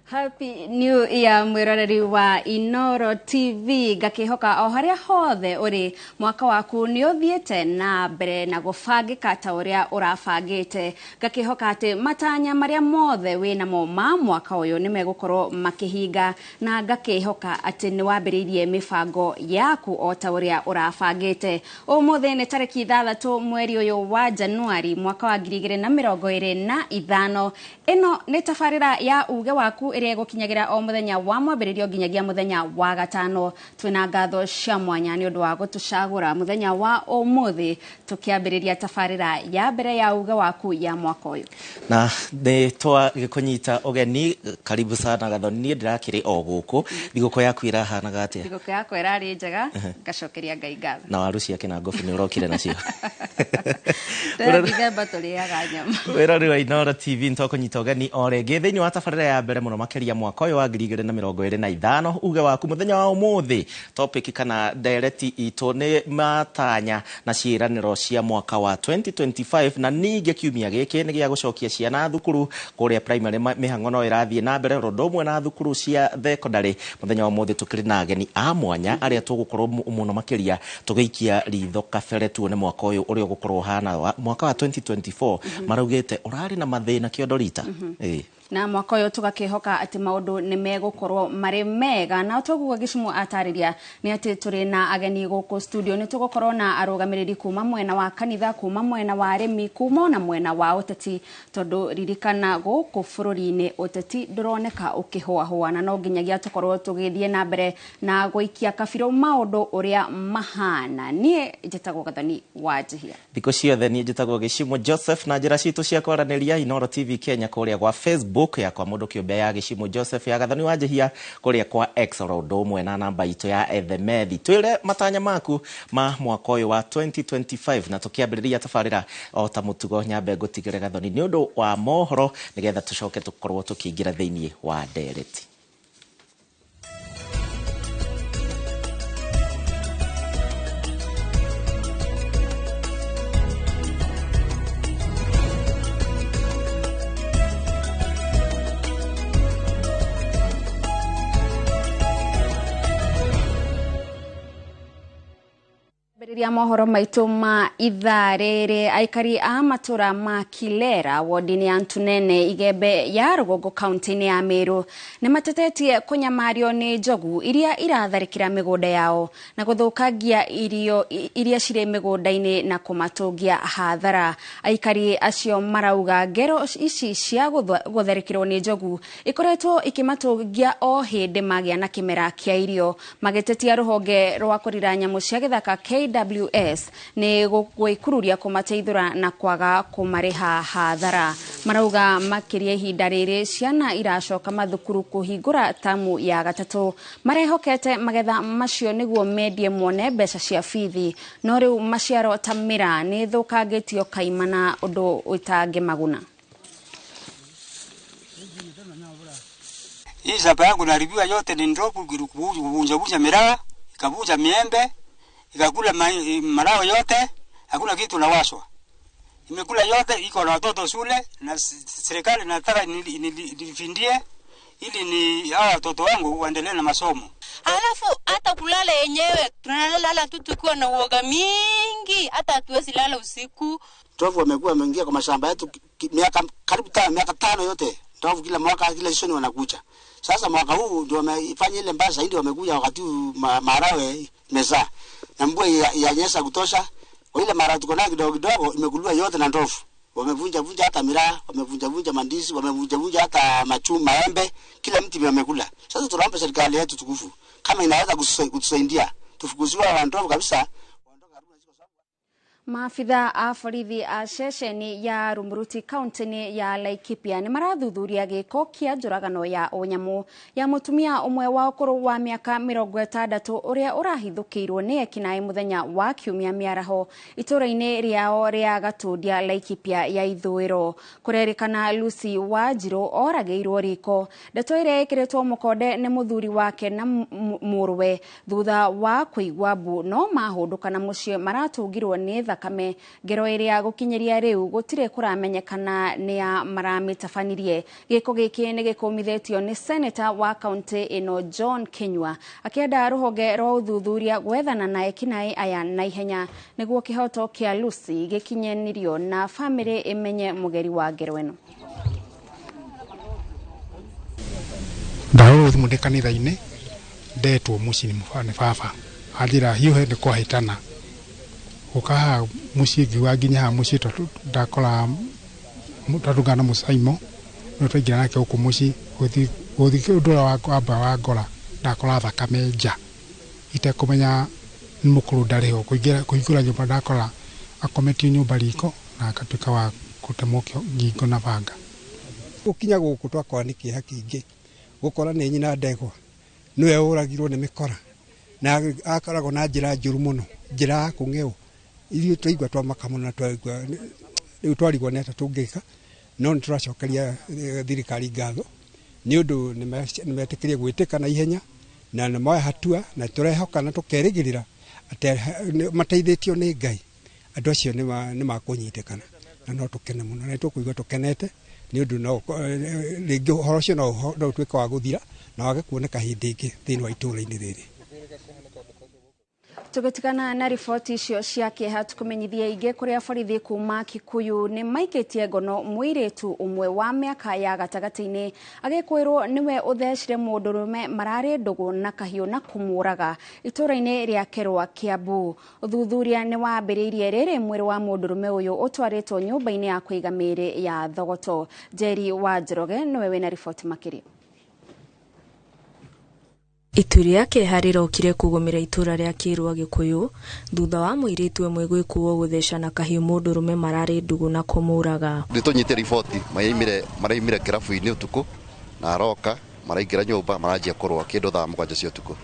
Happy New Year mwiroreri wa Inoro TV. Ngakihoka o haria hothe uri mwaka waku ni uthiite na mbere na gubangika ta uria urabangite. Ngakihoka ati matanya maria mothe winamo ma mwaka uyu ni megukorwo makihinga, na ngakihoka ati ni wambiriirie mibango yaku o ta uria urabangite. Umuthi ni tariki 6 mweri uyu wa Januari mwaka wa 2025. Ino ni tabarira ya uge waku ĩrĩa ĩgũkinyagĩra o mũthenya wa mwambĩrĩrio nginyagia mũthenya wa gatano. Twĩna ngatho cia mwanya nĩ ũndũ wa gũtũcagũra mũthenya wa ũmũthĩ tũkĩambĩrĩria tabarĩra ya mbere ya uge waku ya mwaka ũyũ. Na nĩ twagĩkũnyita ũgeni, karibu sana Gathoni. Niĩ ndĩrakĩrĩ o gũkũ. Thigũkũ yaku ĩrahanaga atĩa? Thigũkũ yakwa ĩrarĩ njega, ngacokeria Ngai ngatho. Na waru ciake na ngobi nĩ ũrokire nacio. Ndithemba tũrĩaga nyama. Wĩrori wa Inoro TV, nĩtwakũnyita ũgeni o rĩngĩ thĩinĩ wa tabarĩra ya mbere mũno makĩria mwaka ũyũ wa 2025. Uge waku mũthenya wa ũmũthĩ, topic kana ndereti itũ nĩ matanya na ciĩranĩro cia mwaka wa 2025. Na ningĩ kiumia gĩkĩ nĩ gĩa gũcokia ciana thukuru kũrĩa primary, mĩhang'o no ĩrathiĩ na mbere ũndũ ũmwe na thukuru cia thekondarĩ. Mũthenya wa ũmũthĩ tũkĩrĩ na ageni a mwanya arĩa tũgũkorwo mũno makĩria tũgĩikia ritho kabere tuone mwaka ũyũ ũrĩa ũgũkorwo ũhana. Mwaka wa 2024 maraugĩte ũrarĩ na mathĩna kĩondo rita. Na mwaka ũyũ tũgakĩhoka atĩ maũndũ nĩ megũkorwo marĩ mega. Na toguo Gĩcumu atarĩria nĩ atĩ tũrĩ na ageni gũkũ studio. Nĩ tũgũkorwo na arũgamĩrĩri kuma mwena wa kanitha, kuma mwena wa arĩmi, kuma ona mwena wa ũteti, tondũ ririkana gũkũ bũrũri-inĩ ũteti ndũroneka ũkĩhũahũa, na no nginyagia tũkorwo tũgĩthiĩ na mbere na gũikia kabirũ maũndũ ũrĩa mahana. Niĩ njĩtagwo Gathoni wa Njihia. Thikũ ciothe niĩ njĩtagwo Gĩcimũ Joseph, na njĩra citũ cia kwaranĩria Inoro TV Kenya kũrĩa gwa Facebook ya kwa mũndũ kĩũmbe ya Gĩcimũ Joseph, ya Gathoni wa Njihia kũrĩa kwa X, oro ũndũ ũmwe na namba itũ ya ethemethi. Twĩre matanya maku ma mwaka ũyũ wa 2025. Na tũkĩambĩrĩria tabarĩra o ta mũtugo, nyambe ngũtigĩre Gathoni nĩ ũndũ wa mohoro nĩgetha tũcoke tũkorwo tũkĩingĩra thĩinĩ wa ndereti. Rĩrĩa mohoro maitũ ma ithaa rĩrĩ, aikari a matũra ma Kilera wodi-inĩ ya Ntunene Igembe ya Rũgongo kaunti-inĩ ya Meru nĩ matetetie kũnyamario nĩ njogu iria iratharĩkĩra mĩgũnda yao na gũthũkangia irio iria cirĩ mĩgũnda-inĩ na kũmatũngia hathara. Aikari acio marauga ngero ici cia gũtharĩkĩrwo nĩ njogu ikoretwo ikĩmatũngia o hĩndĩ magĩa na kĩmera kĩa irio, magĩtetia rũhonge rwa kũrira nyamũ cia gĩthaka KWS nĩ gwĩkururia kũmateithũra na kwaga kũmarĩha hathara. Marauga makĩria ihinda rĩrĩ ciana iracoka mathukuru kũhingũra tamu ya gatatũ, marehokete magetha macio nĩguo mendie mone mbeca cia bithi, no rĩu maciaro ta mĩraa nĩ ĩthũkangĩtio kaimana ũndũ ũtangĩmaguna. Hii shamba yangu naharibiwa yote ni ndovu kuvunja miraa, ikavunja miembe, ikakula marao yote, hakuna kitu nawashwa. Imekula yote, iko na watoto shule, na serikali nataka nifindie ili ni hawa watoto wangu waendelee na masomo. Alafu hata kulala yenyewe tunalala tu tukiwa na uoga mingi, hata hatuwezi lala usiku. Ndovu wamekuwa wameingia kwa mashamba yetu miaka karibu miaka 5 yote. Ndovu kila mwaka kila season wanakuja. Sasa mwaka huu ndio wamefanya ile mbaya zaidi, wamekuja wakati marawe meza. Na mvua yanyesha kutosha, kwa ile mara tuko nayo kidogo kidogo imekuliwa yote na ndovu. Wamevunja vunja hata miraa, wamevunja vunja mandizi, wamevunja vunja hata machungwa, maembe, kila mti wamekula. Sasa tunaomba serikali yetu tukufu kama inaweza kutusaidia tufukuziwe wa ndovu kabisa. Maabitha a borithi a ceceni ya Rumuruti kaunti-inĩ ya Laikipia nĩ marathuthuria gĩko kĩa njũragano ya ũnyamũ ya mũtumia ũmwe wa ũkũrũ wa mĩaka 60 ũrĩa ũrahithũkĩirwo nĩ ekinaĩ mũthenya wa kiumia mĩaraho itũũra-inĩ rĩao rĩa Gatundia Laikipia ya ithũĩro. Kũrerĩkana Lucy Wanjirũ oragĩirwo riko, ndeto ĩrĩa ĩkĩrĩtwo mũkonde nĩ mũthuri wake na mũrũwe thutha wa kũigua mbu no mahũndũka na mũciĩ maratũngirwo nĩ thakame ngero ĩrĩa gũkinyĩria rĩu gũtirĩ kũramenyekana nĩa maramĩtabanirie. Gĩko gĩkĩ nĩ gĩkũmithĩtio nĩ seneta wa kaunti ĩno John Kinyua akĩenda rũhonge rwa ũthuthuria gwethana na ekinaĩ aya na ihenya nĩguo kĩhoto kĩa Lucy gĩkinyanĩrio na bamĩrĩ ĩmenye mũgeri wa ngero ĩno. Ndahũrwo thimũ ndĩ kanitha-inĩ ndetwo mũciĩ nĩ baba anjĩra hiũhe nĩ kwahĩtana gũka haha mũciĩ ngiuga nginya haha mũciĩ tondũ ndakora twatũngana na mũcaimo no twaingĩra nake gũkũ mũciĩ gũthiĩ ũndũ ũrĩa wamba wangora ndakora thakame nja itekũmenya nĩ mũkũrũ ndarĩ ho. Kũhingũra nyũmba ndakora akometio nyũmba riko na agatuĩka wa gũtemwo ngingo na banga. Gũkinya gũkũ twakora nĩ kĩeha kĩingĩ gũkora nĩ nyina ndegwa nĩwe ũragirwo nĩ mĩkora na akoragwo na njĩra njũru mũno, njĩra ya kũng'ewo. Ithuĩ twaigua twamaka mũno na twaigua rĩu twarigwo nĩ atĩa tũngĩka, no nĩ tũracokeria thirikari ngatho nĩ ũndũ nĩ metĩkĩrie gwĩtĩka na ihenya na nĩ moya hatua na tũrehoka na tũkerĩgĩrĩra atĩ mateithĩtio nĩ Ngai andũ acio nĩ makũnyitĩkana na no tũkene mũno na nĩ tũkũigua tũkenete nĩ ũndũ no rĩngĩ ũhoro ũcio no ũtuĩke wa gũthira na wage kuoneka hĩndĩ ĩngĩ thĩinĩ wa itũũra-inĩ rĩrĩ. Tũgĩtigana na riboti icio cia kĩeha tũkũmenyithia ingĩ kũrĩa borithi kuma Kikuyu nĩ maikĩtie ngono mũirĩtu ũmwe wa mĩaka ya gatagatĩ-inĩ agĩkwĩrwo nĩwe ũthecire mũndũrũme mararĩ ndũgũ na kahiũ na kũmũraga itũũra-inĩ rĩa Kerwa, Kiambu. Ũthuthuria nĩ wambĩrĩirie rĩrĩ mwĩrĩ wa mũndũrũme ũyũ ũtwarĩtwo nyũmba-inĩ ya kũiga mĩĩrĩ ya Thogoto. Njeri wa Njoroge nĩwe wĩna riboti makĩria. Itu rĩa kĩeha rĩrokire kũgũmĩra itũũra rĩa Kĩrwa Gĩkũyũ thutha wa mũirĩtu ũmwe gwĩkuo gũtheca na kahiũ mũndũrũme mararĩ ndũgũ na kũmũraga. Nĩ tũnyite riboti maraimire kĩrabu-inĩ ũtukũ na aroka maraingĩra nyũmba maranjia kũrũa kĩndũ thaa 7 cia ũtukũ.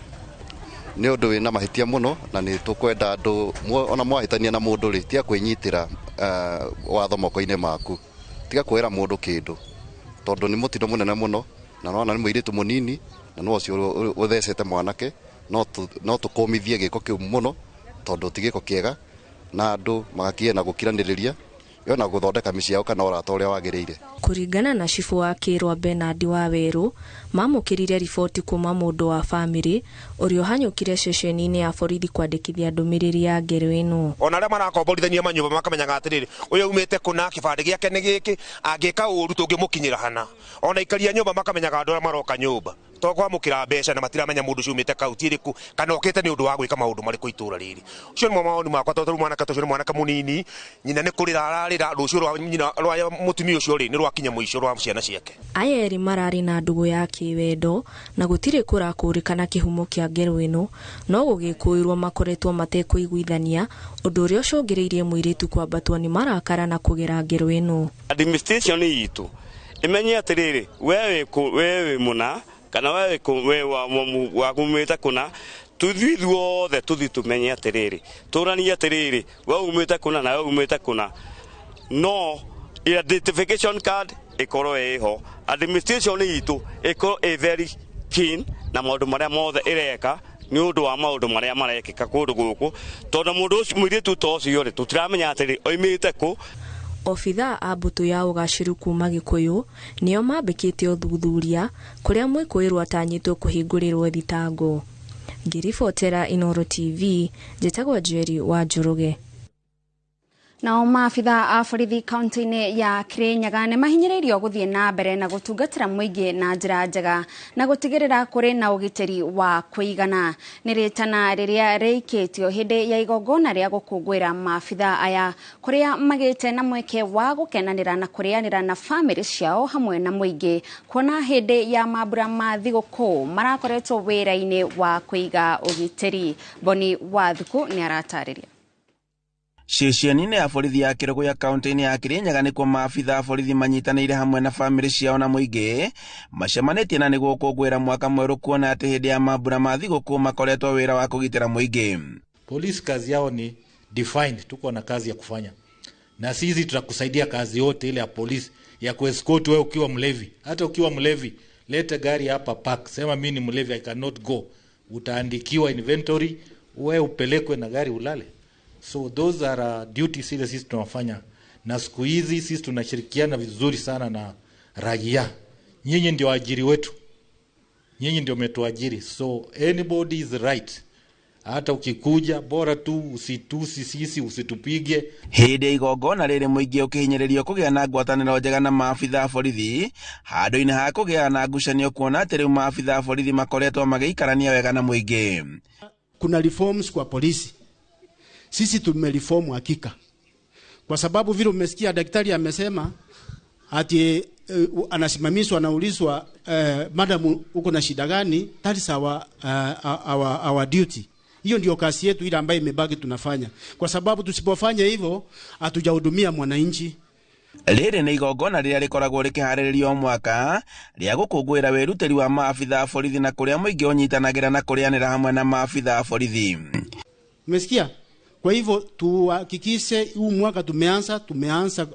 Nĩ ũndũ wĩna mahĩtia mũno na nĩ tũkwenda andũ ona mwahĩtania na mũndũ rĩ tiga kwĩnyitĩra watho moko-inĩ maku, tiga kwĩra mũndũ kĩndũ tondũ nĩ mũtino mũnene mũno na nona nĩ mũirĩtu mũnini na no ũcio ũthecete mwanake no tũkũmithie gĩko kĩu mũno tondũ ti gĩko kĩega na andũ magakiye na gũkiranĩrĩria yo na gũthondeka mĩciĩ yao kana ũrata ũrĩa wagĩrĩire. Kũringana na cibũ wa Kĩrwa Bernard Wawerũ, mamũkĩrire riboti kuma mũndũ wa bamĩrĩ ũrĩa ũhanyũkire ceceni-inĩ ya borithi kwandĩkithia ndũmĩrĩri ya ngero ĩno. Ona arĩa marakomborithania manyũmba makamenyaga atĩrĩrĩ ũyũ aumĩte kũna kĩbandĩ gĩake nĩ gĩkĩ angĩka ũru tũngĩmũkinyĩra hana. Ona aikaria nyũmba makamenyaga andũ arĩa maroka nyũmba to kwamũkĩra mbeca na matiramenya mũndũ ũcio umĩte kaunti ĩrĩkũ kana okĩte nĩ ũndũ wa gwĩka maũndũ marĩkũ itũũra rĩrĩ. Ũcio nĩmo mawoni makwa tondũ rĩu mwanake ũcio nĩ mwanake mũnini, nyina nĩ kũrĩra ararĩra, rũciũ rwa nyina rwa mũtumia ũcio rĩ nĩ rwakinya mũico rwa ciana ciake. Aya erĩ mararĩ na ndũgũ ya kĩwendo na gũtirĩ kũrakũrĩkana kĩhumo kĩa ngero ĩno, no gũgĩkũĩrwo makoretwo matekũiguithania ũndũ ũrĩa ũcũngĩrĩirie mũirĩtu kwambatwo nĩ marakara na kũgera ngero ĩno. Administration itũ ĩmenye atĩrĩrĩ we wĩ mũna kana we wakumĩte kũna tuthiĩ ithuothe tũthiĩ tũmenye atĩrĩrĩ tũranie atĩrĩrĩ we umĩte kũna na we umĩte kũna no identification card ĩkorwo ĩho, administration itũ ĩkorwo ĩ very keen na maũndũ marĩa mothe ĩreka nĩ ũndũ wa maũndũ marĩa marekĩka kũndũ gũkũ tondũ mũndũ ũcio mũirĩtu ta ũcio rĩ tũtiramenya atĩrĩ oimĩte kũ. Obithaa a mbũtũ ya ũgacĩru kuma Gĩkũyũ nĩo mambĩkĩte ũthuthuria kũrĩa mwĩkũĩrwo atanyĩtwo kũhingũrĩrwo thitango. Ngĩribotera Inooro TV, njĩtagwo Njeri wa Njoroge. Nao maabitha a borithi kaunti-inĩ ya Kirinyaga nĩ mahinyĩrĩirio gũthiĩ na mbere na gũtungatĩra mũingĩ na njĩra njega na gũtigĩrĩra kũrĩ na ũgitĩri wa kũigana. Nĩ rĩtana rĩrĩa rĩikĩtio hĩndĩ ya igongona rĩa gũkũngũĩra maabitha aya kũrĩa magĩte na mweke wa gũkenanĩra na kũrĩanĩra na bamĩrĩ ciao hamwe na mũingĩ kuona hĩndĩ ya mambura ma thigũkũ marakoretwo wĩra-inĩ wa kũiga ũgitĩri. Boni Wathuku nĩ aratarĩria. Ceceni-inĩ ya borithi ya Kĩrũgũya kaunti-inĩ ya Kirinyaga nĩkuo maabitha a borithi manyitanĩire hamwe na bamĩrĩ ciao na mũingĩ macemanĩtie na nĩguo gũkũngũĩra mwaka mwerũ kuona atĩ hĩndĩ ya mambura ma thigũkũ makoretwo wĩra wa kũgitĩra mũingĩ. Polisi kazi yao ni defined, tuko na kazi ya kufanya na sisi tutakusaidia kazi yote ile ya polisi ya kuescort wewe ukiwa mlevi. Hata ukiwa mlevi, leta gari hapa park, sema mimi ni mlevi, I cannot go, utaandikiwa inventory, wewe upelekwe na gari ulale. So those are duties ile sisi tunafanya, na siku hizi sisi tunashirikiana vizuri sana na raia. Nyinyi ndio waajiri wetu, nyinyi ndio mmetuajiri, so anybody is right. Hata ukikuja bora tu usitusi sisi, usitupige. Hĩndĩ ya igongona rĩrĩ mũingĩ ũkĩhinyĩrĩrio kũgĩa na ngwatanĩro njega na maabitha a borithi handũ-inĩ ha kũgĩa na ngucanio kuona atĩ rĩu maabitha a borithi makoretwo magĩikarania wega na mũingĩ. Kuna reforms kwa polisi. Sisi tumereform hakika, kwa sababu vile umesikia daktari amesema ati anasimamishwa, anaulizwa, "Madam, uko na shida gani?" That is our duty. Hiyo ndio kazi yetu ile ambayo imebaki tunafanya, kwa sababu tusipofanya hivyo hatujahudumia mwananchi. Rĩrĩ nĩ igongona rĩrĩa rĩkoragwo rĩkĩharĩrĩrio o mwaka rĩa gũkũngũĩra wĩrutĩri wa maabitha a borithi na kũrĩa mũingĩ ũnyitanagĩra na kũrĩanĩra hamwe na maabitha a borithi. Umesikia? Kwa hivyo tuhakikishe huu mwaka tumeanza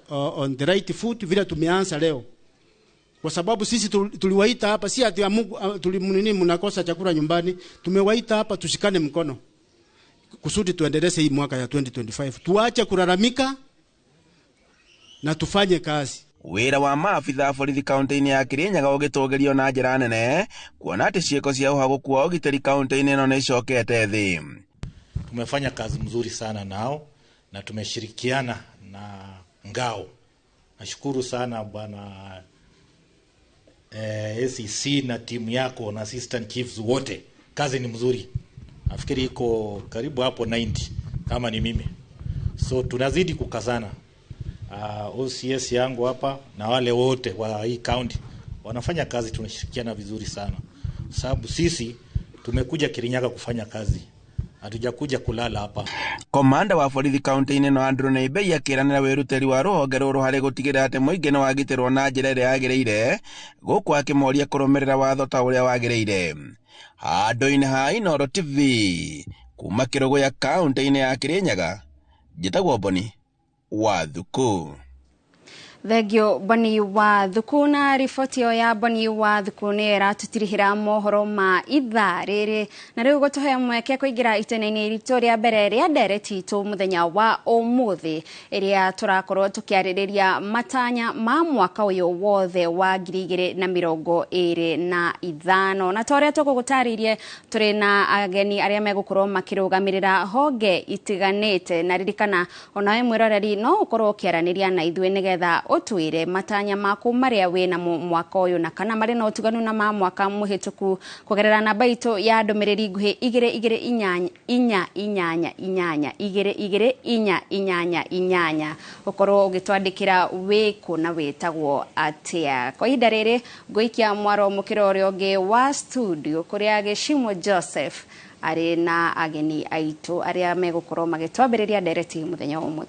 on the right foot vile tumeanza leo, kwa sababu sisi tuliwaita hapa si ati tulimnini mnakosa chakula nyumbani. Tumewaita hapa tushikane mkono kusudi tuendeleze hii mwaka ya 2025, tuache kulalamika na tufanye kazi. Wĩra wa maabitha a borithi kaunti-inĩ ya Kirinyaga ũgĩtũgĩrio na njĩra nene kuona atĩ ciĩko cia ũhagũku wa ũgitĩri kaunti-inĩ ĩno nĩ icokete thĩ. Tumefanya kazi mzuri sana nao na tumeshirikiana na ngao. Nashukuru sana bwana ACC na timu yako na assistant chiefs wote, kazi ni mzuri. Nafikiri iko karibu hapo 90 kama ni mimi, so tunazidi kukazana. OCS yangu hapa na wale wote wa hii county wanafanya kazi, tunashirikiana vizuri sana, sababu sisi tumekuja Kirinyaga kufanya kazi, hatujakuja kulala hapa. Komanda wa borithi kaunti-inĩ ĩno Andrew Naibei akĩranĩra wĩrutĩri wa rũhonge rũrũ harĩ gũtigĩrĩra atĩ mũingĩ nĩ wagitĩrwo na njĩra ĩrĩa yagĩrĩire gũkũ akĩmoria kũrũmĩrĩra watho ta ũrĩa wagĩrĩire. Handũ-inĩ ha Inooro TV kuma Kĩrũgũya kaunti-inĩ ya Kirinyaga, njĩtagwo Boni wa Thuku. Thengio Boni wa Thuku na riboti ĩyo ya Boni wa Thuku nĩ ĩratũtirihĩra mohoro ma ithaa rĩrĩ, na rĩu gũtũhe mweke kũingĩra itena-inĩ ritũ rĩa mbere rĩa ndereti itũ mũthenya wa ũmũthĩ, ĩrĩa tũrakorwo tũkĩarĩrĩria matanya ma mwaka ũyũ wothe wa 2025. Na ta ũrĩa tũgũgũtarĩirie, tũrĩ na ageni arĩa megũkorwo makĩrũgamĩrĩra honge itiganĩte, na ririkana onawe mwĩroreri no ũkorwo ũkĩaranĩria na ithuĩ nĩgetha ũtwĩre matanya maku marĩa wĩ namo mwaka ũyũ na kana marĩ na ũtiganu na ma mwaka mũhĩtũku kũgerera namba itũ ya ndũmĩrĩri nguhĩ 2 2 8 8 8 2 2 4 8 8 8, ũkorwo ũgĩtwandĩkĩra wĩkũ na wĩtagwo atĩa. Kwa ihinda rĩrĩ ngũikia mwaro mũkĩra ũrĩa ũngĩ wa studio kũrĩa Gĩcimo Joseph arĩ na ageni aitũ arĩa megũkorwo magĩtwambĩrĩria ndereti mũthenya wa ũmũthĩ.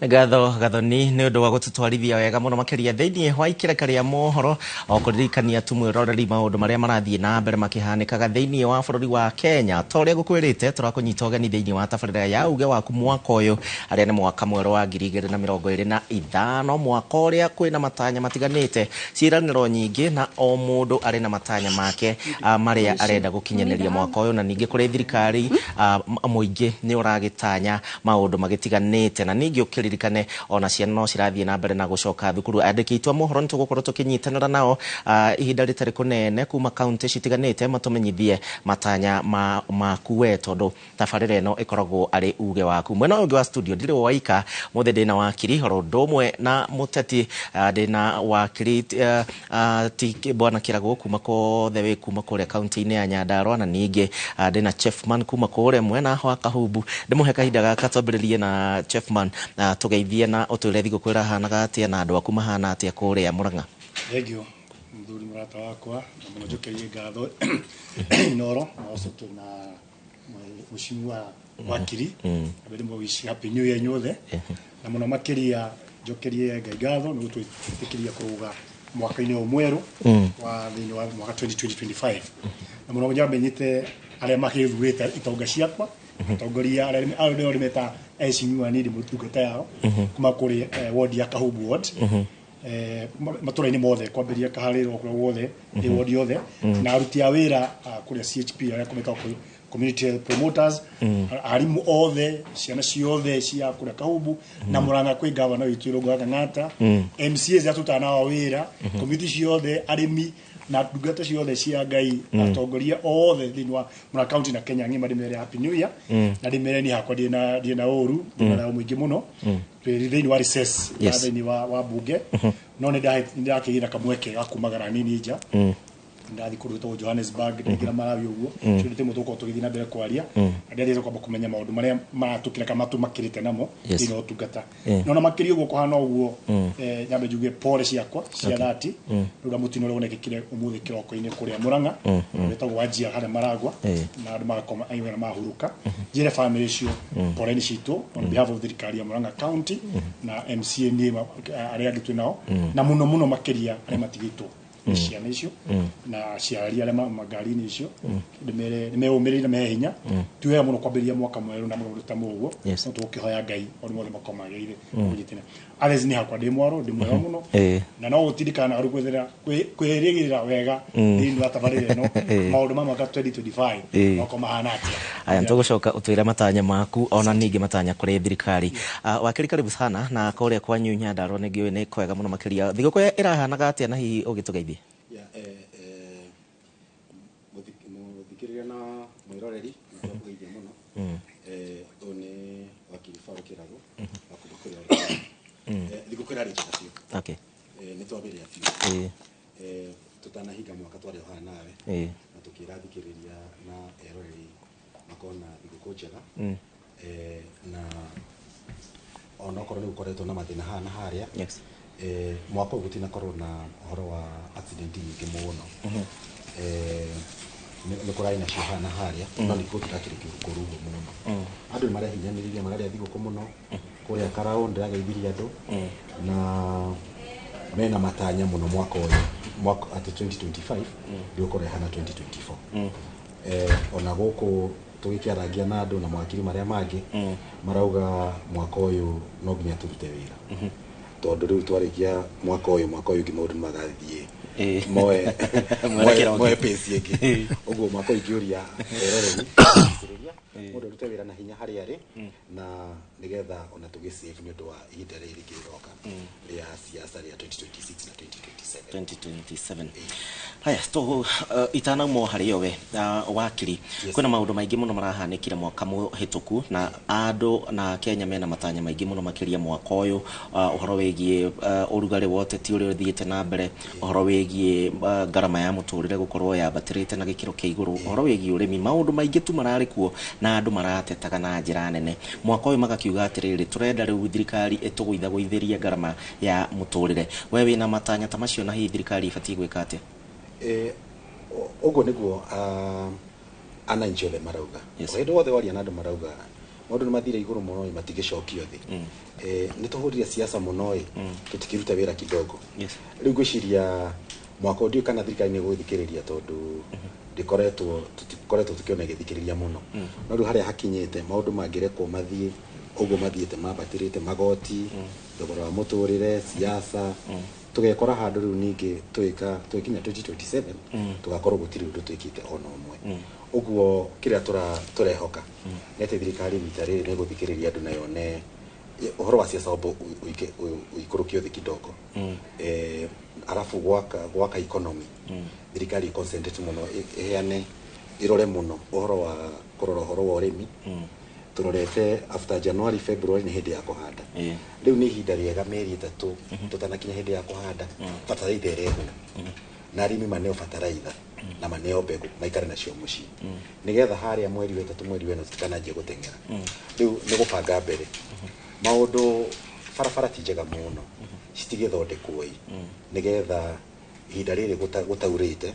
Ngatho Gathoni nĩ ũndũ wa gũtũtwarithia wega mũno makĩria thĩinĩ wa ikĩreka rĩa mohoro, o kũririkania tu mwĩroreri maũndũ marĩa marathiĩ na mbere makĩhanĩkaga thĩinĩ wa bũrũri wa Kenya. Ta ũrĩa gũkwĩrĩte, tũrakũnyita ũgeni thĩinĩ wa tabarĩra ya uge waku mwaka ũyũ, arĩa nĩ mwaka mwerũ wa 2025, mwaka ũrĩa kwĩna matanya matiganĩte, ciĩranĩro nyingĩ, na o mũndũ arĩ na matanya make marĩa arenda gũkinyanĩria mwaka ũyũ. Na ningĩ kũrĩ thirikari, mũingĩ nĩ ũragĩtanya maũndũ magĩtiganĩte, na ningĩ ũkĩririkane ona ciana no cirathiĩ na mbere na gũcoka thukuru. Andĩki aitũ a mohoro nĩ tũgũkorwo tũkĩnyitanĩra nao ihinda rĩtarĩ kũnene kuma kaunti citiganĩte matũmenyithie matanya maku we, tondũ tabarĩra ĩno ĩkoragwo arĩ uge waku. Mwena ũyũ ũngĩ wa studio ndirĩ waika mũthĩ, ndĩna wakiri oro ũndũ ũmwe na mũteti, ndĩna wakiri ti bwana Kĩragũ kuma kothe wĩ kuma kũrĩa kaunti-inĩ ya Nyandarua, na ningĩ ndĩna Chefman kuma kũrĩa mwena wa Kahumbu. Ndĩmũhe kahinda gaka twambĩrĩrie na Chefman, tũgeithie na ũtwĩre thigũkũ ĩrahanaga atĩa na andũ aku mahana atĩa kũrĩa Mũrang'a. Thengio mũthuri mũrata wakwa, na mũno njokerie ngatho Inoro, na also tuna mheshimiwa wakiri na ndĩmũwish happy new year inyuothe, na mũno makĩria njokerie Ngai ngatho nĩ gũtwĩtĩkĩria kũrũga mwaka-inĩ ũyũ mwerũ wa thĩinĩ wa mwaka 2025, na mũno nyambe nyite arĩa magĩthurĩte itonga ciakwa atongoria arĩa nĩo meta eheshimiwa nĩ ndungata yao kuma kũrĩ ward ya Kahumbu ward, matũra-inĩ mothe kwambĩrĩria Kaharĩrwo kũrĩa guothe ĩ ward yothe, na aruti a wĩra kũrĩa CHP arĩa kũmĩka Community health promoters, arimũ othe, ciana ciothe cia kũrĩa Kahubu na Murang'a, kwĩ gavana witũ Irũngũ wa Kang'ata, MCAs arĩa tũrutaga nao wĩra, community ciothe, arĩmi na ndungata ciothe cia Ngai, atongoria othe thĩinĩ wa Murang'a County na Kenya ng'ima, ndĩmere happy new year. Na ndĩmere niĩ hakwa ndirĩ na ũru, ndĩ na thayũ mũingĩ mũno. Twĩ thĩinĩ wa recess ya thĩinĩ wa bunge, no nĩ ndakĩgĩra kamweke ga kumagara nini nja. Ndathi kũndũ gwĩtagwo Johannesburg, ndaingĩra Malawi ũguo. Cio nĩ tĩmwe tũgũkorwo tũgĩthiĩ na mbere kwaria, na ndĩrathiĩ kwamba kũmenya maũndũ marĩa maratũkĩra kana matũmakĩrĩte namo thĩinĩ wa ũtungata. No na makĩria ũguo kũhana ũguo, nyambe njuge pole ciakwa cia dhati rĩu mũtino ũrĩa wonekire ũmũthĩ kĩroko-inĩ kũrĩa Murang'a, wĩtagwo Wanjia harĩa Maragwa, na andũ magakoma aigana mahurũka. Njĩre family icio poleni citũ on behalf of thirikari ya Murang'a County na MCA niĩ arĩa angĩ twĩ nao, na mũno mũno makĩria arĩa matigĩtwo nĩ ciana icio na aciari arĩa ngari-inĩ icio, ndĩmere nĩmeyũmĩrĩrie na mehe hinya. Ti wega mũno kwambĩrĩria mwaka mwerũ na maũndũ ta mũguo. No tũgũkĩhoya Ngai maũndũ mothe makorwo magĩrĩire kũnyitĩra. Others nĩ hakwa ndĩ mwaro, ndĩ mwega mũno, na no gũtirikana rĩu kwĩthera kwĩrĩgĩrĩra wega thĩinĩ wa tabarĩra ĩno, maũndũ ma mwaka 2025 makorwo mahana atĩa. Aya, nĩtũgũcoka ũtwĩre matanya maku ona ningĩ matanya kũrĩ thirikari. Wakiri, karibu sana. Na kũrĩa kwanyu Nyandarua nĩ ngĩũĩ nĩ kwega mũno makĩria. Thigũkũ ĩrahanaga atĩa na hihi ũgĩtũgeithie? Ya, mũthikĩrĩria na mwĩroreri, nĩtwakũgeithia mũno. Ũyũ nĩ wakiri Faruk Kĩrago wa kuma kũrĩa Olkalau. Thigũkũ ĩrarĩ njega biũ. Nĩ twambĩrĩria biũ. Tũtanahinga mwaka twarĩ o haha nawe na tũkĩra thikĩrĩria na eroreri makorwo na thigũkũ njega. Na onokorwo nĩ gũkoretwo na mathĩna haha na harĩa, mwaka ũyũ gũtinakorwo na ũhoro wa accident nyingĩ mũno. Nĩ kũrarĩ nacio haha na harĩa, no nĩ gũtirakĩrĩ kũru ũguo mũno. Andũ nĩ marehinyanĩrĩria, mararĩa thigũkũ mũno kũrĩa Karaũ. Ndĩrageithirie andũ na mena matanya mũno mwaka ũyũ, mwaka atĩ 2025 ndĩgũkorwo ĩhana 2024. Ona gũkũ tũgĩkĩarangia na andũ na mawakiri marĩa mangĩ, marauga mwaka ũyũ no nginya tũrute wĩra, tondũ rĩu twarĩkia mwaka ũyũ, mwaka ũyũ ũngĩ maũndũ nĩ magathiĩ moe Mwerekera ũngĩ. Moe pace ĩngĩ. Ũguo mwaka ũyũ ingĩũria eroreri thikĩrĩria, mũndũ arute wĩra na hinya harĩa arĩ, na nĩgetha ona tũgĩ save nĩ ũndũ wa ihinda rĩrĩ rĩngĩ rĩroka rĩa siasa rĩa 2026 na 2027. 2027. Haya, to itanaumwo harĩ we, wakiri, kwĩna maũndũ maingĩ mũno marahanĩkire mwaka mũhĩtũku, na andũ na Kenya mena matanya maingĩ mũno makĩria mwaka ũyũ, ũhoro wĩgiĩ ũrugarĩ wa ũteti ũrĩa ũthiĩte na mbere, ũhoro wĩgiĩ ngarama ya mũtũrĩre gũkorwo yambatĩrĩte na gĩkĩro kĩa igũrũ, ũhoro wĩgiĩ ũrĩmi, maũndũ maingĩ tu mararĩ kuo na andũ maratetaga na njĩra nene. Mwaka ũyũ magakiuga atĩrĩrĩ, tũrenda rĩu thirikari ĩtũgũithagũithĩrie ngarama ya mũtũrĩre. We wĩna matanya ta macio, na hihi thirikari ĩbatiĩ gwĩka atĩa? Ũguo nĩguo ananchi othe marauga. O hĩndĩ wothe waria na andũ, marauga maũndũ nĩ mathire igũrũ mũno ĩ, matingĩcokio thĩ. Nĩ tũhũrire siasa mũno ĩ, tũtikĩruta wĩra kidogo. Rĩu ngwĩciria mwaka ũyũ ndiũĩ kana thirikari nĩ ĩgũthikĩrĩria, tondũ ndĩkoretwo, tũtikoretwo tũkĩona ĩgĩthikĩrĩria mũno. No rĩu harĩa hakinyĩte, maũndũ mangĩrekwo mathiĩ ũguo mathiĩte mambatĩrĩte, magoti, thogora wa mũtũrĩre, siasa, tũgekora handũ rĩu ningĩ tũgĩka tũgĩkinya 2027, tũgakorwo gũtirĩ ũndũ twĩkĩte ona ũmwe. Ũguo kĩrĩa tũrehoka nĩ atĩ thirikari rita rĩrĩ nĩ ĩgũthikĩrĩria andũ na yone ũhoro wa siasa wambe ũikũrũkio thĩ kidogo. Arabu gwaka economy, thirikari ĩconcentrate mũno, ĩheane, ĩrore mũno ũhoro wa kũrora ũhoro wa ũrĩmi. Tũrorete after January, February nĩ hĩndĩ ya kũhanda. Rĩu nĩ ihinda rĩega, mĩeri 3 tũtanakinya hĩndĩ ya kũhanda, bataraitha ĩrehwo na arĩmi maneo bataraitha na maneo mbegũ maikare nacio mũciĩ, nĩgetha harĩa mweri wa 3, mweri wa 4 tũtikananjie gũteng'era. Rĩu nĩ gũbanga mbere maũndũ. Barabara ti njega mũno, citigĩthondekwo ĩ, nĩgetha ihinda rĩrĩ gũtaurĩte,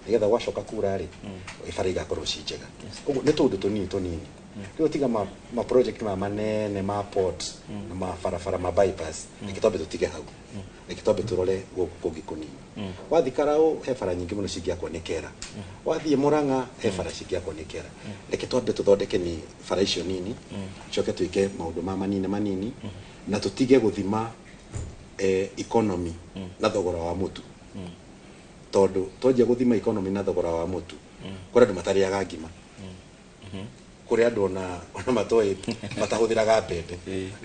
nĩgetha gwacoka kura rĩ, bara igakorwo ci njega. Ũguo nĩ tũũndũ tũnini tũnini. Rĩu tiga ma project ma manene ma port na ma barabara ma bypass, reke twambe tũtige hau, reke twambe tũrore gũkũ kũngĩ kũnini. Wathiĩ Karaũ he bara nyingĩ mũno cingĩakwo nĩ kera, wathiĩ Mũrang'a he bara cingĩakwo nĩ kera. Reke twambe tũthondeke ni bara icio nini, coke twĩke maũndũ ma manini manini, na tũtige gũthima economy na thogora wa mũtu, tondũ twanjia gũthima economy na thogora wa mũtu, kũrĩ andũ matarĩaga ngima. Kũrĩ andũ ona matoĩ matahũthĩraga mbembe.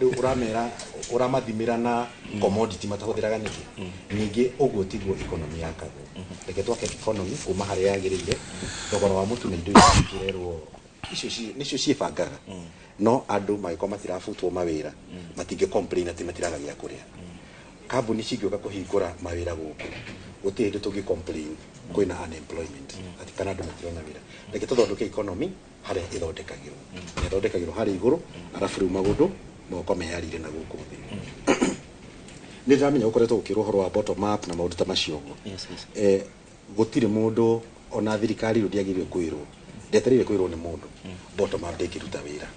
Rĩu ũramera ũramathimĩra na commodity matahũthĩraga nĩkĩ? Ningĩ ũguo tiguo economy yakagwo. Reke twake economy kuma harĩa yagĩrĩire. Thogora wa mũtu na indo icio tũrerwo icio nĩcio ciĩbangaga, no andũ mangĩkorwo matirabutwo mawĩra, matingĩ complain atĩ matiraga gĩa kũrĩa. Kambuni cingĩũka kũhingũra mawĩra gũkũ, gũtirĩ hĩndĩ tũngĩ complain kwĩna unemployment atĩ kana andũ matirona wĩra. Reke tũthondeke economy harĩa ĩthondekagĩrwo, na ĩthondekagĩrwo harĩa igũrũ, arabu rĩu maũndũ moko meyarire na gũkũ thĩ. Nĩ ndĩramenya ũkoretwo ũkĩrwo ũhoro wa bottom up na maũndũ ta macio ũguo. Gũtirĩ mũndũ, ona thirikari rĩu ndĩagĩrĩire kwĩrwo, ndĩetereire kwĩrwo nĩ mũndũ bottom up ndĩngĩruta wĩra.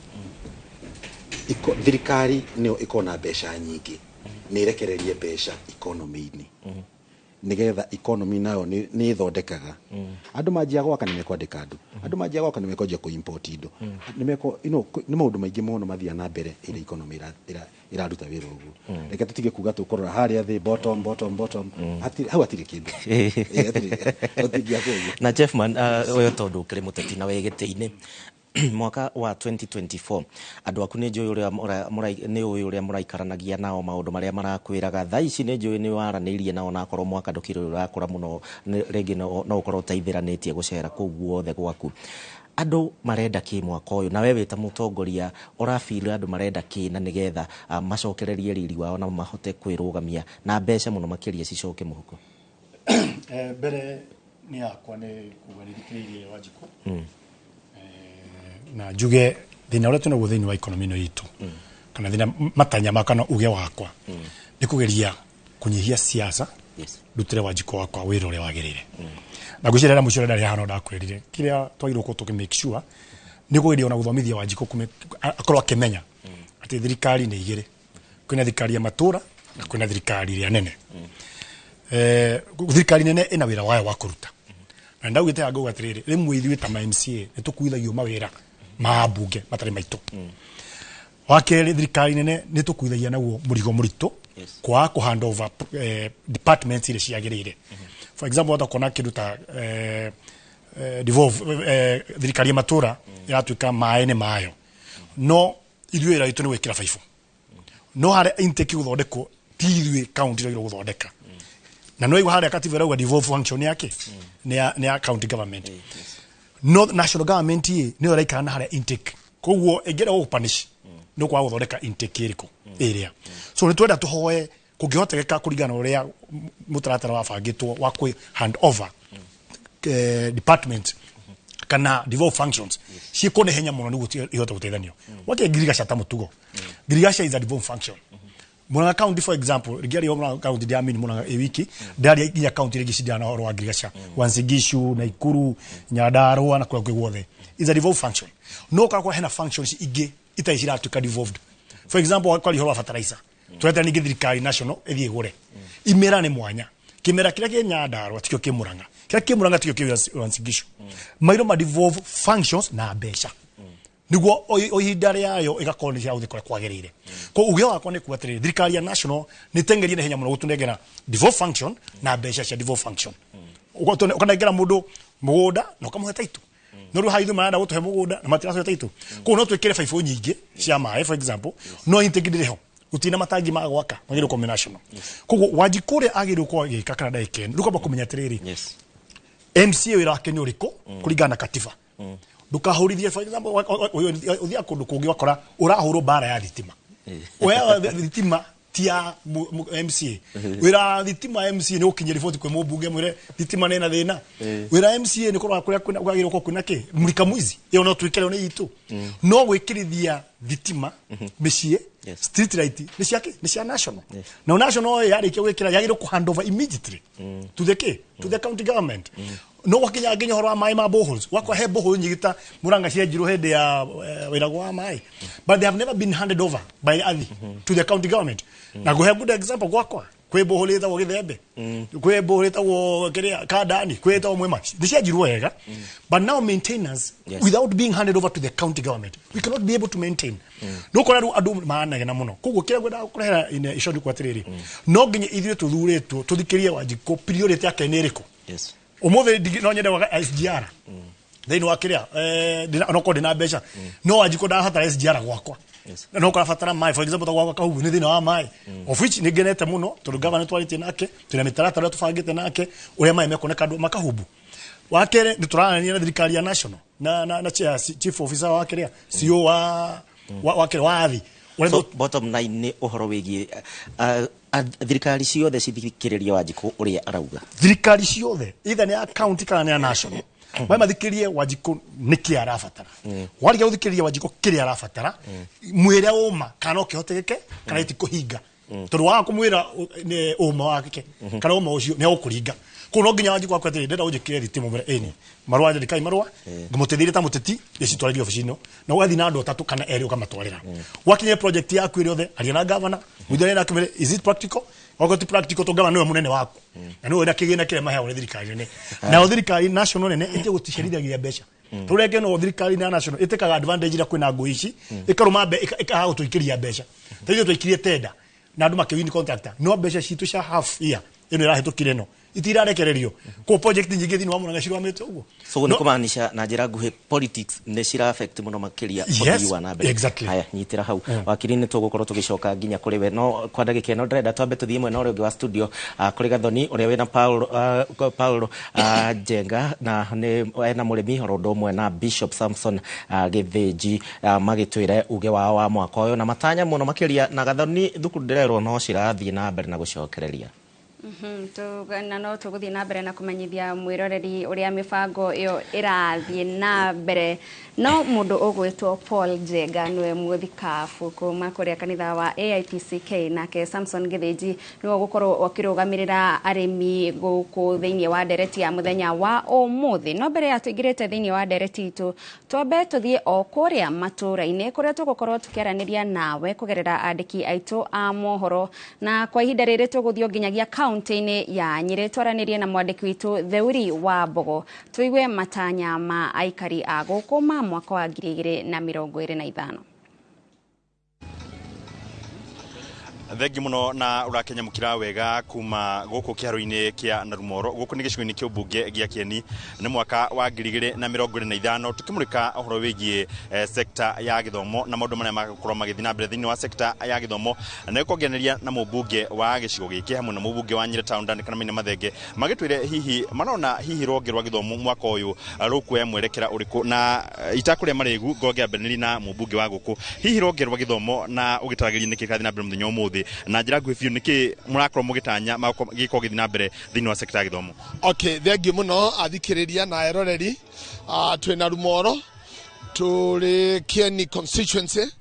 Thirikari nĩyo ĩkona mbeca nyingĩ, nĩ ĩrekererie mbeca economy-inĩ, nĩgetha economy nayo nĩ ĩthondekaga. Andũ manjia gwaka nĩ mekwandĩka andũ, andũ manjia gwaka nĩ mekwanjia kũ import indo, nĩ meko nĩ maũndũ maingĩ mũno mathiaga na mbere ĩrĩa economy ĩraruta wĩra ũguo. Reke tũtige kuga tũkũrora harĩa thĩ, bottom, bottom, bottom. Hau hatirĩ kĩndũ. Hatirĩ, tũtingĩaka ũguo. Na Jeffman, ũyũ tondũ ũkĩrĩ mũteti na wĩ gĩtĩ-inĩ, mwaka wa 2024 andũ aku nĩ njũĩ ũrĩa nĩ ũĩ ũrĩa mũraikaranagia nao, maũndũ marĩa marakwĩraga thaa ici, nĩ njũĩ nĩ waranĩirie nao, na akorwo mwaka ndũkĩrĩ ũrakũra mũno, rĩngĩ no ũkorwo ũteithĩranĩtie gũcera kũu guothe gwaku. Andũ marenda kĩ mwaka ũyũ? Na we wĩ ta mũtongoria, ũrabira andũ marenda kĩ, na nĩgetha macokererie riri wao na mahote kwĩrũgamia na mbeca mũno makĩria cicoke mũhuko? Mbere nĩ yakwa nĩ kuga nĩ thikĩrĩirie Wanjikũ, na njuge thĩna ũrĩa twĩnaguo thĩinĩ wa economy ĩno itũ, kana thĩna matanya ma kana uge wakwa nĩ kũgeria kũnyihia siasa, ndutĩre Wanjikũ wakwa wĩra ũrĩa wagĩrĩire. Na ngwĩciria rĩrĩa mũico rĩrĩa hano ndakwĩrire kĩrĩa twagĩrĩirwo gũkorwo tũkĩ make sure nĩ kũgeria ona gũthomithia Wanjikũ akorwo akĩmenya atĩ thirikari nĩ igĩrĩ: kwĩna thirikari ya matũra na kwĩna thirikari ĩrĩa nene. Thirikari nene ĩna wĩra wayo wa kũruta, na ndaugĩte ya ngauga atĩrĩrĩ, rĩmwe ithuĩ ta ma MCA nĩ tũkuithagio mawĩra ma mbunge matarĩ maitũ. Wa kerĩ, thirikari nene nĩ tũkuithagia naguo mũrigo mũritũ kwaga kũ hand over departments iria ciagĩrĩire. For example, wahota kuona kĩndũ ta devolve, thirikari ya matũra ĩratuĩka maĩ nĩ mayo, no ithuĩ wĩra witũ nĩ gwĩkĩra baibũ, no harĩa intake gũthondekwo ti ithuĩ county twagĩrĩirwo gũthondeka. Na no igua harĩa katiba ĩrauga devolve function yake nĩ ya county government, no national government ĩ nĩyo ĩraikara na harĩa intake. Koguo ĩngĩenda gũgũpunish nĩ kwaga gũthondeka intake ĩrĩkũ ĩrĩa. So nĩ twenda tũhoe kũngĩhotekeka, kũringana na ũrĩa mũtaratara wabangĩtwo wa kwĩ hand over department kana devolve functions, ciĩkwo nĩ henya mũno nĩguo ihote gũteithanio. Wake ngirigaca ta mũtugo, ngirigaca is a devolve function. Murang'a County, for example, rĩngĩ Murang'a County ndiamini Murang'a ĩ wiki ndaria nginya county rĩngĩ cindana na ũhoro wa ngirigaca, Uasin Gishu, Nakuru, Nyandarua na kũrĩa kwĩ guothe is a devolved function. No ũkakorwo hena functions ingĩ itarĩ ciratuĩka devolved. For example, kwaria ũhoro wa fertilizer, tũreta ningĩ thirikari national ĩthiĩ ĩgũre. Imera nĩ mwanya, kĩmera kĩrĩa kĩ Nyandarua tikĩo kĩ Murang'a, kĩrĩa kĩ Murang'a tikĩo kĩ Uasin Gishu. Mairo ma devolve functions na mbeca niguo o ihinda rĩayo ĩgakorwo nĩ cia gũthiĩ kũrĩa kwagĩrĩire. Ko uge wakwa nĩ kuga atĩrĩrĩ, thirikari ya national nĩ tengerie na ihenya mũno gũtũnengera devolve function na mbeca cia devolve function. Ũkanengera mũndũ mũgũnda na ũkamũhe title, no rĩu haha ithuĩ marenda gũtũhe mũgũnda na matiratũhe title. Koguo no twĩkĩre baibũ nyingĩ cia maĩ, for example, no intake ndĩrĩ ho, gũtirĩ na matangi ma gwaka magĩrĩirwo kũme national. Koguo Wanjikũ ũrĩa agĩrĩirwo gũkorwo agĩka kana ndagĩka ĩno rĩu kwamba kũmenya atĩrĩrĩ, MCA wĩra wake nĩ ũrĩkũ kũringana na katiba. Ndũkahũrithie, for example, ũthiaga kũndũ kũngĩ ũgakora ũrahũrwo mbara ya thitima. Oya thitima ti ya MCA. Wĩra wa thitima MCA nĩ gũkinyia riboti kwĩ mũmbunge, mwĩre thitima nĩ na thĩna. Wĩra wa MCA nĩ kũrora kũrĩa kwagĩrĩirwo gũkorwo kwĩna kĩ mũrika mwizi, ĩyo no twĩkĩre, ĩyo nĩ itũ. No gwĩkĩrithia thitima mĩciĩ, street light, nĩ cia kĩ? Nĩ cia national. Na national yarĩkia gwĩkĩra yagĩrĩirwo kũ hand over immediately to the kĩ, to the county government. No gwakinya nginya ũhoro wa maĩ ma boreholes, wakwa he borehole nyingĩ ta Murang'a cienjirwo hĩndĩ ya wĩra wa maĩ, but they have never been handed over by athi to the county government. Na ngũhe good example, gwakwa kwĩ borehole ĩtagwo Gĩthembe, kwĩ borehole ĩtagwo kĩrĩa Kandani, kwĩ ĩtagwo Mwema, nĩ cienjirwo wega, but now maintenance, without being handed over to the county government, we cannot be able to maintain. No kora rĩu andũ maranegena mũno. Koguo kĩrĩa ngwendaga kũrehera ico nĩ kwa atĩrĩrĩ, no nginya ithuĩ tũthurĩtwo tũthikĩrie Wanjikũ priority yake nĩ ĩrĩkũ. Ũmũthĩ no nyende gwaka SGR. Thĩinĩ wa kĩrĩa onokorwo ndĩna mbeca no Wanjikũ ndabatara SGR gwakwa, no kũrabatara maĩ, for example ta gwakwa Kahubu nĩ thĩna wa maĩ, of which nĩ ngenete mũno tondũ gavana twarĩtie nake, twĩna mĩtaratara ũrĩa tũbangĩte nake ũrĩa maĩ mekuoneka andũ makahubu. Wa kerĩ, nĩ tũraranĩria na thirikari ya national na chief officer wa kĩrĩa CO wa kĩrĩa wa athi. So bottom line nĩ ũhoro wĩgiĩ thirikari ciothe cithikĩrĩrie Wanjikũ ũrĩa arauga. Thirikari ciothe, either nĩ ya county kana nĩ ya national, mai mathikĩrie Wanjikũ nĩkĩ arabatara. Warĩkia gũthikĩrĩria Wanjikũ kĩrĩa arabatara, mwĩre ũma kana no kĩhotekeke kana gĩtikũhinga, tondũ waga kũmwĩra nĩ ũma wake kana ũma ũcio nĩ egũkũringa. Koguo no nginya Wanjikũ akwe atĩrĩ, ndĩrenda ũnjĩkĩre thitima, mwĩre ĩni marũa, andĩkai marũa ngũmũteithĩrĩria ta mũteti, ĩcitwarĩrie obici ĩno, na ũgathiĩ na andũ atatũ kana erĩ ũkamatwarĩra. Wakinyia project yaku ĩrĩ yothe, aria na gavana, mũithanie nake, mwĩre, "Is it practical?" Okorwo ti practical, to gavana nĩwe mũnene waku na nĩwe wĩna kĩgĩna kĩrĩa maheagwo nĩ thirikari nene. Nayo thirikari national nene ĩtige gũticerithagia mbeca, tondũ rĩngĩ no thirikari na national ĩtĩkaga advantage ĩrĩa kwĩna ngũi ici, ĩkarũma ĩkaga gũtũikĩria mbeca. Ta ithuĩ twaikirie tender na andũ makĩwin contractor, no mbeca citũ cia half year ĩno ĩrahĩtũkire ĩno itirarekererio. Koguo project nyingĩ thĩinĩ wa Murang'a cirũgamĩte ũguo. So nĩ kũmaanisha na njĩra nguhĩ politics nĩ cira affect mũno makĩria ũthii wa na mbere. Exactly. Haya, nyitĩra hau, wakiri, nĩ tũgũkorwo tũgĩcoka nginya kũrĩ we, no kwa ndagĩka ĩno ndĩrenda twambe tũthiĩ mwena ũrĩa ũngĩ wa studio, kũrĩ Gathoni ũrĩa wĩna Paul Njenga na nĩ ena mũrĩmi oro ũndũ ũmwe na Bishop Samson Gĩthĩnji, magĩtwĩre uge wao wa mwaka ũyũ na matanya mũno makĩria. Na Gathoni, thukuru ndĩrerwo no cirathiĩ na mbere na gũcokereria. Na no tũgũthiĩ na mbere na kũmenyithia mwĩroreri ũrĩa mĩbango ĩyo ĩrathiĩ na mbere. No mũndũ ũgwĩtwo Paul Njenga nĩwe mũthikabu kuma kũrĩa kanitha wa AIPCK, nake Samson Gĩthĩnji nĩwe ũgũkorwo akĩrũgamĩrĩra arĩmi gũkũ thĩinĩ wa ndereti ya mũthenya wa ũmũthĩ. No mbere ya tũingĩrĩte thĩinĩ wa ndereti itũ, twambe tũthiĩ o kũrĩa matũũra-inĩ kũrĩa tũgũkorwo tũkĩaranĩria nawe kũgerera andĩki aitũ a mohoro. Na kwa ihinda rĩrĩ tũgũthiĩ o nginyagia kaunti-inĩ ya Nyĩrĩ twaranĩrie na mwandĩki witũ Theuri wa Mbogo, tũigue matanya ma aikari a gũkũ ma mwaka wa 2025. Thengi muno na ũrakenyamũkĩra wega kuma gũkũ kĩharo-inĩ kĩa Narumoro. Gũkũ nĩ gĩcigo-inĩ kĩa ũmbunge gĩa Kĩeni. Nĩ mwaka wa 2025, tũkĩmũrĩka ũhoro wĩgiĩ sekta ya gĩthomo na maũndũ marĩa magũkorwo magĩthiĩ na mbere thĩinĩ wa sekta ya gĩthomo, na nĩkũongereria na mũmbunge wa gĩcigo gĩkĩ hamwe na mũmbunge wa Nyĩrĩ Town Dan kana Maina Mathenge, magĩtwĩre hihi marona hihi rũhonge rwa gĩthomo mwaka ũyũ rũkuoya mwerekera ũrĩkũ. Na itakũrĩa marĩgu, ngongea na mũmbunge wa gũkũ, hihi rũhonge rwa gĩthomo na ũgĩtaragĩria nĩkĩ kĩrathiĩ na mbere mũthenya ũmũthĩ, na njĩra nguhĩ biũ nĩkĩ mũrakorwo mũgĩtanya gĩkorwo gĩthiĩ na mbere thĩinĩ wa sekta ya gĩthomo? Okay, thengiũ mũno athikĩrĩria na eroreri. Twĩna Rumoro, tũrĩ Kieni constituency,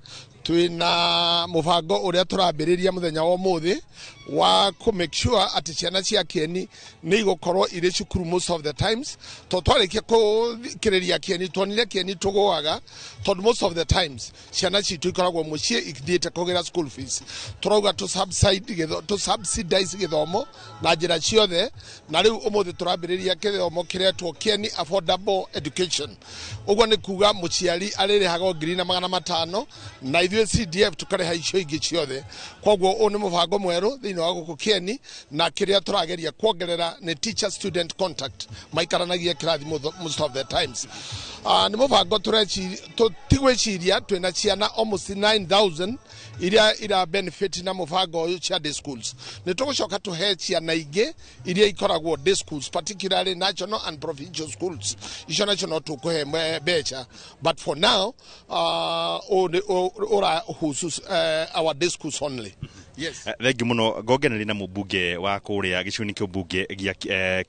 twĩna mũbango ũrĩa tũrambĩrĩria mũthenya wa ũmũthĩ wa kũ make sure atĩ ciana cia Kieni nĩ igũkorwo irĩ cukuru most of the times, tondũ twarĩkia kũthikĩrĩria Kieni tuonire Kieni tũgũaga, tondũ most of the times ciana citũ ikoragwo mũciĩ ithiĩte kũgĩra school fees. Tũrauga tũ subsidize gĩthomo na njĩra ciothe, na rĩu ũmũthĩ tũrambĩrĩria gĩthomo kĩretwo Kieni Affordable Education. Ũguo nĩ kuga mũciari arĩrĩhaga o 1,500 na ithuĩ CDF tũkarĩha icio ingĩ ciothe. Koguo ũyũ nĩ mũbango mwerũ thĩinĩ wa gũkũ Kieni, na kĩrĩa tũrageria kuongerera nĩ teacher student contact, maikaranagie kĩrathi most of the times. Nĩ mũbango tigwĩciria twĩna ciana almost 9000 iria ira benefit na mũbango ũyũ cia day schools. Nĩ tũgũcoka tũhe ciana ingĩ iria ikoragwo day schools, particularly national and provincial schools. Icio nacio no tũkũhe mbeca, but for now ũyũ nĩ ũrahusu our day schools only, yes. Thengiũ mũno. Ngongereria na mũmbunge wa kũrĩa gĩcigo-inĩ kĩa ũmbunge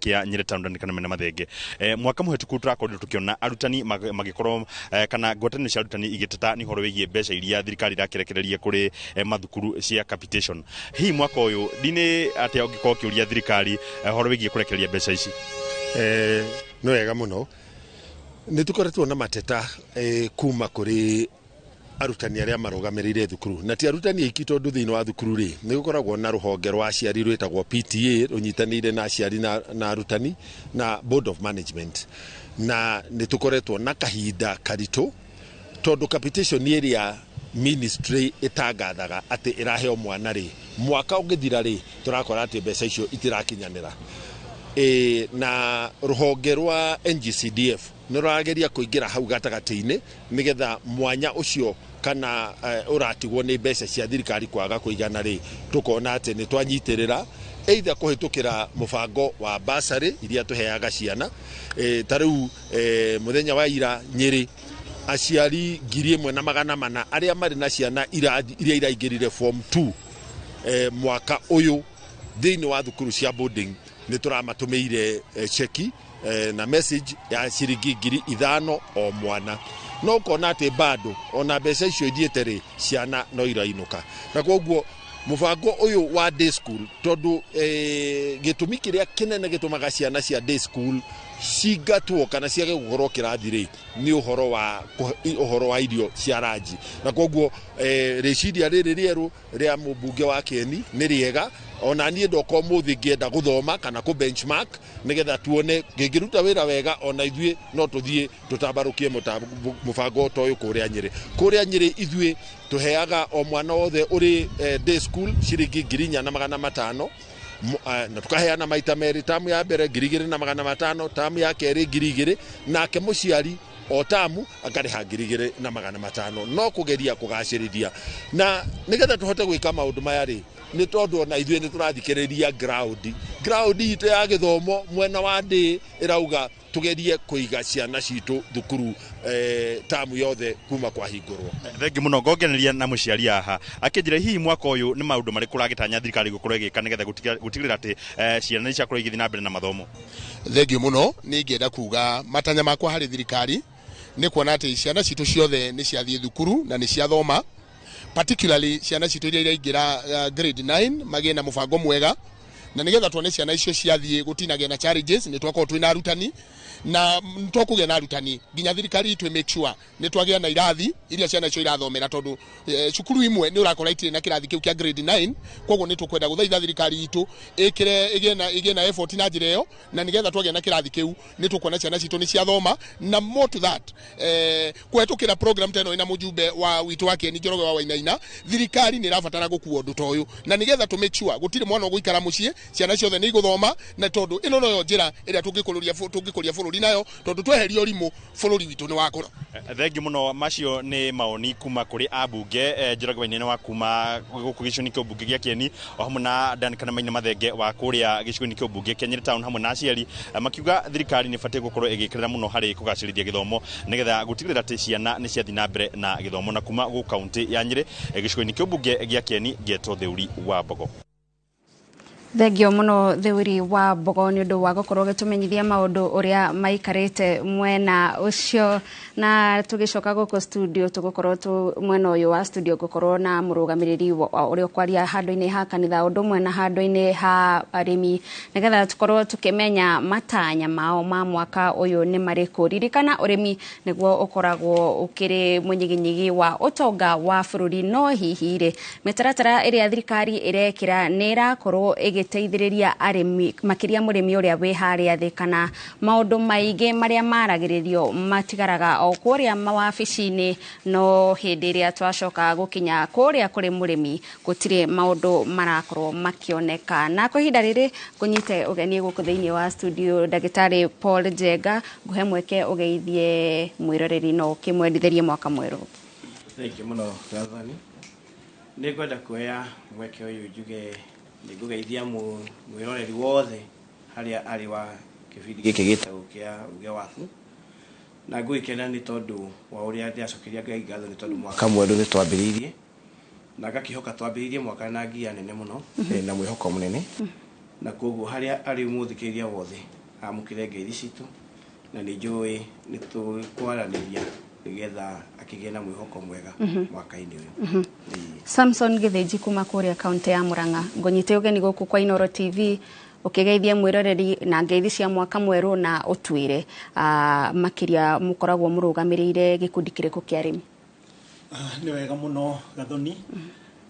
kĩa Nyĩrĩ Town Dan kana Maina Mathenge. Mwaka mũhĩtũku tũrakorirwo tũkĩona arutani magĩkorwo kana ngwatanĩro cia arutani igĩteta nĩ ũhoro wĩgiĩ mbeca iria thirikari ĩrakĩrekereria kũrĩ mathukuru cia capitation. Hihi mwaka ũyũ ndinĩ atĩa ũngĩkorwo ũkĩũria thirikari ũhoro wĩgiĩ kũrekereria mbeca ici? Nĩ wega mũno. Nĩ tũkoretwo na mateta kuma kũrĩ arutani arĩa marũgamĩrĩire thukuru, na ti arutani aiki, tondũ thĩinĩ wa thukuru rĩ nĩ gũkoragwo na rũhonge rwa aciari rwĩtagwo PTA, rũnyitanĩire na aciari na arutani na board of management. Na nĩ tũkoretwo na kahinda karitũ, tondũ capitation ĩrĩa ministry ĩtangathaga atĩ ĩraheo mwana rĩ, mwaka ũngĩthira rĩ, tũrakora atĩ mbeca icio itirakinyanĩra. Na rũhonge rwa NGCDF nĩ rũrageria kũingĩra hau gatagatĩ-inĩ nĩgetha mwanya ũcio kana ũratigwo nĩ mbeca cia thirikari kwaga kũigana rĩ, tũkona atĩ nĩ twanyitĩrĩra either kũhĩtũkĩra mũbango wa basarĩ iria tũheaga ciana. Ta rĩu mũthenya wa ira Nyĩrĩ, aciari 1400 arĩa marĩ na ciana iria iraingĩrire form 2 mwaka ũyũ thĩinĩ wa thukuru cia boarding, nĩ tũramatũmĩire cheki na message ya ciringi 5,000 o mwana. No ũkona atĩ bado ona mbeca icio ithiĩte rĩ, ciana no irainũka. Na koguo mũbango ũyũ wa day school, tondũ gĩtũmi kĩrĩa kĩnene gĩtũmaga ciana cia day school cingatwo kana ciage gũkorwo kĩrathi rĩ, nĩ ũhoro wa irio cia ranji. Na koguo rĩciria rĩrĩ rĩerũ rĩa mũmbunge wa Kieni nĩ rĩega. Ona niĩ ndoka ũmũthĩ ngĩenda gũthoma kana kũ benchmark nĩgetha tuone ngĩngĩruta wĩra wega, ona ithuĩ no tũthiĩ tũtambarũkie mũbango ta ũyũ kũrĩa Nyĩrĩ. Kũrĩa Nyĩrĩ ithuĩ tũheaga o mwana wothe ũrĩ day school ciringi 4,500, na tukaheana maita merĩ, tamu ya mbere 2,500, tamu ya kerĩ 2,000, nake mũciari o tamu akarĩha 2,500. No kũgeria kũgacĩrithia na nĩgetha tũhote gwĩka maũndũ maya rĩ, nĩ tondũ ona ithuĩ nĩ tũrathikĩrĩria ground itũ ya gĩthomo mwena wa ndĩ ĩrauga tugerie kũiga ciana citũ thukuru tamu yothe kuma kwahingũrwo. Thengi mũno. Ngongereria na mũciari haha akĩnjĩra hihi mwaka ũyũ nĩ maũndũ marĩkũ ũragĩtanya thirikari gũkorwo ĩgĩka nĩgetha gũtigĩrĩra atĩ ciana nĩ ciakorwo igĩthiĩ na mbere na mathomo? Thengi mũno. Nĩ ingĩenda kuga matanya makwa harĩ thirikari nĩ kuona atĩ ciana citũ ciothe nĩ ciathiĩ thukuru na nĩ ciathoma, particularly ciana citũ iria iraingĩra grade 9 magĩe na mũbango mwega, na nĩgetha tuone ciana icio ciathiĩ gũtinagĩa na challenges. Nĩ twakorwo twĩna arutani na twakũgĩa na arutani nginya thirikari itũ make sure nĩ twagĩa na irathi iria ciana icio irathomera, tondũ cukuru imwe nĩ ũrakora itirĩ na kĩrathi kĩu kĩa grade 9. Koguo nĩ tũkwenda gũthaitha thirikari itũ ĩkĩre ĩgĩe na effort na njĩra ĩyo, na nĩgetha twagĩa na kĩrathi kĩu nĩ tũkuona ciana citũ nĩ ciathoma. Na more to that, kũhetũkĩra program ta ĩno ĩna mũjumbe wa witũ wa Kieni Njoroge wa Wainaina, thirikari nĩ ĩrabatara gũkua ũndũ ta ũyũ, na nĩgetha tũ make sure gũtirĩ mwana ũgũikara mũciĩ, ciana ciothe nĩ igũthoma, na tondũ ĩno noyo njĩra ĩrĩa tũngĩkũria bũrũri nayo, tondũ tweheria ũrimũ bũrũri witũ nĩ wakũra. Thengi mũno. Macio nĩ maoni kuma kũrĩ ambunge Njoroge Wainaina wa kuma gũkũ gĩcigo-inĩ kĩa ũmbunge gĩa Kieni, o hamwe na Duncan Maina Mathenge wa kũrĩa gĩcigo-inĩ kĩa ũmbunge kĩa Nyĩrĩ Town, hamwe na aciari makiuga thirikari nĩ ĩbatiĩ gũkorwo ĩgĩkĩrĩra mũno harĩ kũgacĩrithia gĩthomo nĩgetha gũtigĩrĩra atĩ ciana nĩ ciathiĩ na mbere na gĩthomo. Na kuma gũkũ kaunti ya Nyĩrĩ, gĩcigo-inĩ kĩa ũmbunge gĩa Kieni, ngetwo Theuri wa Mbogo. Thengio mũno Theuri wa Mbogo nĩ ũndũ wa gũkorwo ũgĩtũmenyithia maũndũ ũrĩa maikarĩte mwena ũcio. Na tũgĩcoka gũkũ studio, tũgũkorwo mwena ũyũ wa studio gũkorwo na mũrũgamĩrĩri ũrĩa ũkwaria handũ-inĩ ha kanitha ũndũ ũmwe na handũ-inĩ ha arĩmi, nĩgetha tũkorwo tũkĩmenya matanya mao ma mwaka ũyũ nĩ marĩkũ. Ririkana ũrĩmi nĩguo ũkoragwo ũkĩrĩ mũnyiginyigi wa ũtonga wa bũrũri, no hihi rĩ mĩtaratara ĩrĩa thirikari ĩrekĩra nĩ ĩrakorwo ĩgĩteithĩrĩria arĩmi, makĩria mũrĩmi ũrĩa wĩ harĩa thĩ, kana maũndũ maingĩ marĩa maragĩrĩrio matigaraga o kũrĩa mawabici-inĩ, no hĩndĩ ĩrĩa twacoka gũkinya kũrĩa kũrĩ mũrĩmi gũtirĩ maũndũ marakorwo makĩoneka. Na kwa ihinda rĩrĩ ngũnyite ũgeni gũkũ thĩinĩ wa studio ndagĩtarĩ Paul Njenga, ngũhe mweke ũgeithie mwĩroreri no ũkĩmwendithĩrie mwaka mwerũ. Thengiũ mũno Gathani. Nĩ ngwenda kuoya mweke ũyũ njuge nĩ ngũgeithia mwĩroreri wothe harĩa arĩ wa kĩbindi gĩkĩ gĩtagwo kĩa Uge Waku, na ngũgĩkena nĩ tondũ wa ũrĩa ndĩracokeria Ngai ngatho nĩ tondũ mwaka mwerũ nĩ twambĩrĩirie, na ngakĩhoka twambĩrĩirie mwaka na ngia nene mũno na mwĩhoko mũnene, na koguo harĩa arĩ mũthikĩrĩria wothe amũkĩre ngeithi citũ, na nĩ njũĩ nĩ tũkwaranĩria nĩgetha akĩgĩe na mwĩhoko mwega mwaka-inĩ ũyũ. Samson Gĩthĩnji kuma kũrĩa kaunti ya Murang'a, ngũnyite ũgeni gũkũ kwa Inooro TV ũkĩgeithia mwĩroreri na ngeithi cia mwaka mwerũ, na ũtwĩre makĩria mũkoragwo mũrũgamĩrĩire gĩkundi kĩrĩkũ kĩa arĩmi? Nĩ wega mũno Gathoni.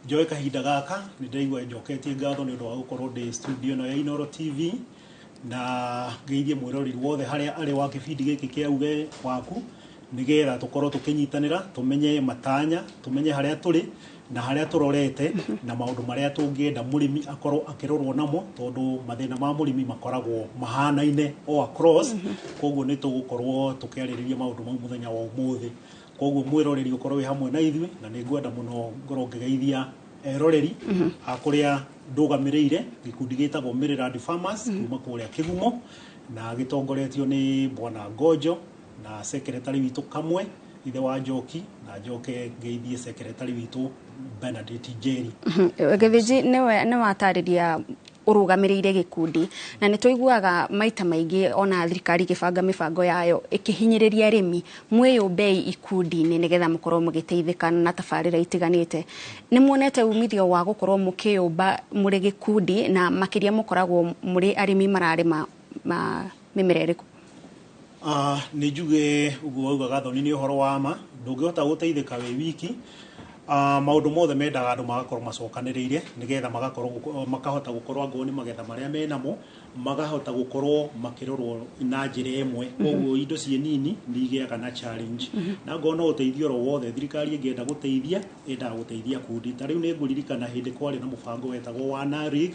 Njoe kahinda gaka nĩ ndĩraigua njoketie ngatho nĩ ũndũ wa gũkorwo ndĩ studio ĩno ya Inooro TV, na ngeithie mwĩroreri wothe harĩa arĩ wa kĩbindi gĩkĩ kĩa Uge Waku, nĩgetha tũkorwo tũkĩnyitanĩra, tũmenye matanya, tũmenye harĩa tũrĩ, Na harĩa tũrorete na maũndũ marĩa tũngĩenda mũrĩmi akorwo akĩrorwo namo, tondũ mathĩna ma mũrĩmi makoragwo mahanaine o across. Koguo nĩ tũgũkorwo tũkĩarĩrĩria maũndũ mau mũthenya wa ũmũthĩ. Koguo mwĩroreri ũkorwo wĩ hamwe na ithuĩ, na nĩ ngwenda mũno ngorwo ngĩgeithia eroreri a kũrĩa ndũgamĩrĩire gĩkundi gĩtagwo Maryland Farmers kuma kũrĩa Kĩgumo, na gĩtongoretio nĩ Bwana Ngojo na secretary witũ Kamwe ithe wa Njoki, na njoke ngeithie secretary witũ Bernadette Njeri. Gĩthĩnji, nĩwe nĩwatarĩria ũrũgamĩrĩire gĩkundi, na nĩ tũiguaga maita maingĩ ona thirikari ĩgĩbanga mĩbango yayo ĩkĩhinyĩrĩria arĩmi, mwĩyũmbei ikundi-inĩ nĩgetha mũkorwo mũgĩteithĩka na tabarĩra itiganĩte. Nĩ muonete umithio wa gũkorwo mũkĩyũmba mũrĩ gĩkundi, na makĩria mũkoragwo mũrĩ arĩmi mararĩma mĩmera ĩrĩkũ? Nĩ njuge ũguo wauga Gathoni nĩ ũhoro wa ma, ndũngĩhota gũteithĩka wĩ wiki. Maũndũ mothe mendaga andũ magakorwo macokanĩrĩire nĩgetha magakorwo makahota gũkorwo angorwo nĩ magetha marĩa menamo makahota gũkorwo makĩrorwo na njĩra ĩmwe. Koguo indo ciĩ nini nĩ igĩaga na challenge. Na ngorwo no ũteithio oro wothe thirikari ĩngĩenda gũteithia, ĩendaga gũteithia kundi. Ta rĩu nĩ ngũririkana hĩndĩ kwarĩ na mũbango wetagwo wa NARIC,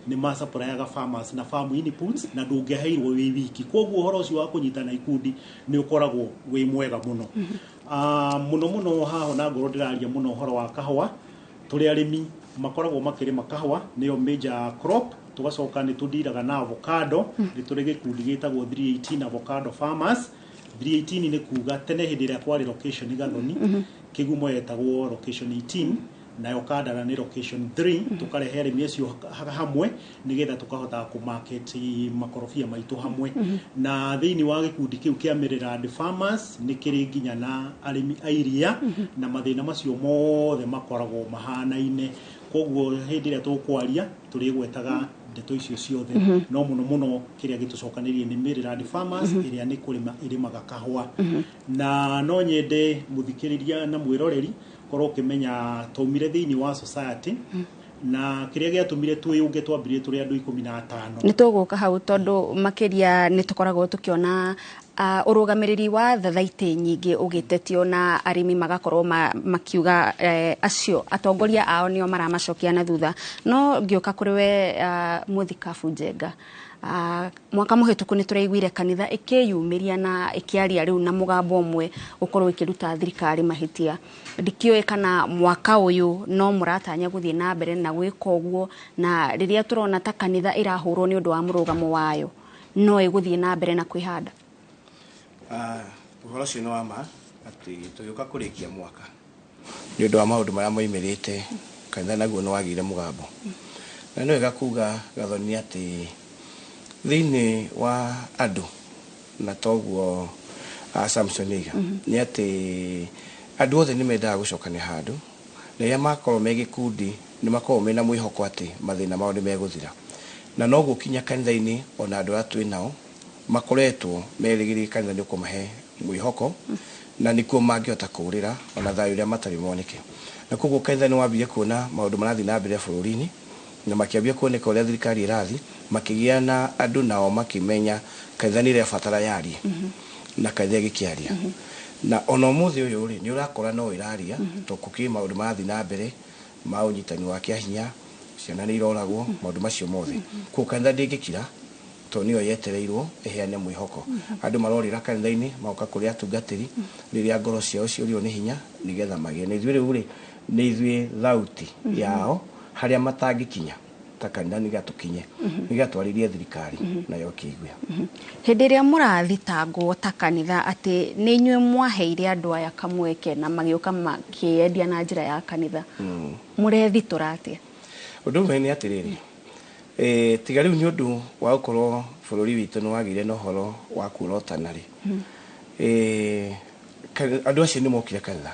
nĩ masupplyaga farmers na farm inputs, na ndũngĩaheirwo wĩ wiki. Koguo ũhoro ũcio wa kũnyitana ikundi nĩ ũkoragwo wĩ mwega mũno. Mũno mũno haha na ngorwo ndĩraria mũno ũhoro wa kahũa, tũrĩ arĩmi makoragwo makĩrĩma kahũa, nĩyo major crop. Tũgacoka nĩ tũndiraga na avocado. Nĩ tũrĩ gĩkundi gĩtagwo 318 Avocado Farmers. 318 nĩ kuga tene hĩndĩ ĩrĩa kwarĩ location Gathoni, Kĩgumo yetagwo location 18, nayo Kandara nĩ location 3. Tũkarehe arĩmi acio hamwe nĩgetha tũkahota kũmarket makorobia maitũ hamwe. Na thĩinĩ wa gĩkundi kĩu kĩa Maryland Farmers nĩ kĩrĩ nginya na arĩmi a iria, na mathĩna macio mothe makoragwo mahanaine. Koguo hĩndĩ ĩrĩa tũkwaria tũrĩgwetaga ndeto icio ciothe. No mũno mũno kĩrĩa gĩtũcokanĩrie nĩ Maryland Farmers, ĩrĩa nĩ kũrĩma ĩrĩmaga kahũa. Na no nyende mũthikĩrĩria na mwĩroreri korwo ũkĩmenya twaumire thĩinĩ wa society, na kĩrĩa gĩatũmire twĩyũnge twambirie tũrĩ andũ 15. Nĩ tũgũka hau, tondũ makĩria nĩ tũkoragwo tũkĩona ũrũgamĩrĩri wa thathaitĩ nyingĩ ũgĩtetio, na arĩmi magakorwo makiuga acio atongoria ao nĩo maramacokia na thutha. No ngĩũka kũrĩ we mũthikabu Njenga, mwaka mũhĩtũku nĩ tũraiguire kanitha ĩkĩyumĩria na ĩkĩaria rĩu na mũgambo ũmwe gũkorwo ĩkĩruta thirikari mahĩtia. Ndikĩũĩ kana mwaka ũyũ no mũratanya gũthiĩ na mbere na gwĩka ũguo, na rĩrĩa tũrona ta kanitha ĩrahũrwo nĩ ũndũ wa mũrũgamo wayo, no ĩgũthiĩ na mbere na kwĩhanda? Ũhoro ũcio nĩ wa ma atĩ tũgĩũka kũrĩkia mwaka, nĩ ũndũ wa maũndũ marĩa moimĩrĩte, kanitha naguo nĩ wagĩire mũgambo. Na nĩ wega kuga Gathoni atĩ thĩinĩ wa andũ, na toguo Samson oiga, nĩ atĩ andũ othe nĩ mendaga gũcokania handũ, na rĩrĩa makorwo me gĩkundi nĩ makoragwo mena mwĩhoko atĩ mathĩna mao nĩ megũthira. Na noguo kinya kanitha-inĩ ona andũ arĩa twĩ nao makoretwo merĩgĩrĩire kanitha nĩ ũkũmahe mwĩhoko, na nĩkuo mangĩhota kũũrĩra ona thayũ ũrĩa matarĩ moneke. Na koguo kanitha nĩ wambire kuona maũndũ marathiĩ na mbere bũrũri-inĩ, na makĩambia kuoneka ũrĩa thirikari ĩrathiĩ, makĩgĩa na andũ nao makĩmenya kanitha nĩ ĩrabatara yarie, na kanitha ĩgĩkĩaria. Na ona ũmũthĩ ũyũ rĩ, nĩ ũrakora no ĩraria, tondũ gũkĩrĩ maũndũ marathiĩ na mbere ma ũnyitani wa kĩa hinya, ciana nĩ iroragwo, maũndũ macio mothe. Koguo kanitha ndĩngĩkira, tondũ nĩyo yetereirwo ĩheane mwĩhoko. Andũ marorĩra kanitha-inĩ, magoka kũrĩ atungatĩri rĩrĩa ngoro ciao ciũrirwo nĩ hinya, nĩgetha magĩe na ithuĩ. Rĩu rĩ, nĩ ithuĩ thauti yao harĩa matangĩkinya ta kanitha, nĩgetha tũkinye, nĩgetha twarĩrie thirikari nayo ĩkĩigue. Hĩndĩ ĩrĩa mũrathitangwo ta kanitha atĩ nĩ inyuĩ mwaheire andũ aya kamweke na magĩũka makĩendia na njĩra ya kanitha, mũrethitũra atĩa? Ũndũ ũmwe nĩ atĩrĩrĩ, tiga rĩu nĩ ũndũ wa gũkorwo bũrũri witũ nĩ wagĩire na ũhoro wa kuorotana rĩ, andũ acio nĩ mokire kanitha,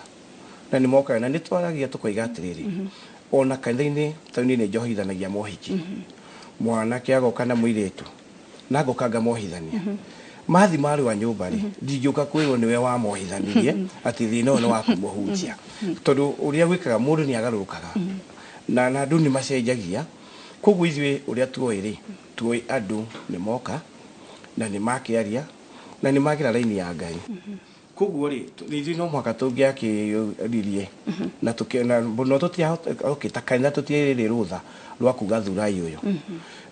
na nĩ mokaga na nĩ twaragia tũkoiga atĩrĩrĩ, ona kanitha-inĩ taũni nĩ njohithanagia mohiki, mwanake agoka na mũirĩtu na ngoka ngamohithania, mathi marũa nyũmba rĩ, ndingĩũka kwĩrwo nĩwe wamohithanirie atĩ thĩna ũyũ nĩ wa kũmũhunjia, tondũ ũrĩa gwĩkaga mũndũ nĩ agarũrũkaga na andũ nĩ macenjagia. Koguo ithuĩ ũrĩa tuoĩ rĩ, tuoĩ andũ nĩ moka na nĩ makĩaria na nĩ magĩra raini ya Ngai. Koguo rĩ, ithuĩ no mũhaka tũngĩakĩririe na tũkĩona no tũtiahota, okay, ta kanitha tũtiĩrĩ rũtha rwa kuga thurai ũyũ,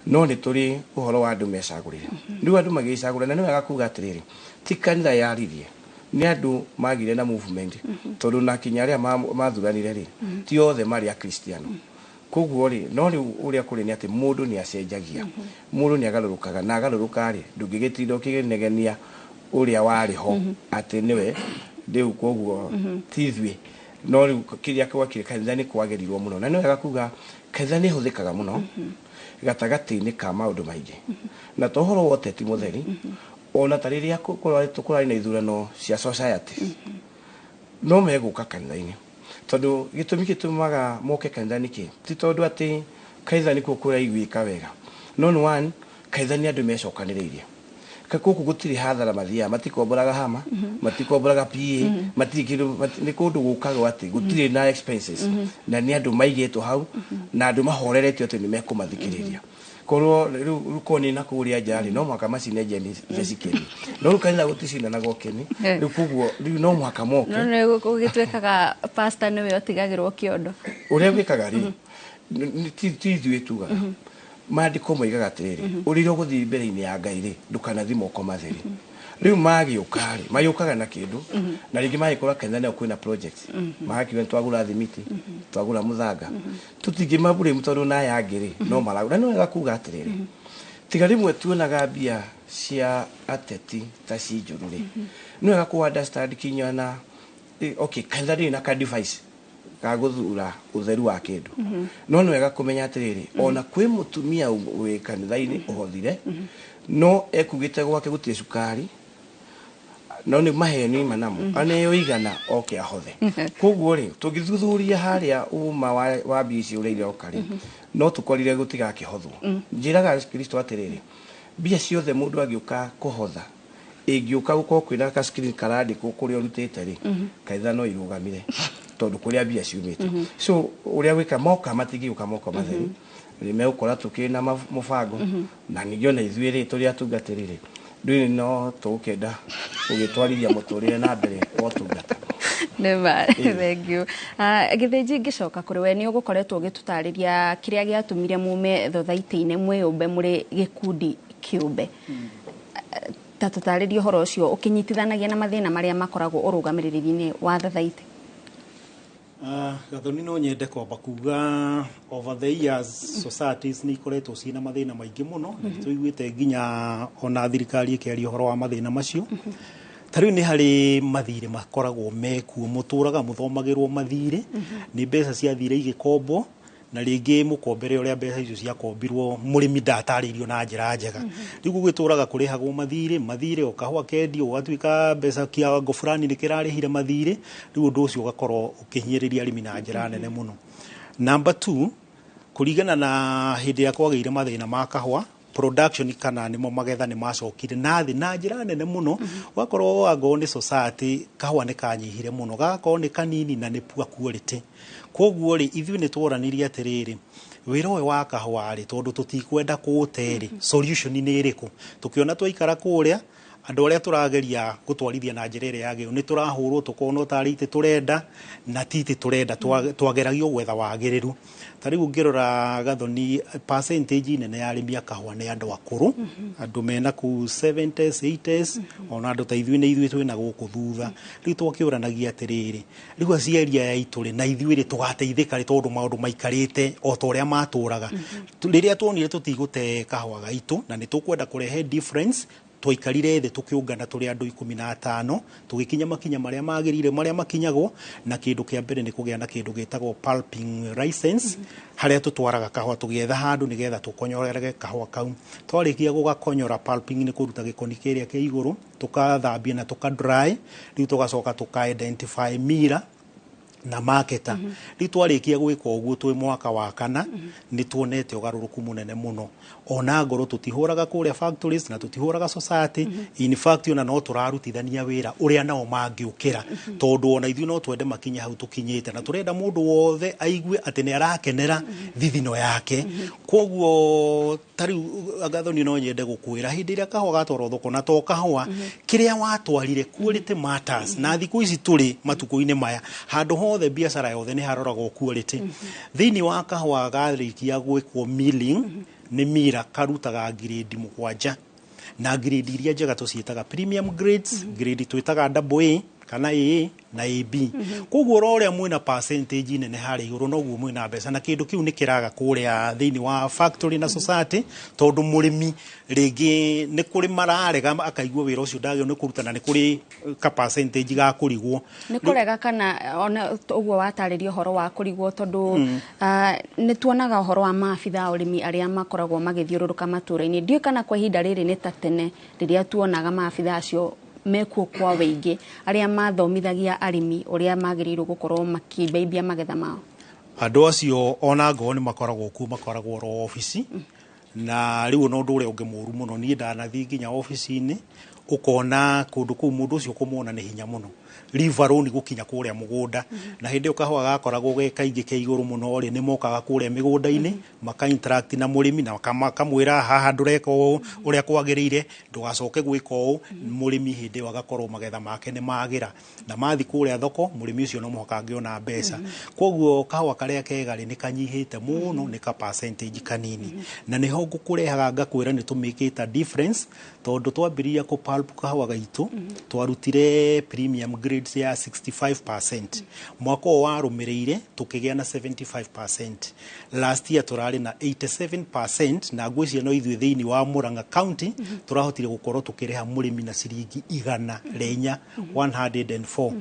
no nĩ tũrĩ ũhoro wa andũ mecagũrĩre. Rĩu andũ magĩcagũra, na nĩ wega kuga atĩrĩrĩ, ti kanitha yaririe, nĩ andũ magire na movement, tondũ na kinya arĩa mathuranire rĩ, ti othe marĩ akristiano. Koguo rĩ, no rĩu ũrĩa kũrĩ nĩ atĩ mũndũ nĩ acenjagia, mũndũ nĩ agarũrũkaga, na agarũrũka rĩ, ndũngĩgĩtinda ũkĩnegenia ũrĩa warĩ ho atĩ nĩwe rĩu. Koguo ti ithuĩ, no rĩu kĩrĩa gwakire kanitha nĩ kwagĩrirwo mũno, na nĩ wega kuga kanitha nĩ ĩhũthĩkaga mũno gatagatĩ-inĩ ka maũndũ maingĩ, na to ũhoro wa ũteti mũtheri. Ona ta rĩrĩa kũrarĩ na ithurano cia society, no megũka kanitha-inĩ, tondũ gĩtũmi gĩtũmaga moke kanitha nĩkĩ? Ti tondũ atĩ kanitha nĩkuo kũraiguĩka wega, no nĩ one, kanitha nĩ andũ mecokanĩrĩirie. Gũkũ gũtirĩ hathara mathiaga, matikomboraga hama, matikomboraga PA, matirĩ kĩndũ, nĩ kũndũ gũkagwo atĩ gũtirĩ na expenses, na nĩ andũ maigĩtwo hau na andũ mahoreretio atĩ nĩ mekũmathikĩrĩria. Korwo rĩu korwo nĩ na kũrĩa nja rĩ, no mũhaka macine njeni cia cikeni, no rĩu kanitha gũticinanagwo keni. Rĩu koguo rĩu no mũhaka moke. No nĩ gũgĩtuĩkaga pastor nĩwe ũtigagĩrwo kĩondo. Ũrĩa gwĩkaga rĩ, ti ithuĩ tugaga, maandĩko moigaga atĩrĩrĩ, ũrĩa ũgũthiĩ mbere-inĩ ya Ngai rĩ, ndũkanathiĩ moko matheri. Rĩu magĩũka rĩ, magĩũkaga na kĩndũ, na rĩngĩ magĩkora kanitha nayo kwĩna project, magakiuga nĩ twagũra thimiti, twagũra mũthanga. Tũtingĩmaburĩmu tondũ na aya angĩ rĩ, no maragũra. Na nĩ wega kuga atĩrĩrĩ, tiga rĩmwe tuonaga mbia cia ateti ta ci njũru rĩ, nĩ wega kũ understand kinya na okay, kanitha ndĩrĩ na ka device ga gũthura ũtheru wa kĩndũ, no nĩ wega kũmenya atĩrĩrĩ, ona kwĩ mũtumia wĩ kanitha-inĩ ũhothire, no ekugĩte gwake gũtirĩ cukari, no nĩ maheni manamo aneo igana oke ahothe. Koguo rĩ, tũngĩthuthuria harĩa ũma wa mbia icio ũrĩa iroka rĩ, no tũkorire gũtigakĩhothwo. Njĩraga Kristo atĩrĩrĩ, mbia ciothe mũndũ angĩũka kũhotha, ĩngĩũka gũkorwo kwĩna ka screen karandĩkwo kũrĩa ũrutĩte rĩ, kanitha no irũgamire, tondũ kũrĩa mbia ciumĩte. So ũrĩa gwĩka, moka matingĩũka moko matheri, nĩ megũkora tũkĩrĩ na mũbango. Na ningĩ ona ithuĩ rĩ, tũrĩ atungatĩri rĩ, ndũĩ no tũgũkĩenda gũgĩtwarithia mũtũrĩre na mbere wa ũtungata. Nĩma, thank you. Gĩthĩnji, ngĩcoka kũrĩ we, nĩ ũgũkoretwo ũgĩtũtarĩria kĩrĩa gĩatũmire mume thothaitĩ-inĩ mwĩyũmbe mũrĩ gĩkundi kĩũmbe. Ta tũtarĩrie ũhoro ũcio ũkĩnyitithanagia na mathĩna marĩa makoragwo ũrũgamĩrĩri-inĩ wa thothaitĩ. Gathoni, no nyende kwamba kuga over the years societies nĩ ikoretwo ciĩna mathĩna maingĩ mũno, na nĩ tũiguĩte nginya ona thirikari ĩkĩaria ũhoro wa mathĩna macio. Ta rĩu nĩ harĩ mathirĩ makoragwo mekuo, mũtũraga mũthomagĩrwo mathirĩ, nĩ mbeca ciathire igĩkombwo, na rĩngĩ mũkombere ũrĩa mbeca icio ciakombirwo mũrĩmi ndatarĩirio na njĩra njega. Rĩu gũgĩtũraga kũrĩhagwo mathirĩ, mathirĩ, o kahũa kendio ũgatuĩka mbeca kĩwango fulani nĩ kĩrarĩhire mathirĩ. Rĩu ũndũ ũcio ũgakorwo ũkĩhinyĩrĩria arĩmi na njĩra nene mũno. Number two, kũringana na hĩndĩ ĩrĩa kwagĩire mathĩna ma kahũa production, kana nĩmo magetha nĩ macokire na thĩ na njĩra nene mũno, ũgakorwo angorwo nĩ society kahũa nĩ kanyihire mũno, gagakorwo nĩ kanini na nĩ poor quality. Koguo rĩ, ithuĩ nĩ tworanirie atĩrĩrĩ, wĩra ũyũ wa kahũa rĩ, tondũ tũtikwenda kũũte rĩ, solution nĩ ĩrĩkũ? Tũkĩona twaikara kũrĩa, andũ arĩa tũrageria gũtwarithia na njĩra ĩrĩa yagĩrĩire nĩ tũrahũrwo, tũkonwo tarĩ itĩ tũrenda, na ti itĩ tũrenda, twageragio gwetha wagĩrĩru. Ta rĩu ũngĩrora, Gathoni, percentage nene ya arĩmi a kahũa nĩ andũ akũrũ, andũ mena kũu 70s, 80s, ona andũ ta ithuĩ nĩ ithuĩ twĩna gũkũ thutha. Rĩu twakĩũranagia atĩrĩrĩ, rĩu aciari aya aitũ rĩ, na ithuĩ rĩ, tũgateithĩka rĩ, tondũ maũndũ maikarĩte o ta ũrĩa matũraga? Rĩrĩa tuonire tũtigũte kahũa gaitũ na nĩ tũkwenda kũrehe difference, twaikarire thĩ tũkĩũngana tũrĩ andũ 15, tũgĩkinya makinya marĩa magĩrĩire marĩa makinyagwo, na kĩndũ kĩa mbere nĩ kũgĩa na kĩndũ gĩtagwo pulping license, harĩa tũtwaraga kahũa tũgĩetha handũ nĩgetha tũkonyorere kahũa kau. Twarĩkia gũgakonyora, pulping nĩ kũruta gĩkoni kĩrĩa kĩ igũrũ, tũkathambia na tũka dry. Rĩu tũgacoka tũka identify mira. Na marketer. Rĩu twarĩkia gwĩka ũguo twĩ mwaka wa kana, nĩ tuonete ũgarũrũku mũnene mũno. Ona ngorwo tũtihũraga kũrĩa factories na tũtihũraga society, in fact ona no tũrarutithania wĩra ũrĩa nao mangĩũkĩra, tondũ ona ithuĩ no twende makinye hau tũkinyĩte, na tũrenda mũndũ wothe aigue atĩ nĩ arakenera thithino yake. Koguo ta rĩu, Gathoni, no nyende gũkwĩra hĩndĩ ĩrĩa kahũa gatwarwo thoko, na to kahũa, kĩrĩa watwarire, quality matters. Na thikũ ici tũrĩ matukũ-inĩ maya, handũ hothe biacara yothe nĩ haroragwo quality. Thĩinĩ wa kahũa garĩkia gwĩkwo milling nĩ mira, karutaga grade 7, na grade iria njega tũciĩtaga premium grades, grade twĩtaga double A kana AA na AB. Koguo ũrĩa mwĩna percentage nene harĩa igũrũ, noguo mwĩna mbeca, na kĩndũ kĩu nĩ kĩraga kũrĩa thĩinĩ wa factory na society, tondũ mũrĩmi rĩngĩ nĩ kũrĩ mararega, akaigua wĩra ũcio ndagĩrĩirwo nĩ kũruta, na nĩ kũrĩ ka percentage ga kũrigwo. Nĩ kũrega kana ona ũguo watarĩria ũhoro wa kũrigwo, tondũ nĩ tuonaga ũhoro wa maabitha a ũrĩmi arĩa makoragwo magĩthiũrũrũka matũũra-inĩ. Ndiũĩ kana kwa ihinda rĩrĩ nĩ ta tene rĩrĩa tuonaga maabitha acio mekuo kwa wĩingĩ, arĩa mathomithagia arĩmi ũrĩa magĩrĩirwo gũkorwo makĩmbaimbia magetha mao. Andũ acio ona ngorwo nĩ makoragwo kuo, makoragwo oro obici. Na rĩu ona ũndũ ũrĩa ũngĩ mũru mũno, niĩ ndanathiĩ nginya obici-inĩ, ũkona kũndũ kũu mũndũ ũcio kũmwona nĩ hinya mũno, leave alone gũkinya kũrĩa mũgũnda. Na hĩndĩ ĩyo kahũa gakoragwo ge kaingĩ ke igũrũ mũno rĩ, nĩ mokaga kũrĩa mĩgũnda-inĩ, maka interact na mũrĩmi na makamwĩra, haha ndũreka ũũ ũrĩa kwagĩrĩire, ndũgacoke gwĩka ũũ. Mũrĩmi hĩndĩ ĩyo agakorwo magetha make nĩ magĩra, na mathi kũrĩa thoko, mũrĩmi ũcio no mũhaka angĩona mbeca. Koguo kahũa karĩa kega rĩ, nĩ kanyihĩte mũno, nĩ ka percentage kanini. Na nĩho ngũkũrehaga ngakwĩra nĩ tũmĩkĩte difference, tondũ twambĩrĩria kũ pulp kahũa gaitũ, twarutire premium grades ya 65%. Mwaka ũyũ warũmĩrĩire tũkĩgĩa na 75%. Last year tũrarĩ na 87%, na ngwĩciria no ithuĩ thĩinĩ wa Murang'a County tũrahotire gũkorwo tũkĩrĩha mũrĩmi na ciringi 104, 104.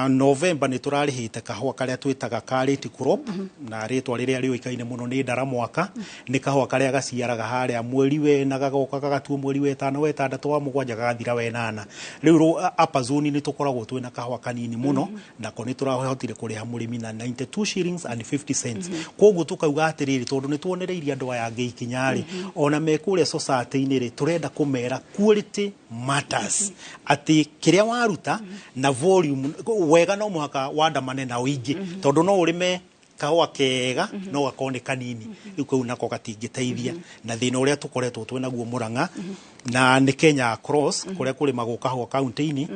November nĩ tũrarĩhĩte kahũa karĩa twĩtaga ka late crop, na rĩtwa rĩrĩa rĩũĩkaine mũno nĩ ndara mwaka. Nĩ kahũa karĩa gaciaraga harĩa mweri wena, gagoka gagatuo mweri wetano, wetandatũ, wa mũgwanja, gagathira wenana. Rĩu upper zone nĩ tũkoragwo twĩna kahũa kanini mũno, nako nĩ tũrahotire kũrĩha mũrĩmi na 92 shillings and 50 cents. Koguo tũkauga atĩrĩrĩ, tondũ nĩ tuonereirie andũ aya angĩ ikinya rĩ, ona me kũrĩa society-inĩ rĩ, tũrenda kũmera quality matters, atĩ kĩrĩa waruta na volume wega no mũhaka wandamane na ũingĩ, tondũ no ũrĩme kahũa kega no gakorwo nĩ kanini, rĩu kau nako gatingĩteithia. Na thĩna ũrĩa tũkoretwo twĩ naguo Murang'a na nĩ Kenya across kũrĩa kũrĩmagwo kahũa kaunti-inĩ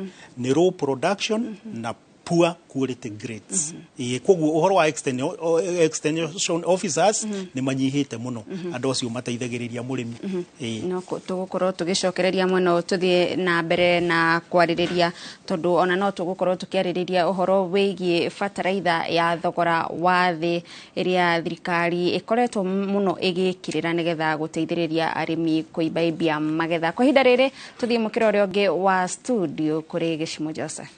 nĩ low production na poor quality grades. Ĩĩ, koguo ũhoro wa extension officers nĩ manyihĩte mũno, andũ acio mateithagĩrĩria mũrĩmi. Ĩĩ. No tũgũkorwo tũgĩcokereria mũno, tũthiĩ na mbere na kwarĩrĩria, tondũ ona no tũgũkorwo tũkĩarĩrĩria ũhoro wĩgiĩ bataraitha ya thogora wa thĩ ĩrĩa thirikari ĩkoretwo mũno ĩgĩkĩrĩra nĩgetha gũteithĩrĩria arĩmi kũimbaimbia magetha. Kwa ihinda rĩrĩ tũthiĩ mũkĩra ũrĩa ũngĩ wa studio kũrĩ Gĩcimo Joseph.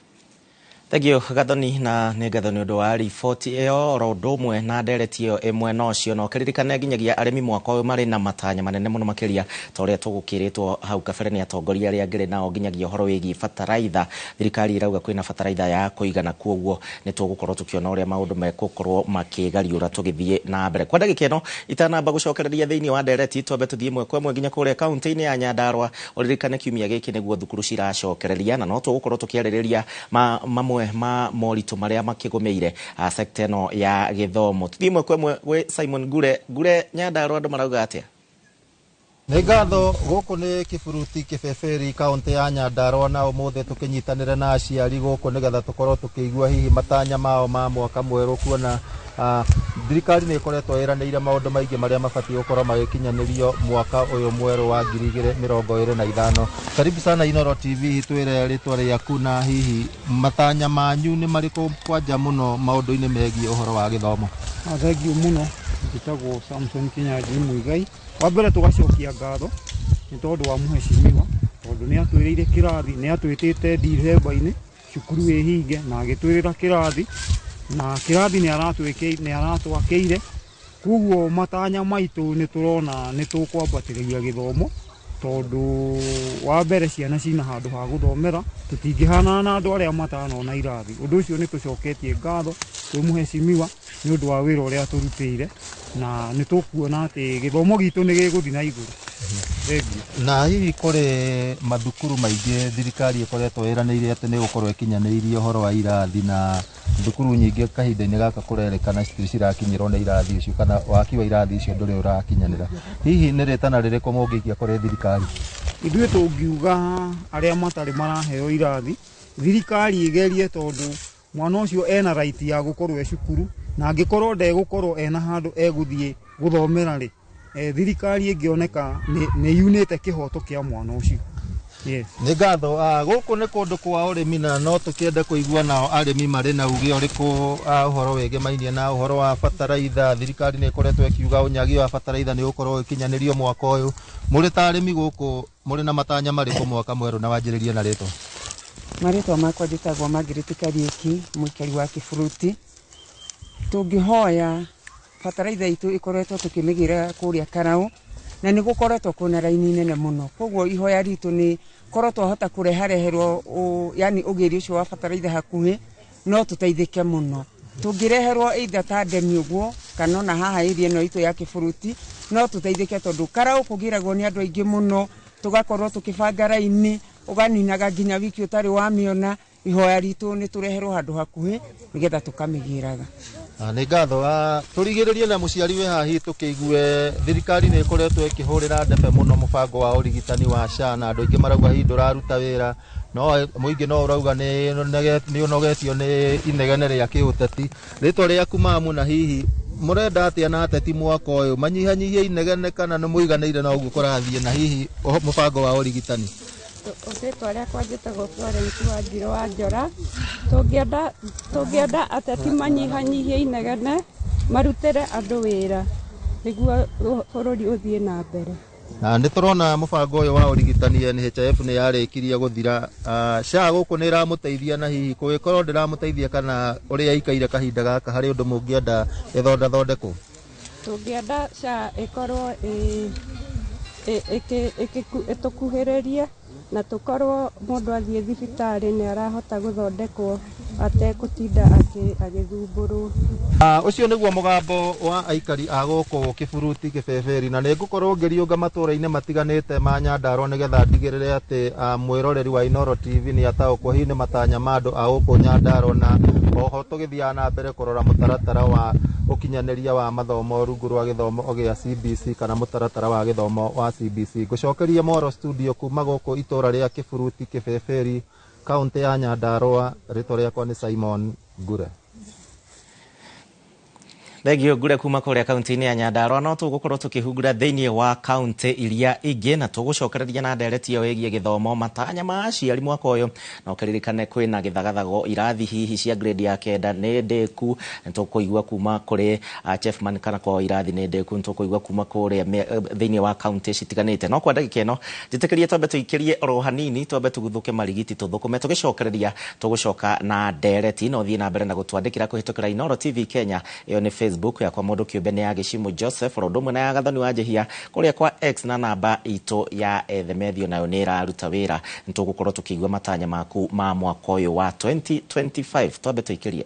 Thank you Gathoni, na nĩ ngatho nĩ ũndũ wa riboti ĩyo oro ũndũ ũmwe na ndereti ĩyo ĩmwe na ũcio. Na ũkĩririkane nginyagia arĩmi mwaka ũyũ marĩ na matanya manene mũno makĩria, ta ũrĩa tũgũkĩrĩtwo hau kabere nĩ atongoria arĩa angĩ nao, nginyagia ũhoro wĩgiĩ bataraitha. Thirikari ĩrauga kwĩna bataraitha ya kũigana, kuoguo nĩ tũgũkorwo tũkĩona ũrĩa maũndũ mekũkorwo makĩgariũra tũgĩthiĩ na mbere. Kwa ndagĩka ĩno itanamba gũcokereria thĩinĩ wa ndereti, twambe tũthiĩ ĩmwe kwa ĩmwe nginya kũrĩa kaunti-inĩ ya Nyandarua. Ũririkane kiumia gĩkĩ nĩguo thukuru ciracokereria, na no tũgũkorwo tũkĩarĩrĩria mamwe ma moritũ marĩa makĩgũmĩire sekta ĩno ya gĩthomo. Tũthiĩ ĩmwe kwa ĩmwe gwĩ Simon Ngure. Ngure, Nyandarua andũ marauga atĩa? Nĩ ngatho. Gũkũ nĩ Kĩburuti Kĩbeberi, kaũntĩ ya Nyandarua, na ũmũthĩ tũkĩnyitanĩre na aciari gũkũ nĩgetha tũkorwo tũkĩigua hihi matanya mao ma mwaka mwerũ, kuona thirikari nĩ ĩkoretwo ĩranĩire maũndũ maingĩ marĩa mabatiĩ gũkorwo magĩkinyanĩrio mwaka ũyũ mwerũ wa 2025. Karibu sana Inooro TV. Twĩre rĩtwa rĩaku na hihi matanya manyu nĩ marĩkũ, kwanja mũno maũndũ-inĩ megiĩ ũhoro wa gĩthomo. Thengiũ mũno. Njĩtagwo Samson Kinyanjui Muigai. Wa mbere tũgacokia ngatho nĩ tondũ wa mũhecimiwa, tondũ nĩ atwĩrĩire kĩrathi, nĩ atwĩtĩte Dicemba-inĩ cukuru ĩhinge na agĩtwĩrĩra kĩrathi, na kĩrathi nĩ aratwakĩire. Koguo matanya maitũ nĩ tũrona nĩ tũkwambatĩria gĩthomo. Tondũ wa mbere ciana cina handũ ha gũthomera, tũtingĩhanana na andũ arĩa matanona irathi. Ũndũ ũcio nĩ tũcoketie ngatho kwĩ mũhecimiwa nĩ ũndũ wa wĩra ũrĩa tũrutĩire, na nĩ tũkuona atĩ gĩthomo gitũ nĩ gĩgũthiĩ na igũrũ. Thengiũ. Na hihi kũrĩ mathukuru maingĩ thirikari ĩkoretwo ĩranĩire atĩ nĩ ĩgũkorwo ĩkinyanĩirie ũhoro wa irathi, na thukuru nyingĩ kahinda-inĩ gaka kũrerĩkana citirĩ cirakinyĩrwo nĩ irathi icio, kana waki wa irathi icio ndũrĩ ũrakinyanĩra. Hihi nĩ rĩtana rĩrĩkũ mũngĩikia kũrĩ thirikari? Ithuĩ tũngiuga arĩa matarĩ maraheo irathi, thirikari ĩgerie, tondũ mwana ũcio ena right ya gũkorwo e cukuru, na angĩkorwo ndegũkorwo ena handũ egũthiĩ gũthomera rĩ, thirikari ĩngĩoneka nĩ yunĩte kĩhoto kĩa mwana ũcio. Yes. Nĩ ngatho. Gũkũ nĩ kũndũ kwa ũrĩmi, na no tũkĩende kũigua nao arĩmi marĩ na uge ũrĩkũ ũhoro wĩgĩmainie na ũhoro wa bataraitha. Thirikari nĩ ĩkoretwo ĩkiuga ũnyagi wa bataraitha nĩ ũgũkorwo ũgĩkinyanĩrio mwaka ũyũ. Mũrĩ ta arĩmi gũkũ, mũrĩ na matanya marĩkũ mwaka mwerũ, na wanjĩrĩrie na rĩtwa? Marĩtwa makwa njĩtagwo Margaret Kariũki, mũikari wa Kĩburuti. Tũngĩhoya bataraitha itũ ĩkoretwo tũkĩmĩgĩra kũrĩa Karaũ, na nĩ gũkoretwo kwĩna raini nene mũno. Koguo ihoya ritũ nĩ korwo twahota kũrehareherwo yani ũgĩri ũcio wa bataraitha hakuhĩ, no tũteithĩke mũno. Tũngĩreherwo either ta ndemi ũguo, kana ona haha area ĩno itũ ya Kĩburuti, no tũteithĩke, tondũ Karaũ kũgĩragwo nĩ andũ aingĩ mũno, tũgakorwo tũkĩbanga raini, ũganinaga nginya wiki ũtarĩ wamĩona. Ihoya ritũ nĩ tũreherwo handũ hakuhĩ nĩgetha tũkamĩgĩraga. Nĩ ngatho. Tũrigĩrĩrie na mũciari wĩ haha, hihi tũkĩigue thirikari nĩ ĩkoretwo ĩkĩhũrĩra ndebe mũno mũbango wa ũrigitani wa SHA, na andũ aingĩ marauga hihi ndũraruta wĩra, no mũingĩ no ũrauga nĩ ũnogetio nĩ inegene rĩa kĩũteti. Rĩtwa rĩaku mamu, na hihi mũrenda atĩa na ateti mwaka ũyũ, manyihanyihie inegene kana nĩ mũiganĩire na ũguo kũrathiĩ, na hihi mũbango wa ũrigitani? Rĩtwa rĩakwa njĩtagwo Florence Wanjirũ wa Njora. Tũngĩenda ateti manyihanyihie inegene, marutĩre andũ wĩra nĩguo bũrũri ũthiĩ na mbere. Na nĩ tũrona mũbango ũyũ wa ũrigitani NHIF nĩ yarĩkirie gũthira. SHA gũkũ nĩ ĩramũteithia, na hihi kũngĩkorwo ndĩramũteithia kana ũrĩa ĩikaire kahinda gaka, harĩ ũndũ mũngĩenda ĩthondathondekwo? Tũngĩenda SHA ĩkorwo ĩtũkuhĩrĩrie, na tũkorwo mũndũ athiĩ thibitarĩ nĩ arahota gũthondekwo atekũtinda agĩthumbũrwo. Ũcio nĩguo mũgambo wa aikari a gũkũ Kĩburuti Kĩbeberi, na nĩ ngũkorwo ngĩriũnga matũũra-inĩ matiganĩte ma Nyandarua nĩgetha ndigĩrĩre atĩ mwĩroreri wa Inooro TV nĩ ataũkwo hihi nĩ matanya ma andũ a gũkũ Nyandarua, na oho tũgĩthiaga na mbere kũrora mũtaratara wa ũkinyanĩria wa mathomo rungu rwa gĩthomo gĩa CBC kana mũtaratara wa gĩthomo wa CBC. Ngũcokerie Moro studio kuma gũkũ itũũra rĩa Kĩburuti Kĩbeberi, kaũntĩ ya Nyandarua. Rĩtwa rĩakwa nĩ Simon Ngure. Thengio Ngure kuma kũrĩa kaunti-inĩ ya Nyandarua. No tũgũkorwo tũkĩhungura thĩinĩ wa kaunti iria ingĩ, na tũgũcokereria na ndereti ĩyo ĩgiĩ gĩthomo, matanya ma aciari mwaka ũyũ, na ũkĩririkane kwĩna gĩthagathago, irathi hihi cia grade ya 9 nĩ ndĩku. Nĩ tũkũigua kuma kũrĩ Chefman kana kwa irathi nĩ ndĩku, nĩ tũkũigua kuma kũrĩa thĩinĩ wa kaunti citiganĩte. No kwa ndagĩka ĩno njĩtĩkĩrie twambe tũikĩrie oro hanini, twambe tũguthũke marigiti, tũthũkũme, tũgĩcokereria tũgũcoka na ndereti. No thiĩ na mbere na gũtwandĩkĩra kũhĩtũkĩra Inooro TV Kenya, ĩyo nĩ Facebook yakwa mũndũ kĩũmbe nĩ ya Gĩcimũ Joseph, oro ũndũ ũmwe na ya Gathoni wa Njehia kũrĩa kwa X, na namba itũ ya Ethemethio nayo nĩ ĩraruta wĩra. Nĩ tũgũkorwo tũkĩigua matanya maku ma mwaka ũyũ wa 2025. Twambe tũikĩrie.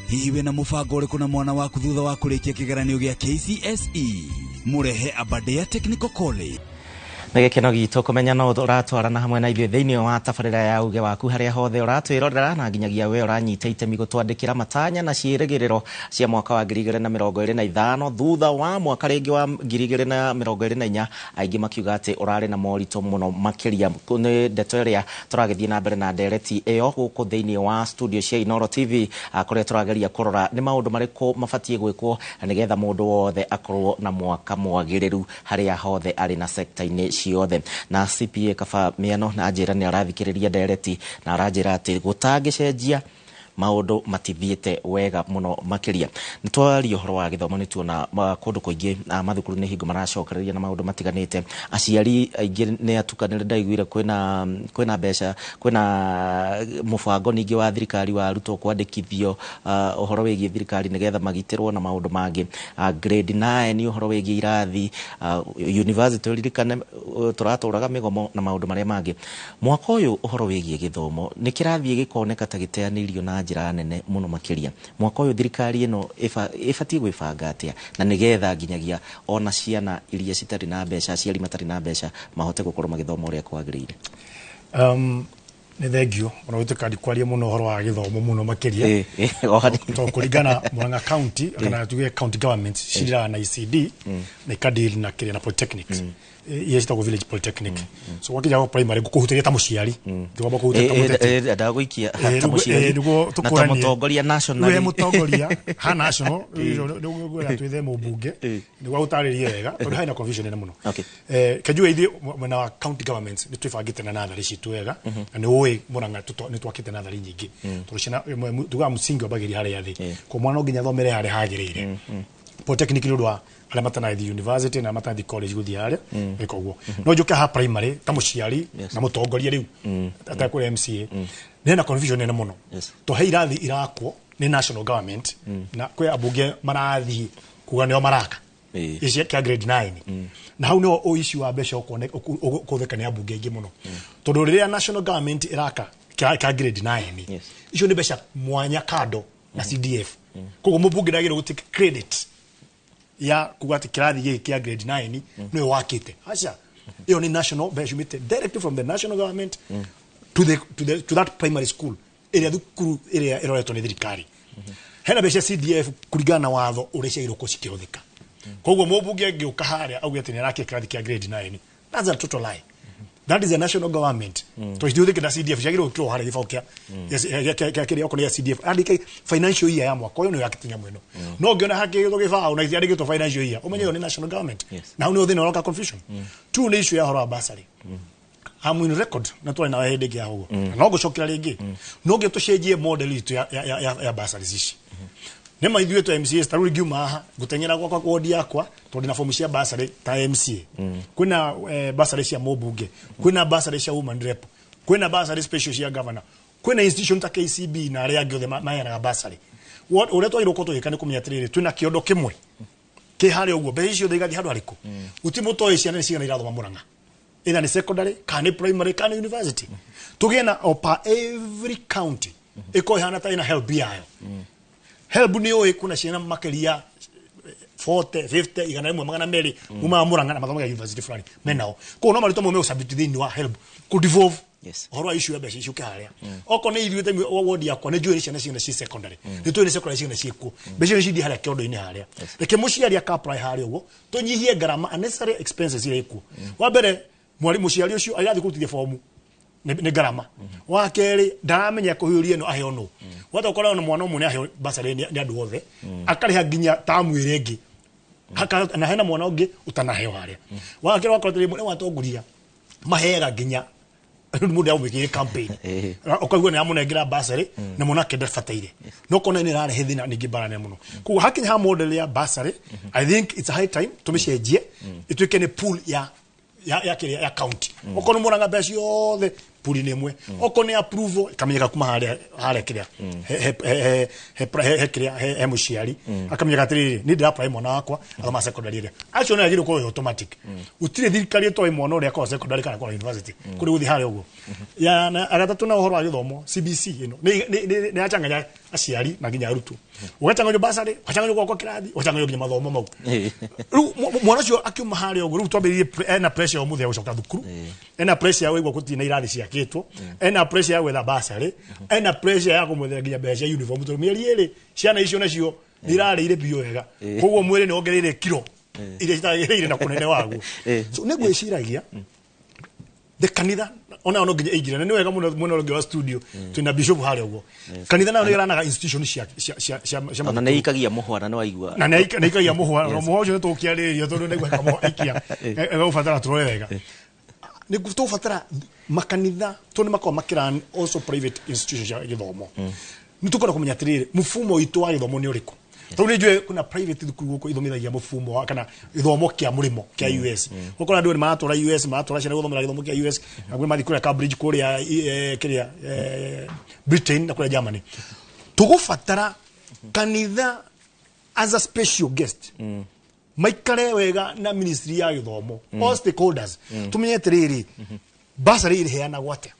Hihi wĩna mũbango ũrĩkũ na mwana waku thutha wa kũrĩkia kĩgeranio gĩa KCSE? Mũrehe Aberdare Technical College. Nĩ gĩkeno gitũ kũmenya no ũratwarana hamwe na ithuĩ thĩinĩ wa tabarĩra ya uge waku harĩa hothe ũratwĩrorera, na nginyagia we ũranyita itemi gũtwandĩkĩra matanya na ciĩrĩgĩrĩro cia mwaka wa 2025 thutha wa mwaka rĩngĩ wa 2024, aingĩ makiuga atĩ ũrarĩ na moritũ mũno makĩria. Nĩ ndeto ĩrĩa tũragĩthiĩ na mbere na ndereti ĩyo gũkũ thĩinĩ wa studio cia Inooro TV, kũrĩa tũrageria kũrora nĩ maũndũ marĩkũ mabatiĩ gwĩkwo nĩgetha mũndũ wothe akorwo na mwaka mwagĩrĩru harĩa hothe arĩ na sekta-inĩ ciothe. Na CPA Kaba Mĩano na njĩra nĩ arathikĩrĩria ndereti na aranjĩra atĩ gũtangĩcenjia Maũndũ matithiĩte wega mũno makĩria. Nĩ twaria ũhoro wa gĩthomo, nĩ tuona kũndũ kũingĩ mathukuru nĩ hingo maracokereria na maũndũ matiganĩte. Aciari aingĩ nĩ atukanĩre. Ndaiguire kwĩna mbeca, kwĩna mũbango ningĩ wa thirikari wa arutwo kwandĩkithio, ũhoro wĩgiĩ thirikari nĩgetha magitĩrwo na maũndũ mangĩ. Grade 9, ũhoro wĩgiĩ irathi, university, ũririkane tũratũraga mĩgomo na maũndũ marĩa mangĩ. Mwaka ũyũ ũhoro wĩgiĩ gĩthomo nĩ kĩrathiĩ gĩkoneka ta gĩteanĩirio na njĩra nene mũno makĩria. Mwaka ũyũ thirikari ĩno ĩbatiĩ gwĩbanga atĩa na nĩgetha nginyagia ona ciana iria citarĩ na mbeca, aciari matarĩ na mbeca, mahote gũkorwo magĩthoma ũrĩa kwagĩrĩire? Nĩ thengio ona gwĩtĩka ndikwaria mũno ũhoro wa gĩthomo mũno makĩria, O hanini. To kũringana Murang'a County kana tuge county government ciriraga na ECD na ikadeal na kĩrĩa na polytechnics iria citagwo village polytechnic. So gwakinya gwa primary, ngũkũhutĩria ta mũciari, ndigwamba kũhutia ta mũteti. Ndagũikia ta mũciari nĩguo na ta tũkũranie. mũtongoria nationally. We mũtongoria ha national nĩguo twĩthe mũmbunge nĩguo agũtarĩrie wega, tondũ harĩ na confusion nene mũno. Kenjue ithuĩ mwena wa county governments nĩ twĩbangĩte na natharĩ citũ wega, na nĩ ũĩ Murang'a nĩ twakĩte natharĩ nyingĩ, tondũ ciana tugaga mũsingi wambagĩrĩria harĩa thĩ, kwa mwana no nginya athomere harĩa hagĩrĩire. Polytechnic nĩ ũndũ wa arĩa matanathiĩ university na arĩa matanathiĩ college gũthiĩ harĩa ĩka ũguo. No njũke ha primary ta mũciari na mũtongoria rĩu atakũrĩa MCA, nĩ na confusion nene mũno, to he irathi irakwo nĩ national government na kwĩ ambunge marathiĩ kuga nĩo maraka ici kia grade 9, na hau nĩho ũici wa mbeca ũkũhũthĩka nĩ ambunge aingĩ mũno, tondũ rĩrĩa national government ĩraka kĩa grade 9, icio nĩ mbeca mwanya kando na CDF. Koguo mũmbunge ndagĩrĩirwo gũtake credit ya kuga atĩ kĩrathi gĩkĩ kĩa grade 9 nĩwe wakĩte. Aca, ĩyo nĩ national mbeca ciumĩte directly from the national government to that primary school ĩrĩa thukuru ĩrĩa ĩroretwo nĩ thirikari. Hena mbeca CDF kũringana na watho ũrĩa ciagĩrĩirwo gũkorwo cikĩhũthĩka. Koguo mũmbunge angĩũka harĩa auge atĩ nĩ arakia kĩrathi kĩa grade 9, that's a total lie. That is a national government, to citihuthĩke na CDF, ciagĩrĩirwo gwĩkĩrwo harĩa gĩbaũ kĩa kĩrĩa okorwo nĩ gĩa CDF, andĩke financial year ya mwaka ũyũ nĩyo yakĩte nyamũ ĩno. No ũngĩona hakĩgĩtwo gĩbaũ na itiandĩkĩtwo financial year, ũmenye ĩyo nĩ national government, na hau nĩho thĩna ũroka. Confusion two nĩ issue ya ũhoro wa bursary. I'm in record na twarĩ nawe hĩndĩ ĩngĩ ya ũguo, na no ngũcokera rĩngĩ, no nginya tũcenjie model itũ ya bursaries ici. Nĩ ma ithuĩ twa MCAs, ta rĩu ingiuma haha ngũteng'era gwakwa wodi yakwa, tondũ ndĩna fomu cia bursary ta MCA. Kwĩna bursary cia mũmbunge, kwĩna bursary cia woman rep, kwĩna bursary special cia governor, kwĩna institution ta KCB na arĩa angĩ othe maheanaga bursary. Ũrĩa twagĩrĩirwo gũkorwo tũgĩka nĩ kũmenya atĩrĩrĩ, twĩna kĩondo kĩmwe kĩ harĩa ũguo, mbeca icio ciothe igathiĩ handũ harĩkũ? Gũtirĩ mũtoĩ ciana nĩ cigana irathoma Murang'a, either nĩ secondary kana nĩ primary kana nĩ university. Tũgĩe na o per every county ĩkorwo ĩhana ta ĩna HELB yayo. HELB nĩ ũĩ kuna ciana makĩria 40, 50, 100, 200 umaga Murang'a na mathomaga university fulani menao. Koguo no marĩtwa mamwe megũsubmit thĩinĩ wa HELB kũ devolve ũhoro wa issue ya mbeca icio harĩa. Okorwo nĩ ithuĩ ta ward yakwa, nĩ njũĩ nĩ ciana cigana ci secondary, nĩ tũĩ nĩ secondary cigana ciĩkuo, mbeca icio cithiĩ harĩa kĩondo-inĩ harĩa. Reke mũciari aka apply harĩa ũguo, tũnyihie ngarama, unnecessary expenses iria ikuo. Wa mbere, mwarimu mũciari ũcio arathiĩ kũrutithia fomu nĩ ngarama. Wa kerĩ, ndaramenya kũhiũria ĩno aheo nũ. Wata ũkora ona mwana ũmwe nĩ aheo bursary nĩ andũ othe, akarĩha nginya tamu ĩrĩa ĩngĩ. Na hena mwana ũngĩ ũtanaheo harĩa. Wa kerĩ, wakorwo atĩrĩ, nĩ watongoria maheaga nginya mũndũ amwĩkĩire campaign, ũkaigua nĩ amũnengera bursary na mwana ake ndabataire, no kona nĩ ĩrarehe thĩna ningĩ mbara nene mũno. Koguo hakinya ha model ya bursary, I think it's a high time tũmĩcenjie ĩtuĩke nĩ pool ya kĩrĩa ya county. Okorwo nĩ Murang'a, mbeca ciothe pool-inĩ ĩmwe. Okorwo nĩ approval ĩkamenyeka kuma harĩa kĩrĩa he kĩrĩa he mũciari, akamenyeka atĩrĩrĩ, niĩ ndĩra apply mwana wakwa athoma secondary ĩrĩa acio nĩ agĩrĩirwo gũkorwo ĩ automatic. Gũtirĩ thirikari ĩtoĩ mwana ũrĩa akorwo secondary kana akorwo university kũrĩ gũthiĩ harĩa ũguo. Ya na agatatũ, na ũhoro wa gĩthomo CBC ĩno nĩ yachanganya aciari na nginya arutwo. Ũgacanganywo bursary, ũgacanganywo gwakwa kĩrathi, ũgacanganywo nginya mathomo mau. Rĩu mwana ũcio akiuma harĩa ũguo, rĩu twambĩrĩrie ena pressure ya ũmũthĩ ya gũcoka thukuru, ena pressure ya wĩigua gũtirĩ na irathi ciakĩtwo, ena pressure ya gwetha bursary, ena pressure ya kũmwethera nginya mbeca cia uniform, tondũ mĩeri 2 ciana icio nacio nĩ irarĩire biũ wega, koguo mwĩrĩ nĩ wongereire kiro iria citagĩrĩire na kũnene waguo. So nĩ ngwĩciragia the kanitha ona no nginya ĩingĩre, na nĩ wega mũno mwena ũrĩa ũngĩ wa studio twĩna bishop harĩa ũguo. Kanitha nayo nĩ ĩranaga institution cia Ona nĩ ikagia mũhwa na nĩ waigua. Na nĩ ikagia mũhwa. Mũhwa ũcio nĩ tũgũkĩarĩrĩria, tondũ nĩ kamũhwa ikia ĩgũbatara tũrore wega. Nĩ tũgũbatara makanitha, tondũ nĩ makoragwo makĩran also private institutions cia gĩthomo. Nĩ tũkwenda kũmenya atĩrĩrĩ, mũfumo witũ wa gĩthomo nĩ ũrĩkũ? Tondũ nĩ njũĩ kuna private thukuru gũkũ ithomithagia mũfumo wa kana gĩthomo kĩa mũrĩmo kĩa US. Ũkora andũ nĩ maratwara US, maratwara ciana gũthomera gĩthomo kĩa US, na kwĩ mathiĩ kũrĩa Cambridge, kũrĩa kĩrĩa Britain na kũrĩa Germany. Tũgũbatara kanitha as a special guest maikare wega na ministry ya gĩthomo, all stakeholders, tumenye atĩrĩrĩ, basarĩ ĩrĩheanagwo atĩa?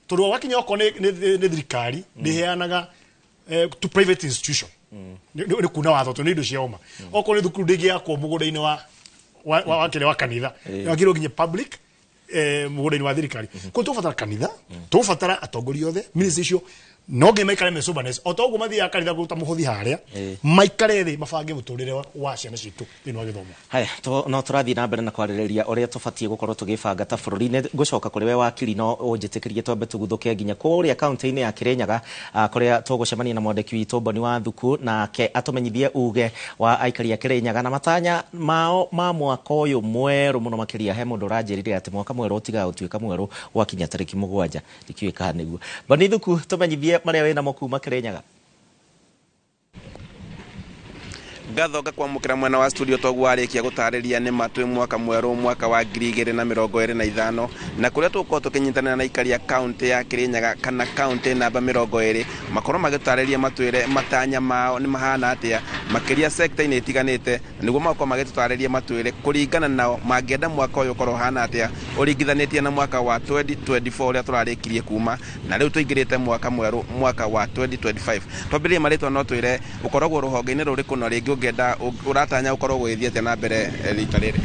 Tondũ wakinya okorwo nĩ thirikari ndĩheanaga to private institution, nĩ kuna watho, tondũ nĩ indo cia ũma. Okorwo nĩ thukuru ndĩngĩakwo mũgũnda-inĩ wa kĩrĩa wa kanitha, wagĩrĩirwo nginya public mũgũnda-inĩ wa thirikari. Koguo tũgũbatara kanitha, tũgũbatara atongoria othe, ministry icio no nginya maikare me soberness o ta ũguo mathiaga kanitha kũruta mũhothi harĩa, maikare thĩ mabange mũtũrĩre wa ciana citũ thĩinĩ wa gĩthomo. Haya, no tũrathiĩ na mbere na kwarĩrĩria ũrĩa tũbatiĩ gũkorwo tũgĩbanga ta bũrũri. Nĩ ngũcoka kũrĩ we wakiri, no ũnjĩtĩkĩrie twambe tũguthũke nginya kũrĩa kaunti-inĩ ya Kĩrĩnyaga, kũrĩa tũgũcemania na mwandĩki witũ Boni wa Thuku, nake atũmenyithie uge wa aikari a Kĩrĩnyaga na matanya mao ma mwaka ũyũ mwerũ. Mũno makĩria he mũndũ ũranjĩrire atĩ mwaka mwerũ ũtigaga gũtuĩka mwerũ gwakinya tarĩki 7. Ndikĩũĩ kana nĩguo. Boni Thuku, tũmenyithie marĩa wĩnamo kuma Kĩrĩnyaga. Ngatho ngakwamũkĩra mwena wa studio. Toguo warĩkia gũtarĩria nĩ ma twĩ mwaka mwerũ, mwaka wa 2025, na kũrĩa tũgũkorwo tũkĩnyitanĩra na aikari a kaunti ya Kĩrĩnyaga kana kaunti namba 20, makorwo magĩtũtarĩria matwĩre matanya mao nĩ mahana atĩa makĩria sekta-inĩ itiganĩte, na nĩguo magokorwo magĩtũtarĩria matwĩre kũringana nao mangĩenda mwaka ũyũ ũkorwo ũhana atĩa ũringithanĩtie na mwaka wa 2024 ũrĩa tũrarĩkirie kuma, na rĩu tũingĩrĩte mwaka mwerũ, mwaka wa 2025. Twambĩrĩrie marĩtwa, no twĩre ũkoragwo rũhonge-inĩ rũrĩkũ, na rĩngĩ ũngĩenda ũratanya ũkorwo ũgĩthiĩ atĩa na mbere rita rĩrĩ?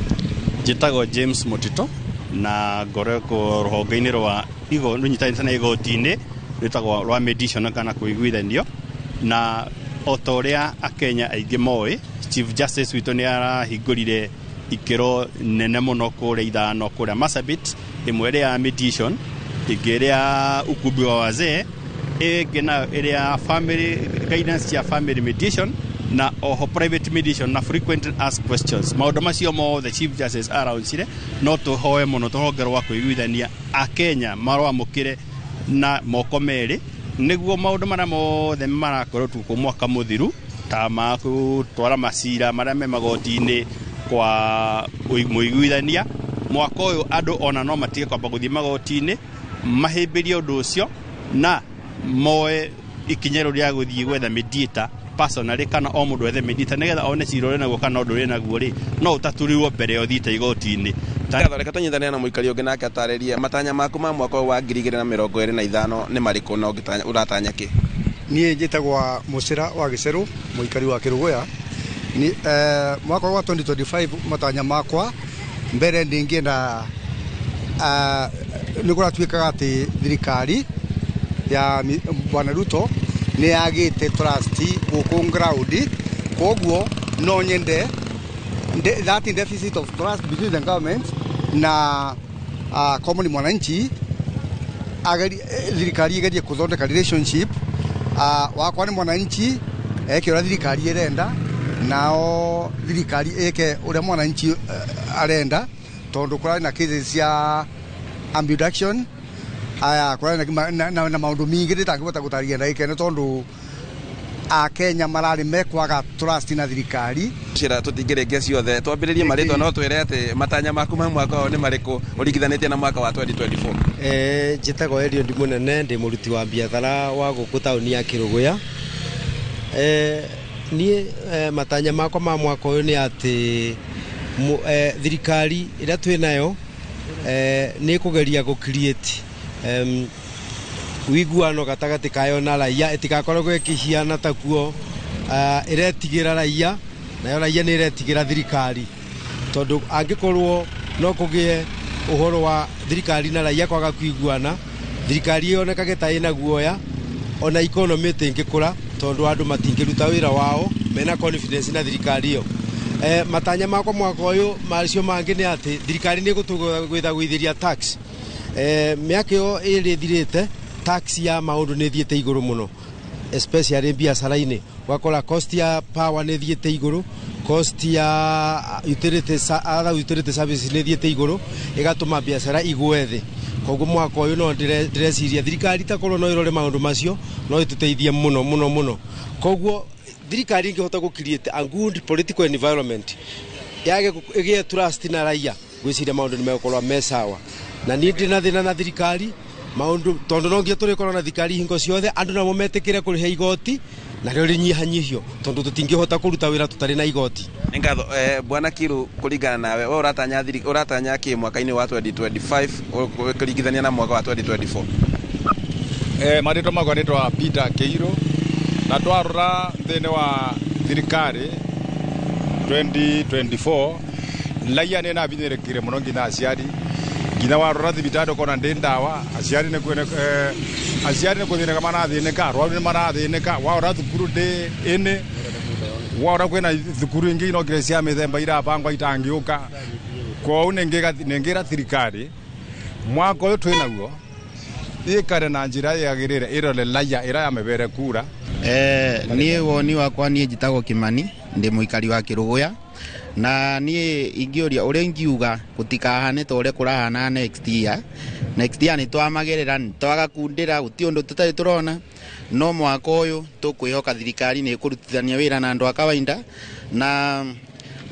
Njĩtagwo James Mutito na ngoragwo rũhonge-inĩ rwa rũnyitanĩte na igoti-inĩ rwĩtagwo rwa mediation kana kũiguithanio. Na o ta ũrĩa akenya aingĩ moĩ, Chief Justice witũ nĩ arahingũrire ikĩro nene mũno kũrĩa ithano kũrĩa Marsabit, ĩmwe ĩrĩa ya mediation, ĩngĩ ĩrĩa ya ukumbi wa wazee, ĩngĩ nayo ĩrĩa ya family guidance cia family mediation, na oho private mediation na frequent asked questions. Maũndũ macio mothe Chief Justice arauncire. No tũhoe mũno tũhonge rwa kũiguithania akenya marwamũkĩre na moko merĩ, nĩguo maũndũ marĩa mothe marakorwo tuko mwaka mũthiru ta ma gũtwara macira marĩa me magoti-inĩ kwa mũiguithania, mwaka ũyũ andũ ona no matige kwamba gũthiĩ magoti-inĩ, mahĩmbĩrie ũndũ ũcio na moe ikinya rĩu rĩa gũthiĩ gwetha mediator personally, kana o mũndũ ethe mediator nĩgetha one cira ũrĩ naguo kana ũndũ ũrĩ naguo rĩ no ũtatũrirwo mbere ya ũthiĩte igoti-inĩ. Ngatho, reke tũnyitanĩre na mũikari ũngĩ nake atarĩrie matanya maku ma mwaka ũyũ wa 2025 nĩ marĩkũ na ũratanya kĩ? Niĩ njĩtagwo Mũcĩra wa Gĩcerũ, mũikari wa Kĩrũgũya. Ni mwaka wa 2025 matanya makwa mbere ndingĩenda nĩ kũratuĩkaga atĩ thirikari ya Bwana Ruto nĩ yagĩte trust gũkũ ground. Koguo no nyende that deficit of trust between the government na common mwananchi, thirikari igerie kũthondeka relationship wakwa nĩ mwananchi eke ũrĩa thirikari ĩrenda, nao thirikari ĩke ũrĩa mwananchi arenda, tondũ kũrarĩ na cases cia abduction aya, kũrarĩ na maũndũ mingĩ ndĩtangĩhota gũtarĩria ndagĩka ĩno, tondũ akenya mararĩ mekwaga trust na thirikari. Cira tũtingĩrĩkia ciothe, twambĩrĩrie marĩtwa, no twĩre atĩ matanya maku ma mwaka ũyũ nĩ marĩkũ ũringithanĩtie na mwaka wa 2024? Njĩtagwo Eliud Mũnene, ndĩ mũruti wa biathara wa gũkũ taũni ya Kĩrũgũya. Niĩ matanya makwa ma mwaka ũyũ nĩ atĩ thirikari ĩrĩa twĩ nayo nĩ ĩkũgeria gũ create wiguano gatagatĩ kayo na raia, ĩtigakoragwo ĩkĩhiana takuo ĩretigĩra raia nayo raia nĩ ĩretigĩra thirikari, tondũ angĩkorwo no kũgĩe ũhoro wa thirikari na raia kwaga kuiguana, thirikari yonekage ta ĩna guoya, ona economy ĩtingĩkũra, tondũ andũ matingĩruta wĩra wao mena confidence na thirikari ĩyo. Matanya makwa mwaka ũyũ macio mangĩ nĩ atĩ thirikari nĩ ĩgũtũgũithĩria tax. Mĩaka ĩyo ĩrĩ ĩthirĩte, tax ya maũndũ nĩ ĩthiĩte igũrũ mũno, especially biacara-inĩ. Ũgakora cost ya power nĩ ĩthiĩte igũrũ, cost ya utility, other utility services nĩ ĩthiĩte igũrũ, ĩgatũma biacara igwe thĩ. Koguo mwaka ũyũ no ndĩreciria thirikari takorwo no ĩrore maũndũ macio no ĩtũteithie mũno mũno mũno. Koguo thirikari ĩngĩhota gũ create a good political environment yage ĩgĩe trust na raia, ngwĩciria maũndũ nĩ megũkorwo me sawa. Na niĩ ndĩ na thĩna na thirikari maũndũ tondũ no nginya tũrĩkorwo na thirikari hingo ciothe, andũ namo metĩkĩre kũrĩha igoti narĩo rĩnyihanyihio tondũ tũtingĩhota kũruta wĩra tũtarĩ na igoti. Nĩ ngatho. Bwana Kiru, kũringana nawe, we ũratanya kĩ mwaka-inĩ wa 2025 ũkĩringithania na mwaka wa 2024? Marĩtwa makwa nĩtwa Peter Keiru, na twarora thĩinĩ wa thirikari 2024 raia nĩ nabinyĩrĩkire mũno, nginya aciari, nginya warora thibitarĩ ũkona ndĩ ndawa, aciari nĩ aciari nĩ kũthĩnĩka marathĩnĩka, arwaru nĩ marathĩnĩka. Warora thukuru ndĩ ĩnĩ, warora kwĩna thukuru ingĩ inokire cia mĩthemba irabangwa itangĩũka. Kwoou nĩngĩra thirikari mwaka ũyũ twĩnaguo ĩkare na njĩra yagĩrĩre, ĩrore raia ĩrĩa yamĩbere kura. Niĩ woni wakwa, niĩ njĩtagwo Kimani, ndĩ mũikari wa Kĩrũgũya, na niĩ ingĩũria ũrĩa ingiuga gũtikahane ta ũrĩa kũrahana next year. Next year nĩ twamagerera, nĩ twagakundĩra, gũtirĩ ũndũ tũtarĩ tũrona, no mwaka ũyũ tũkwĩhoka thirikari nĩ ĩkũrutithania wĩra na andũ a kawaida, na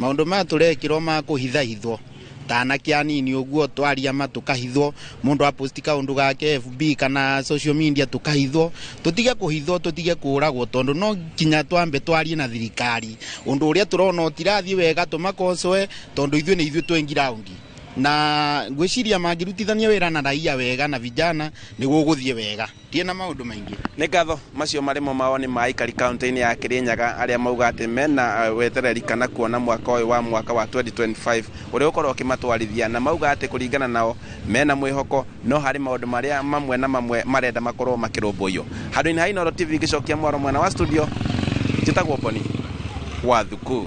maũndũ maya tũrekĩrwo ma kũhithahithwo ta anake anini ũguo, twaria ma tũkahithwo, mũndũ aposti kaũndũ gake FB kana social media tũkahithwo. Tũtige kũhithwo, tũtige kũragwo, tondũ no nginya twambe twarie na thirikari ũndũ ũrĩa tũrona ũtirathiĩ wega, tũmakocoe, tondũ ithuĩ nĩ ithuĩ twĩ ground, na ngwĩciria mangĩrutithania wĩra na raia wega na vijana nĩ gũgũthiĩ wega. Ndirĩ na maũndũ maingĩ. Nĩ ngatho. Macio marĩmo mawoni ma aikari kaunti-inĩ ya Kirinyaga arĩa mauga atĩ mena wetereri kana kuona mwaka ũyũ wa mwaka wa 2025 ũrĩa ũkorwo ũkĩmatwarithia, na mauga atĩ kũringana nao mena mwĩhoko, no harĩ maũndũ marĩa mamwe na mamwe marenda makorwo makĩrũmbũiyo. Handũ-inĩ ha Inooro TV ngĩcokia mwaro mwena wa studio, njĩtagwo Boni wa Thuku.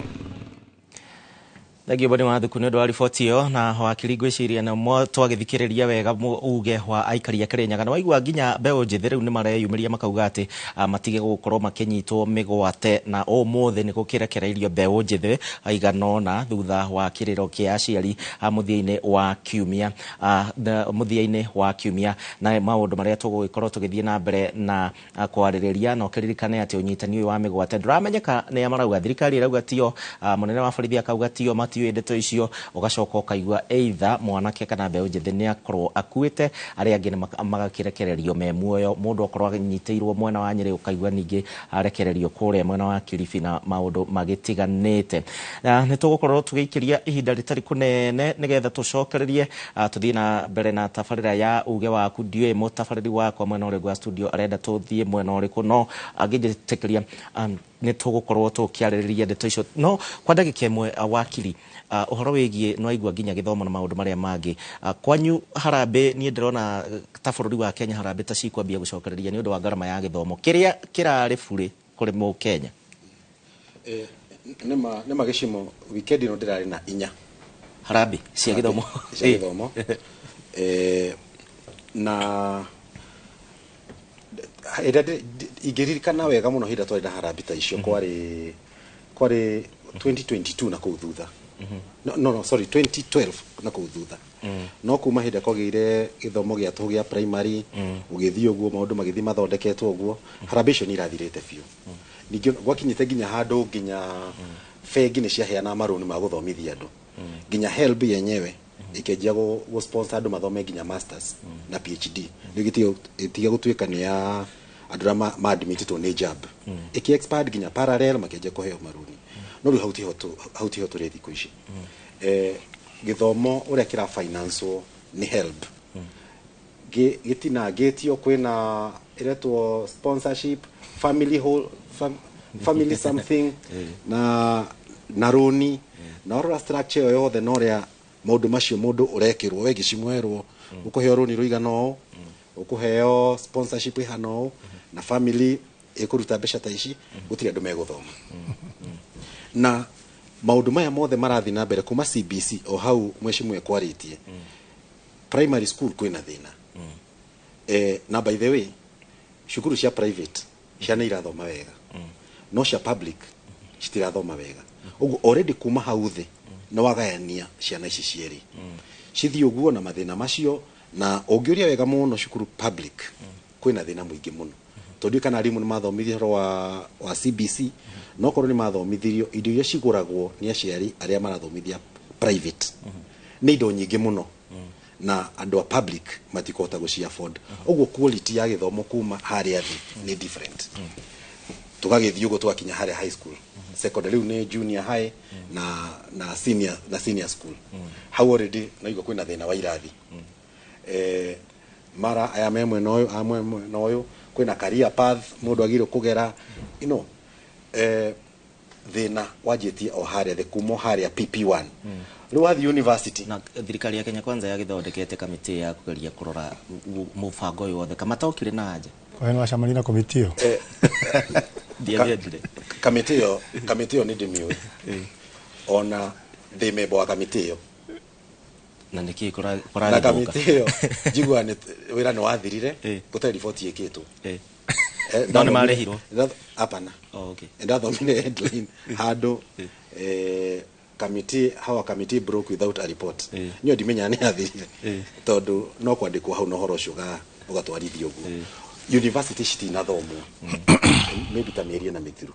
Thengio, Boni wa Thuku, nĩ ũndũ wa riboti ĩyo. Na wakiri, ngwĩciria na twagĩthikĩrĩria wega uge wa aikari a Kĩrĩnyaga, na waigua nginya mbeũ njĩthĩ rĩu nĩ mareyumĩria makauga atĩ matige gũkorwo makĩnyitwo mĩgwate, na ũmũthĩ nĩ gũkĩrekereirio mbeũ njĩthĩ aigana ũna thutha wa kĩrĩro kĩa aciari mũthia-inĩ wa kiumia, na maũndũ marĩa tũgũgĩkorwo tũgĩthiĩ na mbere na kwarĩrĩria. Na ũkĩririkane atĩ ũnyitani ũyũ wa mĩgwate ndũramenyeka nĩa marauga. Thirikari ĩrauga tio, mũnene wa borithi akauga tio, matiũĩ ndeto icio. Ũgacoka ũkaigua either mwanake kana mbeũ njĩthĩ nĩ akorwo akuĩte, arĩa angĩ magakĩrekererio me muoyo. Mũndũ akorwo anyitĩirwo mwena wa Nyĩrĩ, ũkaigua ningĩ arekererio kũrĩa mwena wa Kilifi, na maũndũ magĩtiganĩte. Na nĩ tũgũkorwo tũgĩikĩria ihinda rĩtarĩ kũnene nĩgetha tũcokererie, tũthiĩ na mbere na tabarĩra ya uge waku. Ndiũĩ mũtabarĩri wakwa mwena ũrĩa wa studio arenda tũthiĩ mwena ũrĩkũ, no angĩnjĩtĩkĩria nĩ tũgũkorwo tũkĩarĩrĩria ndeto icio no kwa ndagĩka ĩmwe. Wakiri, ũhoro wĩgiĩ nĩ waigua nginya gĩthomo na maũndũ marĩa mangĩ, kwanyu harambĩ, niĩ ndĩrona ta bũrũri wa Kenya harambĩ ta cikwambia gũcokereria nĩ ũndũ wa ngarama ya gĩthomo kĩrĩa kĩrarĩ burĩ kũrĩ mũkenya. Nĩma gĩcimo, weekend ĩno ndĩrarĩ na inya harambĩ cia gĩthomo. Cia gĩthomo, na ĩrĩa ingĩririkana wega mũno, hĩndĩ ĩrĩa twarĩ na harambĩ ta icio kwarĩ 2022 na kũu thutha, no, sorry, 2012 na kũu thutha. No kuma hĩndĩ ĩrĩa kwagĩire gĩthomo gĩa tũhũ gĩa primary, gũgĩthiĩ ũguo, maũndũ magĩthiĩ mathondeketwo ũguo, harambĩ icio nĩ irathirĩte biũ. Ningĩ gwakinyĩte nginya handũ nginya bengi nĩ ciaheana marũni ma gũthomithia andũ, nginya HELB yenyewe ĩkĩanjia gũ sponsor andũ mathome nginya masters na PhD. Rĩu ĩtige gũtuĩka nĩ ya andũ arĩa ma-admitĩtwo nĩ JAB, ĩkĩ expand nginya parallel, makĩanjia kũheo marũni. No rĩu hau tiho tũrĩ thikũ ici. Gĩthomo ũrĩa kĩra finance nĩ HELB gĩtinangĩtio, kwĩna ĩretwo sponsorship, family whole, family something na rũni, na warora structure ĩyo yothe na ũrĩa maũndũ macio mũndũ ũrekĩrwo we gĩcimwerwo ũkũheo rũni rũigana ũũ, ũkũheo sponsorship ĩhana ũũ, na family ĩkũruta mbeca ta ici, gũtirĩ andũ megũthoma. Na maũndũ maya mothe marathiĩ na mbere kuma CBC o hau mheshimiwa ekwarĩtie, primary school kwĩna thĩna. Na by the way, cukuru cia private ciana irathoma wega, no cia public citirathoma wega. Ũguo already kuma hau thĩ nĩ wagayania ciana ici cierĩ cithiĩ ũguo na mathĩna macio. Na ũngĩũria wega mũno cukuru public kwĩna thĩna mũingĩ mũno, tondũ kana arimũ nĩ mathomithirio ũhoro wa CBC, no korwo nĩ mathomithirio, indo iria cigũragwo nĩ aciari arĩa marathomithia private nĩ indo nyingĩ mũno, na andũ a public matikũhota gũci afford. Ũguo quality ya gĩthomo kuma harĩa thĩ nĩ different. Tũgagĩthiĩ ũguo tũgakinya harĩa high school, secondary, rĩu nĩ junior high na senior school. Hau already naigua kwĩna thĩna wa irathi, mara aya me mwena ũyũ, aya me mwena ũyũ, kwĩna career path mũndũ agĩrĩirwo kũgera, thĩna wanjĩtie o harĩa thĩ, kuma o harĩa PP1, rĩu wathiĩ university. Na thirikari ya Kenya Kwanza yagĩthondekete kamĩtĩ ya kũgeria kũrora mũbango ũyũ wothe, kamatokire na anja. Kwa hiyo wacemania na komiti ĩyo? Ndiamĩendire. Kamĩtĩ ĩyo nĩ ndĩmĩũĩ, ona ndĩ memba wa kamĩtĩ ĩyo. Na nĩkĩ? Na kũragĩthũka? Kamĩtĩ ĩyo njiguaga nĩ wĩra nĩ wathirire, gũtarĩ riboti ĩkĩtwo. No nĩ marĩhirwo? Hapana. Oh, okay. Ndathomire headline handũ, committee, how a committee broke without a report. Niyo ndimenya nĩ yathirire, tondũ no kwandĩkwo hau na ũhoro ũcio ũgatwarithio ũguo. University citinathomwo maybe ta mĩeri ĩna mĩthiru.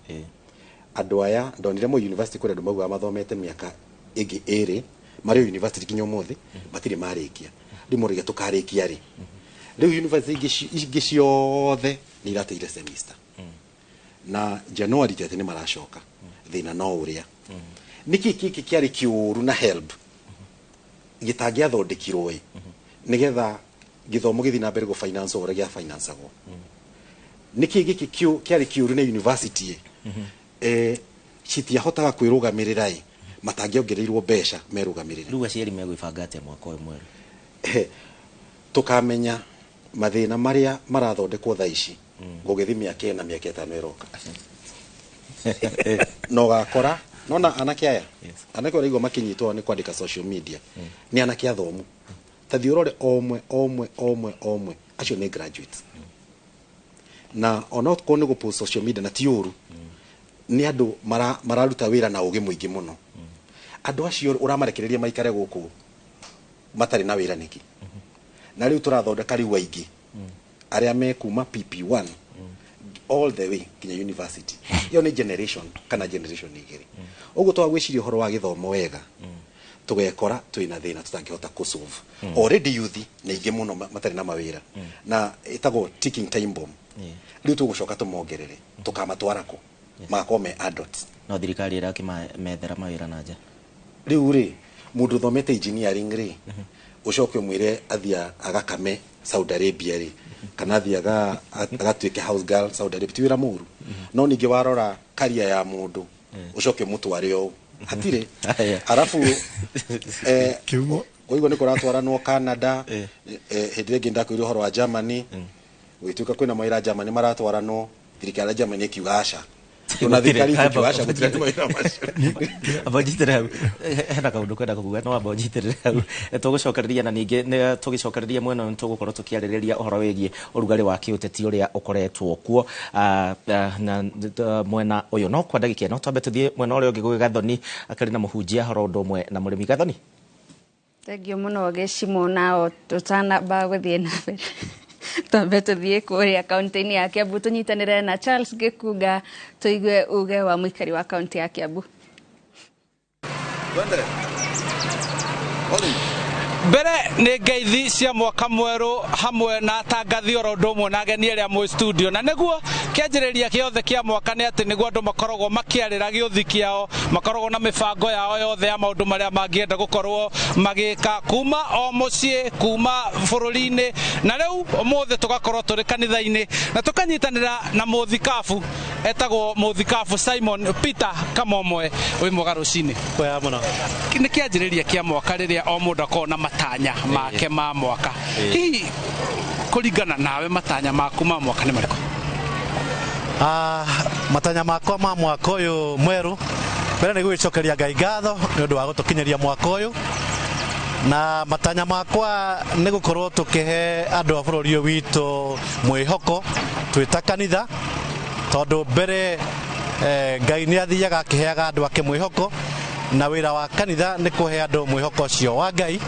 Andũ aya ndonire mo university, kũrĩ andũ maugaga mathomete mĩaka ĩngĩ ĩrĩ, marĩ o university kinya ũmũthĩ matirĩ marĩkia. Rĩu moragia tũkarĩkia rĩ? Rĩu university ingĩ ciothe nĩ irateire semester, na January tete nĩ maracoka. Thĩna no ũrĩa, nĩkĩ kĩkĩ kĩarĩ kĩũru na HELB gĩtangĩathondekirwo ĩ, nĩgetha gĩthomo gĩthiĩ na mbere gũ finance ũrĩa gĩa financagwo? Nĩkĩ gĩkĩ kĩarĩ kĩũru na university ĩ, citiahotaga kwĩrũgamĩrĩra ĩ, matangĩongereirwo mbeca merũgamĩrĩre? Rĩu aciari megwĩbanga atĩa mwaka ũyũ mwerũ? Tũkamenya mathĩna marĩa marathondekwo thaa ici gũgĩthiĩ mĩaka 4, mĩaka 5 ĩroka, na ũgakora nona anake aya, anake ũraigua makĩnyitwo nĩ kwandĩka social media, nĩ anake athomu. Ta thiĩ ũrore o ũmwe, o ũmwe, o ũmwe, o ũmwe, acio nĩ graduates, na onokorwo nĩ gũ-post social media na ti ũru, nĩ andũ mararuta wĩra na ũgĩ mũingĩ mũno. Andũ acio ũramarekereria maikare gũkũ matarĩ na wĩra nĩkĩ? Na rĩu tũrathondeka rĩu aingĩ arĩa me kuma PP1 all the way nginya university. Ĩyo nĩ generation kana generation 2. Ũguo twaga gwĩciria ũhoro wa gĩthomo wega, tũgekora twĩna thĩna tũtangĩhota kũ-solve. Already youth nĩ aingĩ mũno matarĩ na mawĩra, na ĩtagwo ticking time bomb. Rĩu tũgũcoka tũmongerere, tũkamatwara kũ? Magakorwo me adults. No thirikari ĩrakĩmethera mawĩra na nja. Rĩu rĩ, mũndũ ũthomete engineering rĩ, ũcoke ũmwĩre athiĩ agakame Saudi Arabia rĩ, kana athiĩ agatuĩke house girl Saudi Arabia, ti wĩra mũru, no ningĩ warora career ya mũndũ, ũcoke ũmũtware ũũ, hatirĩ. Arabu ũigua nĩ kũratwaranwo Canada. Hĩndĩ ĩrĩa ĩngĩ ndakwĩire ũhoro wa Germany, gũgĩtuĩka kwĩna mawĩra Germany maratwaranwo, thirikari ya Germany ĩkiuga aca, ona thirikari ĩkiuga aca, gũtirĩ mawĩra macio. Amba ũnjitĩrĩre hau. Hena kaũndũ kwenda kuga, no amba ũnjitĩrĩre hau. Tũgũcokereria, na ningĩ nĩ tũgĩcokereria mwena ũyũ tũgũkorwo tũkĩarĩrĩria ũhoro wĩgiĩ ũrugarĩ wa kĩũteti ũrĩa ũkoretwo kuo. Na mwena ũyũ no kwa ndagĩka ĩno twambe tũthiĩ mwena ũrĩa ũngĩ gwĩ Gathoni, akĩrĩ na mũhunjia horo ũndũ ũmwe na mũrĩmi. Gathoni. Thengiũ mũno Gĩcimo. Nao tũtanamba gũthiĩ na mbere, twambe tũthiĩ kũrĩa kaunti-inĩ ya Kiambu, tũnyitanĩre na Charles Gĩkunga, tũigue uge wa mũikari wa kaunti ya Kiambu. Twende. Mbere nĩ ngeithi cia mwaka mwerũ hamwe na atangathi oro ũndũ ũmwe na ageni arĩa mwĩ studio. Na nĩguo kĩanjĩrĩria gĩothe kĩa mwaka nĩ atĩ nĩguo andũ makoragwo makĩarĩra gĩũthi kĩao, makoragwo na mĩbango yao yothe ya maũndũ marĩa mangĩenda gũkorwo magĩka kuma o mũciĩ, kuma bũrũri-inĩ. Na rĩu ũmũthĩ tũgakorwo tũrĩ kanitha-inĩ na tũkanyitanĩra na mũthikabu etagwo mũthikabu Simon Peter Kamomwe. Wĩ mwega rũcinĩ. Kwega mũno. Nĩ kĩanjĩrĩria kĩa mwaka rĩrĩa o mũndũ akoragwo na matanya make ma mwaka. Hihi kũringana nawe, matanya maku ma mwaka nĩ marĩkũ? Matanya makwa ma mwaka ũyũ mwerũ, mbere nĩ gwĩcokeria Ngai ngatho nĩ ũndũ wa gũtũkinyĩria mwaka ũyũ, na matanya makwa nĩ gũkorwo tũkĩhe andũ a bũrũri ũyũ witũ mwĩhoko twĩ ta kanitha, tondũ mbere Ngai nĩ athiaga akĩheaga andũ ake mwĩhoko, na wĩra wa kanitha nĩ kũhe andũ mwĩhoko ũcio wa Ngai.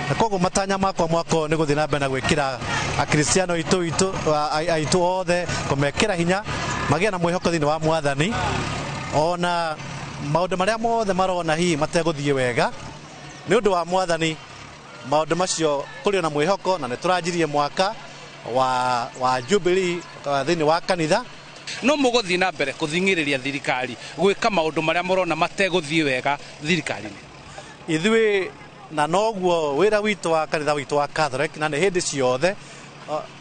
Na koguo matanya makwa mwaka ũyũ nĩ gũthiĩ na mbere na gwĩkĩra akristiano aitũ othe, kũmekĩra hinya magĩe na mwĩhoko thĩinĩ wa mwathani, ona maũndũ marĩa mothe marona hihi mategũthiĩ wega nĩ ũndũ wa mwathani, maũndũ macio kũrĩ na mwĩhoko, na nĩ tũranjirie mwaka wa Jubilee thĩinĩ wa kanitha. No mũgũthiĩ na mbere kũthing'ĩrĩria thirikari gwĩka maũndũ marĩa mũrona mategũthiĩ wega thirikari-inĩ? Ithuĩ na noguo wĩra witũ wa kanitha witũ wa Catholic, na nĩ hĩndĩ ciothe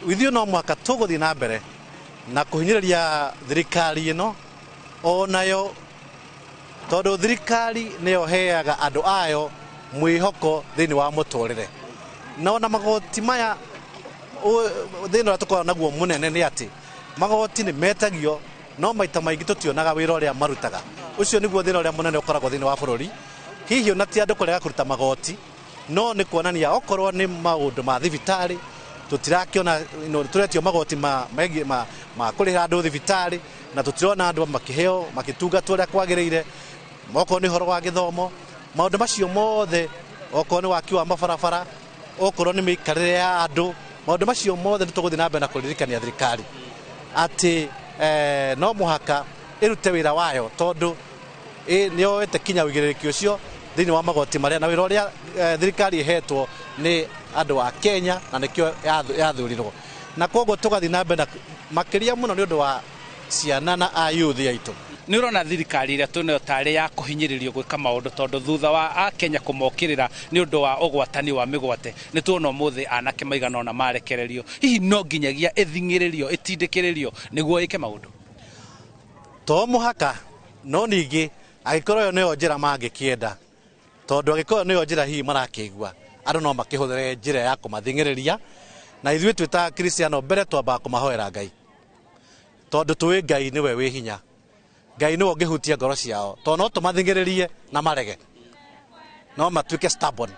ithuĩ no mũhaka tũgũthiĩ na mbere na kũhinyĩrĩria thirikari ĩno onayo, tondũ thirikari nĩyo heaga andũ ayo mwĩhoko thĩinĩ wa mũtũrĩre. Na ona magoti maya, thĩna ũrĩa tũkoragwo naguo mũnene nĩ atĩ magoti nĩ metagio, no maita maingĩ tũtionaga wĩra ũrĩa marutaga. Ũcio nĩguo thĩna ũrĩa mũnene ũkoragwo thĩinĩ wa bũrũri. Hihi ona ti andũ kũrega kũruta magoti, no nĩ kuonania okorwo nĩ maũndũ ma thibitarĩ tũtirakĩona, tũretio magoti ma kũrĩhĩra andũ thibitarĩ, na tũtirona andũ makĩheo makĩtungatwo ũrĩa kwagĩrĩire. Okorwo nĩ ũhoro wa gĩthomo, maũndũ macio mothe, okorwo nĩ waki wa mabarabara, okorwo nĩ mĩikarĩre ya andũ, maũndũ macio mothe nĩ tũgũthiĩ na mbere na kũririkania thirikari atĩ no mũhaka ĩrute wĩra wayo, tondũ nĩ yoete kinya ũigĩrĩrĩki ũcio thĩinĩ wa magoti marĩa na wĩra ũrĩa thirikari ĩhetwo nĩ andũ a Kenya, na nĩkĩo yathurirwo. Na koguo tũgathiĩ na mbere makĩria mũno nĩ ũndũ wa ciana na ayuthi aitũ. Nĩ ũrona thirikari ĩrĩa twĩnayo tarĩ ya kũhinyĩrĩrio gwĩka maũndũ, tondũ thutha wa akenya kũmokĩrĩra nĩ ũndũ wa ũgwatani wa mĩgwate, nĩ tuona ũmũthĩ anake maigana ũna marekererio. Hihi no nginyagia ĩthing'ĩrĩrio, ĩtindĩkĩrĩrio nĩguo ĩke maũndũ? To mũhaka, no ningĩ angĩkorwo ĩyo nĩyo njĩra mangĩkĩenda, tondũ angĩkorwo nĩyo njĩra hihi marakĩigua, andũ no makĩhũthĩre njĩra ya kũmathing'ĩrĩria. Na ithuĩ twĩ ta Kristiano mbere twambaga kũmahoera Ngai, tondũ tũĩ Ngai nĩwe wĩ hinya, Ngai nĩwe ũngĩhutia ngoro ciao, tondũ no tũmathing'ĩrĩrie na marege, no matuĩke stubborn.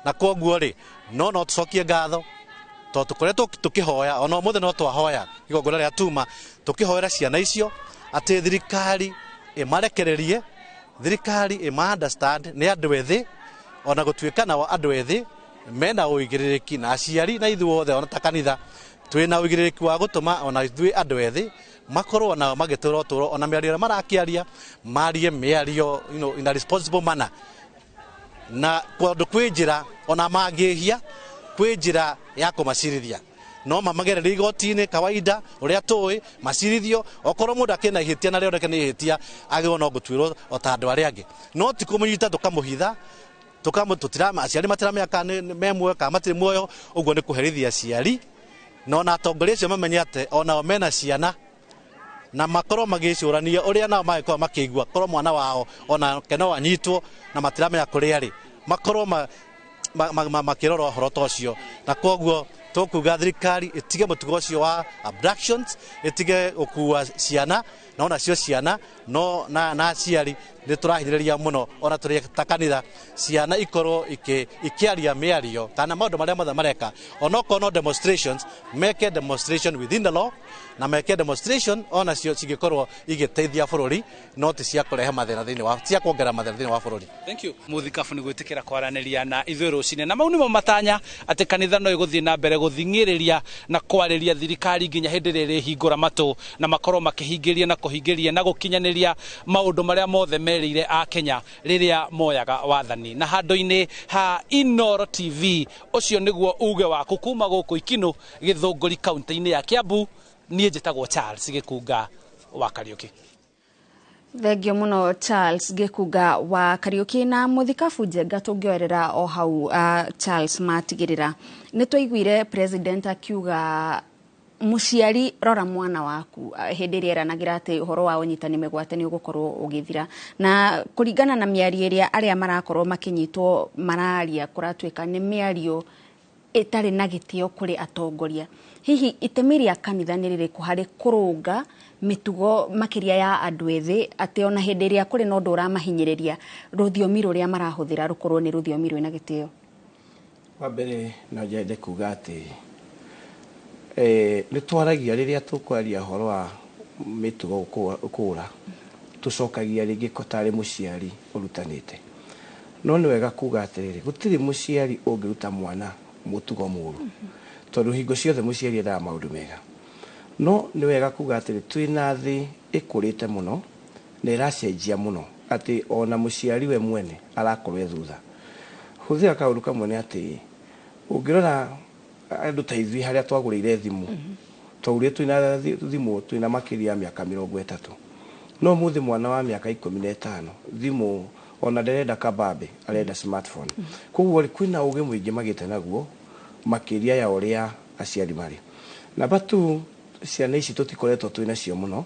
Na koguo rĩ, no tũcokie ngatho tondũ tũkoretwo tũkĩhoya, ona ũmũthĩ no twahoya igongona rĩa tuma, tũkĩhoera ciana icio atĩ thirikari ĩmarekererie, thirikari ĩma understand nĩ andũ ethĩ, ona gũtuĩka nao andũ ethĩ mena ũigĩrĩrĩki, na aciari na ithuĩ othe ona ta kanitha twĩna ũigĩrĩrĩki wa gũtũma ona ithuĩ andũ ethĩ makorwo nao magĩtũra ũtũro, ona mĩario ĩrĩa marakĩaria marie mĩario in a responsible manner. Na kũndũ kwĩ njĩra ona mangĩhia kwĩ njĩra ya kũmacirithia, no mamagererie igoti-inĩ kawaida ũrĩa tũĩ macirithio. Okorwo mũndũ akĩna ihĩtia na rĩoneke nĩ ihĩtia, agĩrĩirwo no gũtuĩrwo o ta andũ arĩa angĩ, no ti kũmũnyita tũkamũhitha, aciari matiramenya kana me muoyo kana matirĩ muoyo. Ũguo nĩ kũherithia aciari, na ona atongoria acio mamenye atĩ onao mena ciana, na makorwo magĩcũrania ũrĩa nao mangĩkorwo makĩigua korwo mwana wao onake no anyitwo na matiramenya kũrĩa arĩ, makorwo makĩrora ũhoro ta ũcio. Na koguo tũkuga thirikari ĩtige mũtugo ũcio wa abductions, ĩtige gũkua ciana, na onacio ciana no na aciari nĩ tũrahinyĩrĩria mũno, ona tũrĩ ta kanitha ciana ikorwo ikĩaria mĩario kana maũndũ marĩa mothe mareka, onokorwo no demonstrations, meke demonstration within the law, na meke demonstration onacio cingĩkorwo igĩteithia bũrũri, no ti cia kũrehe mathĩna thĩinĩ wa, cia kuongerera mathĩna thĩinĩ wa bũrũri. Thank you mũthikabu nĩ gwĩtĩkĩra kwaranĩria na ithuĩ rũcinĩ. Na mau nĩmo matanya atĩ kanitha no ĩgũthiĩ na mbere gũthing'ĩrĩria na kwarĩria thirikari nginya hĩndĩ ĩrĩa ĩrĩhingũra matũ, na makorwo makĩhingĩria na kũhingĩria na gũkinyanĩria maũndũ marĩa mothe merĩire a Kenya rĩrĩa moyaga wathani. Na handũ-inĩ ha Inooro TV, ũcio nĩguo uge waku kuma gũkũ Ikinũ, Gĩthũngũri, kaunti-inĩ ya Kiambu. Niĩ njĩtagwo Charles Gĩkunga wa Kariũki. Thengio muno Charles Gĩkunga wa Kariũki. Na mũthikabu Njenga, tũngĩoerera o hau Charles matigĩrĩra, nĩ twaiguire president akiuga mũciari rora mwana waku hĩndĩ ĩrĩa eranagĩra atĩ ũhoro wa ũnyitani mĩgwate nĩ ũgũkorwo ũgĩthira. Na kũringana na mĩario ĩrĩa arĩa marakorwo makĩnyitwo mararia, kũratuĩka nĩ mĩario ĩtarĩ na gĩtĩo kũrĩ atongoria. Hihi itemi rĩa kanitha nĩ rĩrĩkũ harĩ kũrũnga mĩtugo makĩria ya andũ ethĩ, atĩ ona hĩndĩ ĩrĩa kũrĩ na ũndũ ũramahinyĩrĩria, rũthiomi rũrĩa marahũthĩra rũkorwo nĩ rũthiomi rwĩna gĩtĩo? Wa mbere no nyende kuga atĩ nĩ twaragia rĩrĩa tũkwaria ũhoro wa mĩtugo kũra, tũcokagia rĩngĩ ko tarĩ mũciari ũrutanĩte. No nĩ wega kuga atĩrĩrĩ, gũtirĩ mũciari ũngĩruta mwana mũtugo mũru, tondũ hingo ciothe mũciari endaga maũndũ mega. No nĩ wega kuga atĩrĩ, twĩna thĩ ĩkũrĩte mũno na ĩracenjia mũno, atĩ ona mũciari we mwene arakorwo e thutha. Hũthĩra kaũndũ kamwe nĩ atĩ ũngĩrora andũ ta ithuĩ harĩa twagũrĩire thimũ, twagũrire twĩna thimũ twĩna makĩria ya mĩaka 30, no ũmũthĩ mwana wa mĩaka 15 thimũ ona ndarenda kabambe, arenda smartphone. Koguo rĩ, kwĩna ũgĩ mũingĩ magĩte naguo makĩria ya ũrĩa aciari marĩ. Namba 2, ciana ici tũtikoretwo twĩ nacio mũno,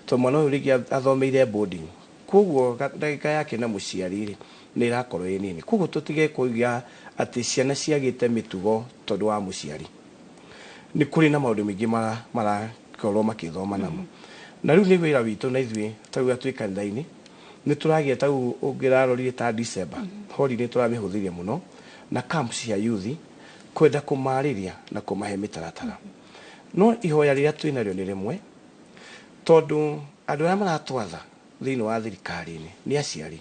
tondũ mwana ũyũ rĩngĩ athomeire boarding, koguo ndagĩka yake na mũciari rĩ nĩ ĩrakorwo ĩ nini. Koguo tũtige kuiga atĩ ciana ciagĩte mĩtugo tondũ wa mũciari. Nĩ kũrĩ na maũndũ maingĩ marakorwo makĩthoma namo. Na rĩu nĩ wĩra witũ na ithuĩ ta rĩu twĩ kanitha-inĩ nĩ tũragĩa, ta rĩu ũngĩrarorire ta December holiday tũramĩhũthĩria mũno na camp cia youth kwenda kũmarĩria na kũmahe mĩtaratara. No ihoya rĩrĩa twĩnarĩo nĩ rĩmwe, tondũ andũ arĩa maratwatha thĩinĩ wa thirikari-inĩ nĩ aciari,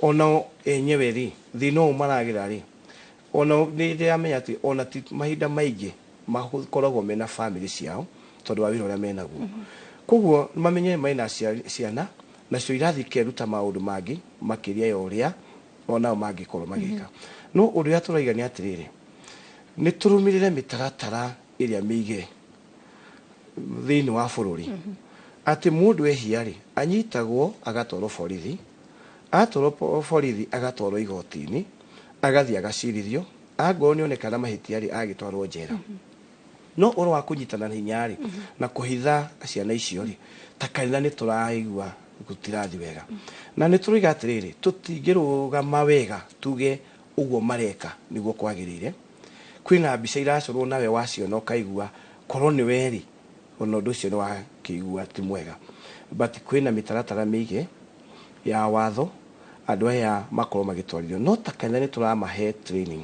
onao enyewe rĩ thĩna ũyũ maragera rĩ, onao nĩ ndĩramenya atĩ ona ti mahinda maingĩ makoragwo mena family ciao tondũ wa wĩra ũrĩa menaguo. Koguo mamenye mena ciana nacio irathiĩ ikeruta maũndũ mangĩ makĩria ya ũrĩa onao mangĩkorwo magĩka. No ũndũ ũrĩa tũraiga nĩ atĩrĩrĩ, nĩ tũrũmĩrĩre mĩtaratara ĩrĩa mĩige thĩinĩ wa bũrũri, atĩ mũndũ ehia rĩ anyitagwo agatwarwo borithi, atwarwo borithi agatwarwo igoti-inĩ, agathiĩ agacirithio, angorwo nĩ onekana mahĩtia rĩ agĩtwarwo njera. No ũhoro wa kũnyitana na hinya rĩ na kũhitha ciana icio rĩ, ta kanitha nĩ tũraigua gũtirathi wega. Na nĩ tũroiga atĩrĩrĩ, tũtingĩrũgama wega tuge ũguo mareka nĩguo kwagĩrĩire. Kwĩna mbica iracorwo nawe waciona ũkaigua korwo nĩ we rĩ, ona ũndũ ũcio nĩ wakĩigua ti mwega. But kwĩna mĩtaratara mĩige ya watho andũ aya makorwo magĩtwarithio. No ta kanitha nĩ tũramahe training,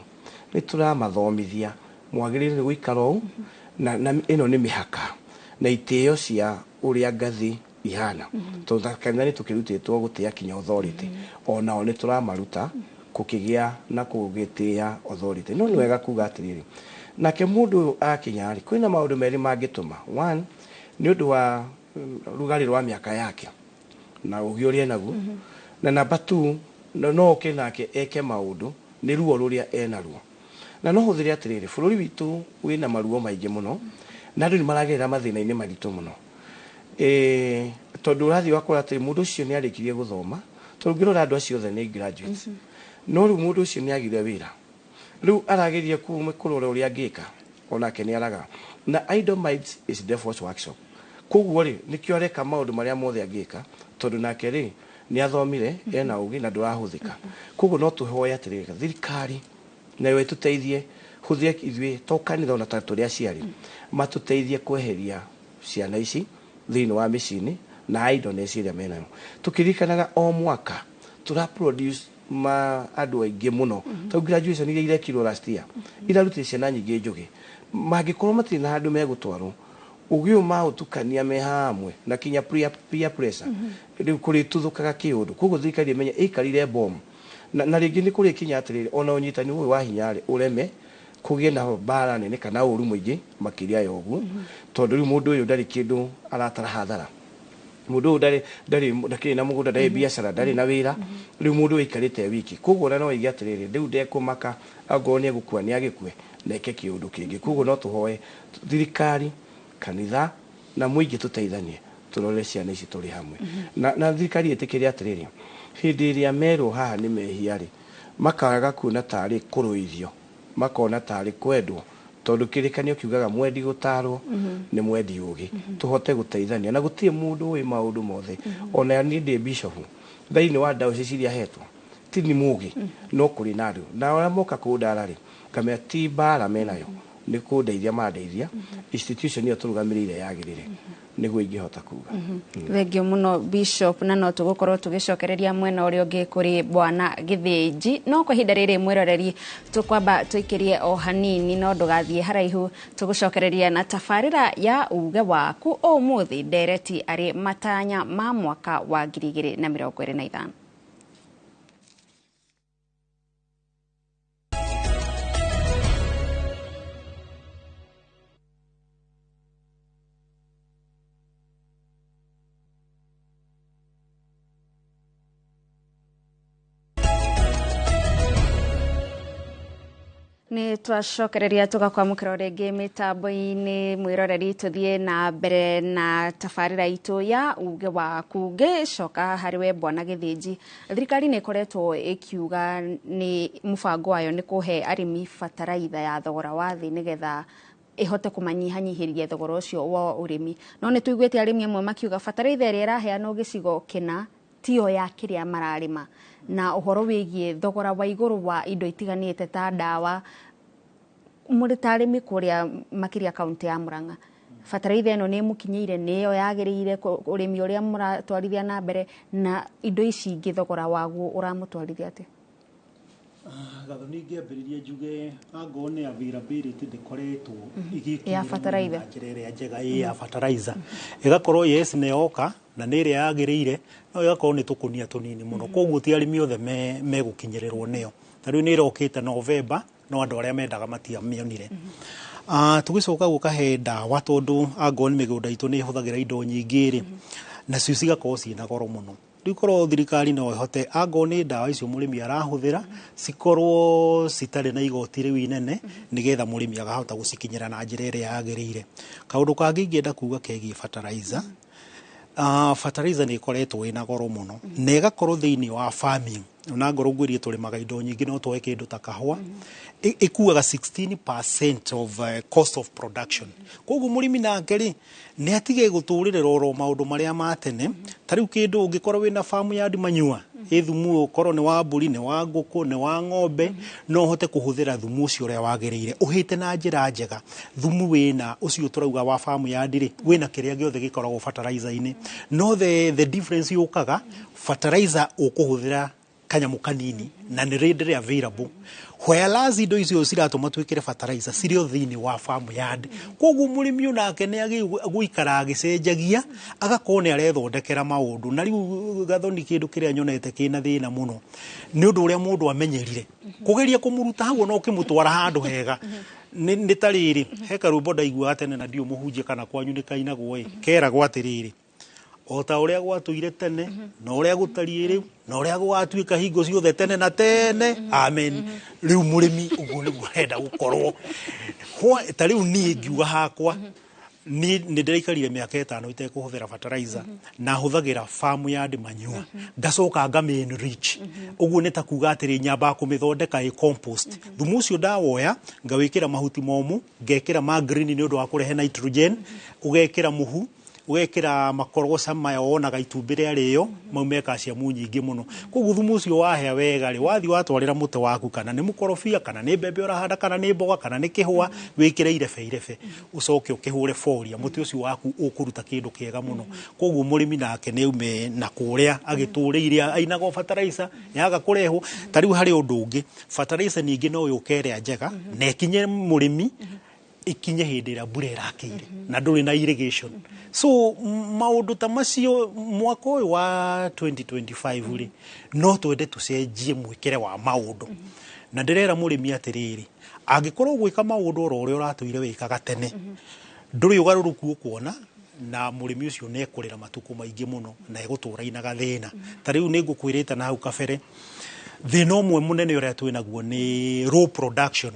nĩ tũramathomithia mwagĩrĩire nĩ gũikara ũũ, na ĩno nĩ mĩhaka na itĩo cia ũrĩa ngathĩ ihana. Tondũ ta kanitha nĩ tũkĩrutĩtwo gũtĩa kinya authority, onao nĩ tũramaruta kũkĩgĩa na kũgĩtĩa authority. No nĩ wega kuga atĩrĩrĩ, nake mũndũ ũyũ akinya rĩ, kwĩna maũndũ merĩ mangĩtũma. One, nĩ ũndũ wa rugarĩ rwa mĩaka yake na ũgĩ ũrĩa enaguo, na namba 2, no oke nake eke maũndũ nĩ ruo rũrĩa enaruo. Na no hũthĩre atĩrĩrĩ, bũrũri witũ wĩna maruo maingĩ mũno na andũ nĩ maragerera mathĩna-inĩ maritũ mũno. Tondũ ũrathiĩ ũgakora atĩ mũndũ ũcio nĩ arĩkirie gũthoma, tondũ ũngĩrora andũ acio othe nĩ graduates, no rĩu mũndũ ũcio nĩ agire wĩra, rĩu arageria kũrora ũrĩa angĩka, onake nĩ araga. Na idle minds is devil's workshop. Koguo rĩ nĩkĩo areka maũndũ marĩa mothe angĩka, tondũ nake rĩ nĩ athomire, ena ũgĩ na ndũrahũthĩka. Koguo no tũhoe atĩrĩrĩ, thirikari nayo ĩtũteithie, hũthĩre ithuĩ to kanitha ona ta tũrĩ aciari, matũteithie kweheria ciana ici thĩinĩ wa mĩciĩ-inĩ na idleness ĩrĩa menayo. Tũkĩririkanaga o mwaka tũra produce ma andũ aingĩ mũno, tondũ graduation iria irekirwo last year irarutire ciana nyingĩ njũgĩ, mangĩkorwo matirĩ na handũ megũtwarwo, ũgĩ ũyũ maũtukania me hamwe na kinya peer pressure, rĩu kũrĩtuthũkaga kĩũndũ. Koguo thirikari ĩmenye ĩikarire bomu na rĩngĩ nĩ kũrĩ kinya atĩrĩrĩ, ona ũnyitani ũyũ wa hinya rĩ ũreme kũgĩe na mbara nene kana ũru mũingĩ makĩria ya ũguo, tondũ rĩu mũndũ ũyũ ndarĩ kĩndũ aratara hathara, mũndũ ũyũ ndarĩ ndakĩrĩ na mũgũnda, ndarĩ biacara, ndarĩ na wĩra, rĩu mũndũ ũyũ aikarĩte wiki. Koguo ona no oige atĩrĩrĩ, rĩu ndekũmaka, angorwo nĩ egũkua nĩ agĩkue na eke kĩũndũ kĩngĩ. Koguo no tũhoe thirikari, kanitha na mũingĩ tũteithanie tũrore ciana ici tũrĩ hamwe. Na thirikari ĩtĩkĩre atĩrĩrĩ, hĩndĩ ĩrĩa merwo haha nĩ mehia rĩ, makaga kuona tarĩ kũrũithio, makona tarĩ kwendwo, tondũ kĩrĩkanĩro kiugaga mwendi gũtarwo nĩ mwendi ũgĩ. Tũhote gũteithania na gũtirĩ mũndũ ũĩ maũndũ mothe. Ona niĩ ndĩ bishop thĩinĩ wa diocese iria hetwo, ti nĩ mũgĩ, no kũrĩ na andũ na arĩa moka kũndara rĩ, ngamera ti mbara menayo, nĩ kũndeithia mandeithia, institution ĩyo tũrũgamĩrĩire yagĩrĩre nĩguo ingĩhota kuga. Thengio mũno Bishop, na no tũgũkorwo tũgĩcokereria mwena ũrĩa ũngĩ kũrĩ Bwana Gĩthĩnji, no kwa ihinda rĩrĩ mwĩroreri tũkwamba tũikĩrie o hanini, no ndũgathiĩ haraihu, tũgũcokereria na tabarĩra ya uge waku ũmũthĩ ndereti arĩ matanya ma mwaka wa 2025. Nĩ twacokereria tũgakwamũkĩra o rĩngĩ mĩtambo-inĩ. Mwĩroreri, tũthiĩ na mbere na tabarĩra itũ ya Uge Waku. Ngĩcoka harĩ we Bwana Gĩthĩnji, thirikari nĩ ĩkoretwo ĩkiuga nĩ mũbango wayo nĩ kũhe arĩmi bataraitha ya thogora wa thĩ nĩgetha ĩhote kũmanyihanyihĩria thogora ũcio wa ũrĩmi, no nĩ tũiguĩte arĩmi amwe makiuga bataraitha ĩrĩa ĩraheanwo gĩcigo kĩna tiyo ya kĩrĩa mararĩma, na ũhoro wĩgiĩ thogora wa igũrũ wa indo itiganĩte ta ndawa. Mũrĩ ta arĩmi kũrĩa makĩria kaũntĩ ya Murang'a, bataraitha ĩno nĩ ĩmũkinyĩire, nĩyo yagĩrĩire ũrĩmi ũrĩa mũratwarithia na mbere, na indo ici ingĩ thogora waguo ũramũtwarithia atĩa? Gathoni, ngĩambĩrĩria njuge angorwo nĩ availability ndĩkoretwo ĩgĩkinyĩra Ya bataraitha. na njĩra ĩrĩa njega. Ĩ ya bataraitha ĩgakorwo, yes, nĩ yoka na nĩ ĩrĩa yagĩrĩire, no ĩgakorwo nĩ tũkũnia tũnini mũno, koguo ti arĩmi othe megũkinyĩrĩrwo nĩyo. Ta rĩu nĩ ĩrokĩte November, no andũ arĩa mendaga matiamĩonire. Tũgĩcoka gũka he ndawa, tondũ angorwo nĩ mĩgũnda itũ nĩ ĩhũthagĩra indo nyingĩ rĩ, nacio cigakorwo ciĩna goro mũno. Rĩu korwo thirikari no ĩhote, angorwo nĩ ndawa icio mũrĩmi arahũthĩra, cikorwo citarĩ na igoti rĩu inene, nĩgetha mũrĩmi akahota gũcikinyĩra na njĩra ĩrĩa yagĩrĩire. Kaũndũ kangĩ ingĩenda kuga kegiĩ fertilizer, fertilizer nĩ ĩkoretwo ĩna goro mũno na ĩgakorwo thĩinĩ wa farming, ona ngorwo ngwĩrie tũrĩmaga indo nyingĩ, no tuoe kĩndũ ta kahũa, ĩkuaga 16% of cost of production. Koguo mũrĩmi nake rĩ, nĩ atige gũtũrĩrĩra oro maũndũ marĩa ma tene. Ta rĩu kĩndũ ũngĩkorwo wĩna farm ya manure, ĩ thumu, ũkorwo nĩ wa mbũri, nĩ wa ngũkũ, nĩ wa ng'ombe, no ũhote kũhũthĩra thumu ũcio ũrĩa wagĩrĩire, ũhĩte na njĩra njega. Thumu wĩna ũcio tũrauga wa farm yard rĩ, wĩna kĩrĩa gĩothe gĩkoragwo fertilizer-inĩ, no the difference yũkaga fertilizer ũkũhũthĩra kanyamũ kanini na nĩ readily available, whereas indo icio ciratũma twĩkĩre fertilizer cirĩ o thĩinĩ wa farm yard. Koguo mũrĩmi onake nĩ agĩrĩirwo gũikara agĩcenjagia, agakorwo nĩ arethondekera maũndũ. Na rĩu Gathoni, kĩndũ kĩrĩa nyonete kĩna thĩna mũno nĩ ũndũ ũrĩa mũndũ amenyerire, kũgeria kũmũruta hau ona ũkĩmũtwara handũ hega nĩ ta rĩrĩ, he karwĩmbo ndaiguaga tene na ndiũ mũhunjia kana kwanyu nĩ kainagwo ĩ, keragwo atĩrĩrĩ, o ta ũrĩa gwatũire tene na ũrĩa gũtariĩ rĩu na ũrĩa gũgatuĩka hingo ciothe tene na tene, amen. Rĩu mũrĩmi ũguo nĩguo arenda gũkorwo. Ta rĩu niĩ ngiuga hakwa, niĩ nĩ ndĩraikarire mĩaka 5 itekũhũthĩra fertilizer, na hũthagĩra farm yard manure, ngacoka ngamĩ enrich. Ũguo nĩ ta kuga atĩrĩ, nyambaga kũmĩthondeka ĩ compost. Thumu ũcio ndawoya, ngawĩkĩra mahuti momũ, ngekĩra ma green nĩ ũndũ wa kũrehe nitrogen, ũgekĩra mũhu, ũgekĩra makorogoca maya wonaga itumbĩ rĩarĩo, mau me calcium nyingĩ mũno. Koguo thumu ũcio wahĩa wega rĩ, wathiĩ watwarĩra mũtĩ waku, kana nĩ mũkorobia, kana nĩ mbembe ũrahanda, kana nĩ mboga, kana nĩ kĩhũa, wĩkĩre irebe irebe, ũcoke ũkĩhũre foliar, mũtĩ ũcio waku ũkũruta kĩndũ kĩega mũno. Koguo mũrĩmi nake nĩ aume na kũrĩa agĩtũrĩire ainagwo fertilizer yaga kũrehwo. Ta rĩu harĩ ũndũ ũngĩ, fertilizer ningĩ no yũke ĩrĩa njega na ĩkinye mũrĩmi, ikinye hĩndĩ ĩrĩa mbura ĩrakĩire na ndũrĩ na irrigation. So maũndũ ta macio, mwaka ũyũ wa 2025 rĩ, no twende tũcenjie mwĩkĩre wa maũndũ. Na ndĩrera mũrĩmi atĩrĩrĩ, angĩkorwo gwĩka maũndũ oro ũrĩa ũratũire wĩkaga tene, ndũrĩ ũgarũrũku ũkuona, na mũrĩmi ũcio nĩ ekũrĩra matukũ maingĩ mũno na egũtũra ina gathĩna. Ta rĩu nĩ ngũkwĩrĩte na hau kabere, thĩna ũmwe mũnene ũrĩa twĩnaguo nĩ low production.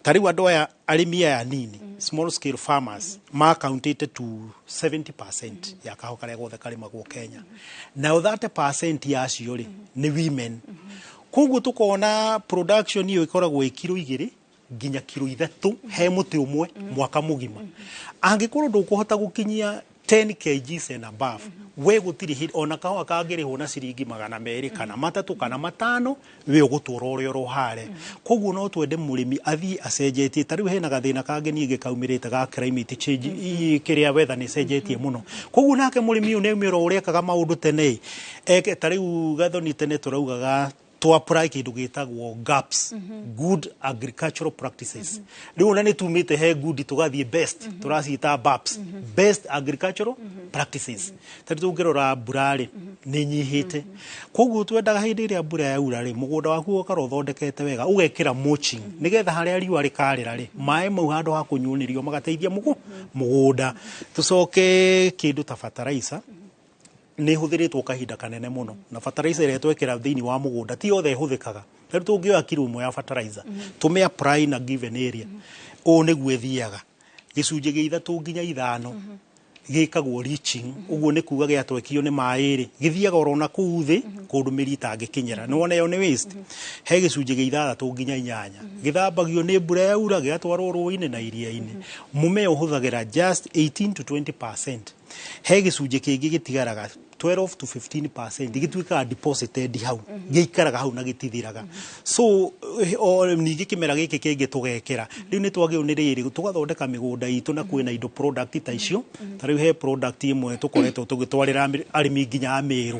Ta rĩu andũ aya, arĩmi aya nini, small scale farmers, ma accountĩte to 70% ya kahũa karĩa gothe karĩmagwo Kenya. Nayo 30% yacio rĩ, nĩ women. Koguo tũkona production ĩyo ĩkoragwo ĩ kiro 2 nginya kiro 3 he mũtĩ ũmwe mwaka mũgima. Angĩkorwo ndũkũhota gũkinyia 10 kgs and above, we gũtirĩ hĩndĩ ona kahũa kangĩrĩhwo na ciringi 200 kana 3 kana 5, we ũgũtũra ũrĩa oro harĩa. Koguo no twende mũrĩmi athiĩ acenjetie. Ta rĩu hena gathĩna kangĩ ningĩ kaumĩrĩte ga climate change, kĩrĩa weather nĩ ĩcenjetie mũno. Koguo nake mũrĩmi ũyũ nĩ aumĩra ũrĩa ekaga maũndũ tene eke. Ta rĩu Gathoni, tene tũraugaga to apply kĩndũ gĩtagwo GAPS, good agricultural practices. Rĩu ona nĩ tumĩte he good tũgathiĩ best, tũraciĩta BAPS, best agricultural practices. Ta rĩu tũngĩrora mbura rĩ, nĩ nyihĩte. Koguo twendaga hĩndĩ ĩrĩa mbura yaura rĩ, mũgũnda waku ũgakorwo ũthondekete wega, ũgekĩra mulching, nĩgetha harĩa riũa rĩkarĩra rĩ, maĩ mau handũ ha kũnyuo nĩ riũa magateithia mũgũnda. Tũcoke kĩndũ ta fertilizer, nĩ ĩhũthĩrĩtwo kahinda kanene mũno, na fertilizer ĩrĩa twekĩra thĩinĩ wa mũgũnda ti yothe ĩhũthĩkaga. Tarĩu tũngĩoya kiro ĩmwe ya fertilizer tũmĩ apply na given area, ũũ nĩguo ĩthiaga gĩcunjĩ gĩa 3 nginya 5 gĩkagwo leaching. Ũguo nĩ kuga gĩatwekio nĩ maĩ rĩ, gĩthiaga oro na kũu thĩ kũndũ mĩri itangĩkinyĩra. Nĩ wona ĩyo nĩ waste. He gĩcunjĩ gĩa 6 nginya 8 gĩthambagio nĩ mbura yaura, gĩgatwarwo rũĩ-inĩ na iria-inĩ. Mũmea ũhũthagĩra just 18 to 20%. He gĩcunjĩ kĩngĩ gĩtigaraga, 12 to 15%, gĩtuĩkaga deposited hau, gĩikaraga hau na gĩtithiraga. So o ningĩ kĩmera gĩkĩ kĩngĩ tũgekĩra rĩu nĩ twagĩrĩirwo nĩ rĩrĩ tũgathondeka mĩgũnda itũ na kwĩna indo product ta icio. Ta rĩu he product ĩmwe tũkoretwo tũgĩtwarĩra arĩmi nginya a Mĩrũ,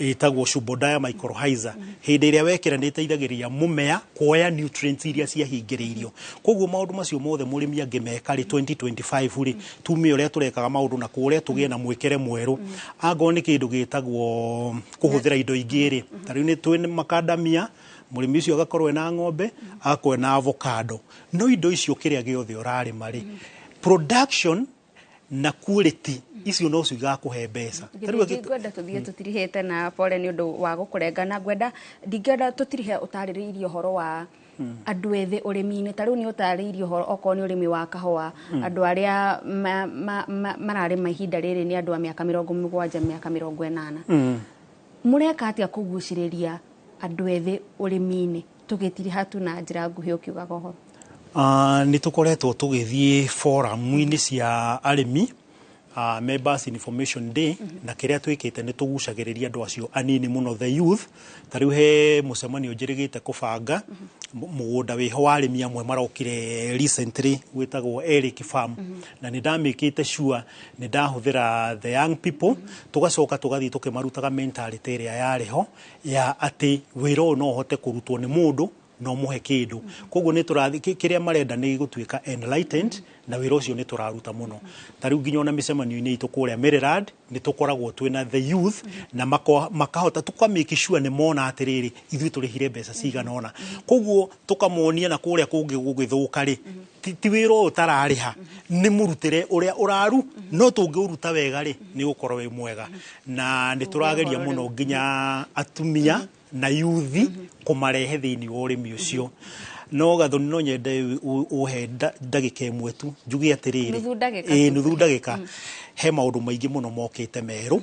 ĩtagwo Shubodaya mycorrhiza. Hĩndĩ ĩrĩa wekĩra, nĩ ĩteithagĩrĩria mũmea kuoya nutrients iria ciahingĩrĩirio. Koguo maũndũ macio mothe mũrĩmi angĩmeka rĩ, 2025 rĩ, tume ũrĩa tũrekaga maũndũ na kũrĩa, tũgĩe na mwĩkĩre mwerũ. Angorwo nĩ kĩndũ gĩtagwo kũhũthĩra indo ingĩ rĩ, ta rĩu nĩ twĩ makandamia, mũrĩmi ũcio agakorwo ena ng'ombe, agakorwo ena avocado, no indo icio kĩrĩa gĩothe ũrarĩma rĩ, production na quality icio no cio igakũhe mbeca. Ta rĩu Ngwenda tũthiĩ tũtirihĩte na pole nĩ ũndũ wa gũkũrenga, na ngwenda ndingĩenda tũtirihe ũtarĩrĩirie ũhoro wa andũ ethĩ ũrĩmi-inĩ. Ta rĩu nĩ ũtarĩirie ũhoro okorwo nĩ ũrĩmi wa kahũa, andũ arĩa mararĩma ihinda rĩrĩ nĩ andũ a mĩaka 70, mĩaka 80. Mũreka atĩa kũgucĩrĩria andũ ethĩ ũrĩmi-inĩ? Tũgĩtiriha tu na njĩra nguhĩ ũkiugaga ũhoro. Nĩ tũkoretwo tũgĩthiĩ forum-inĩ cia arĩmi, Members Information Day, na kĩrĩa twĩkĩte nĩ tũgucagĩrĩria andũ acio anini mũno, the youth. Ta rĩu he mũcemanio njĩrĩgĩte kũbanga mũgũnda wĩho wa arĩmi amwe marokire recently wĩtagwo Eric Farm, na nĩ ndamĩkĩte sure nĩ ndahũthĩra the young people. Tũgacoka tũgathiĩ tũkĩmarutaga mentality ĩrĩa yarĩ ho ya atĩ wĩra ũyũ no ũhote kũrutwo nĩ mũndũ no mũhe kĩndũ. Koguo nĩ tũrathi kĩrĩa marenda nĩ gũtuĩka enlightened, na wĩra ũcio nĩ tũraruta mũno. Ta rĩu nginya ona mĩcemanio-inĩ itũ kũrĩa Maryland nĩ tũkoragwo twĩna the youth na makahota tũka make sure nĩ mona atĩrĩrĩ, ithuĩ tũrĩhire mbeca cigana ũna. Koguo tũkamonia na kũrĩa kũngĩ gũgĩthũka rĩ, ti wĩra ũyũ ũtararĩha, nĩ mũrutĩre ũrĩa ũraru, no tũngĩũruta wega rĩ, nĩ ũgũkorwo wĩ mwega. Na nĩ tũrageria mũno nginya atumia na yuthi kũmarehe thĩinĩ wa ũrĩmi ũcio. No Gathoni, no nyende ũhe ndagĩka ĩmwe tu njuge atĩrĩrĩ. Nuthu ndagĩka Ĩĩ, tu. Nuthu ndagĩka. He maũndũ maingĩ mũno mokĩte merũ,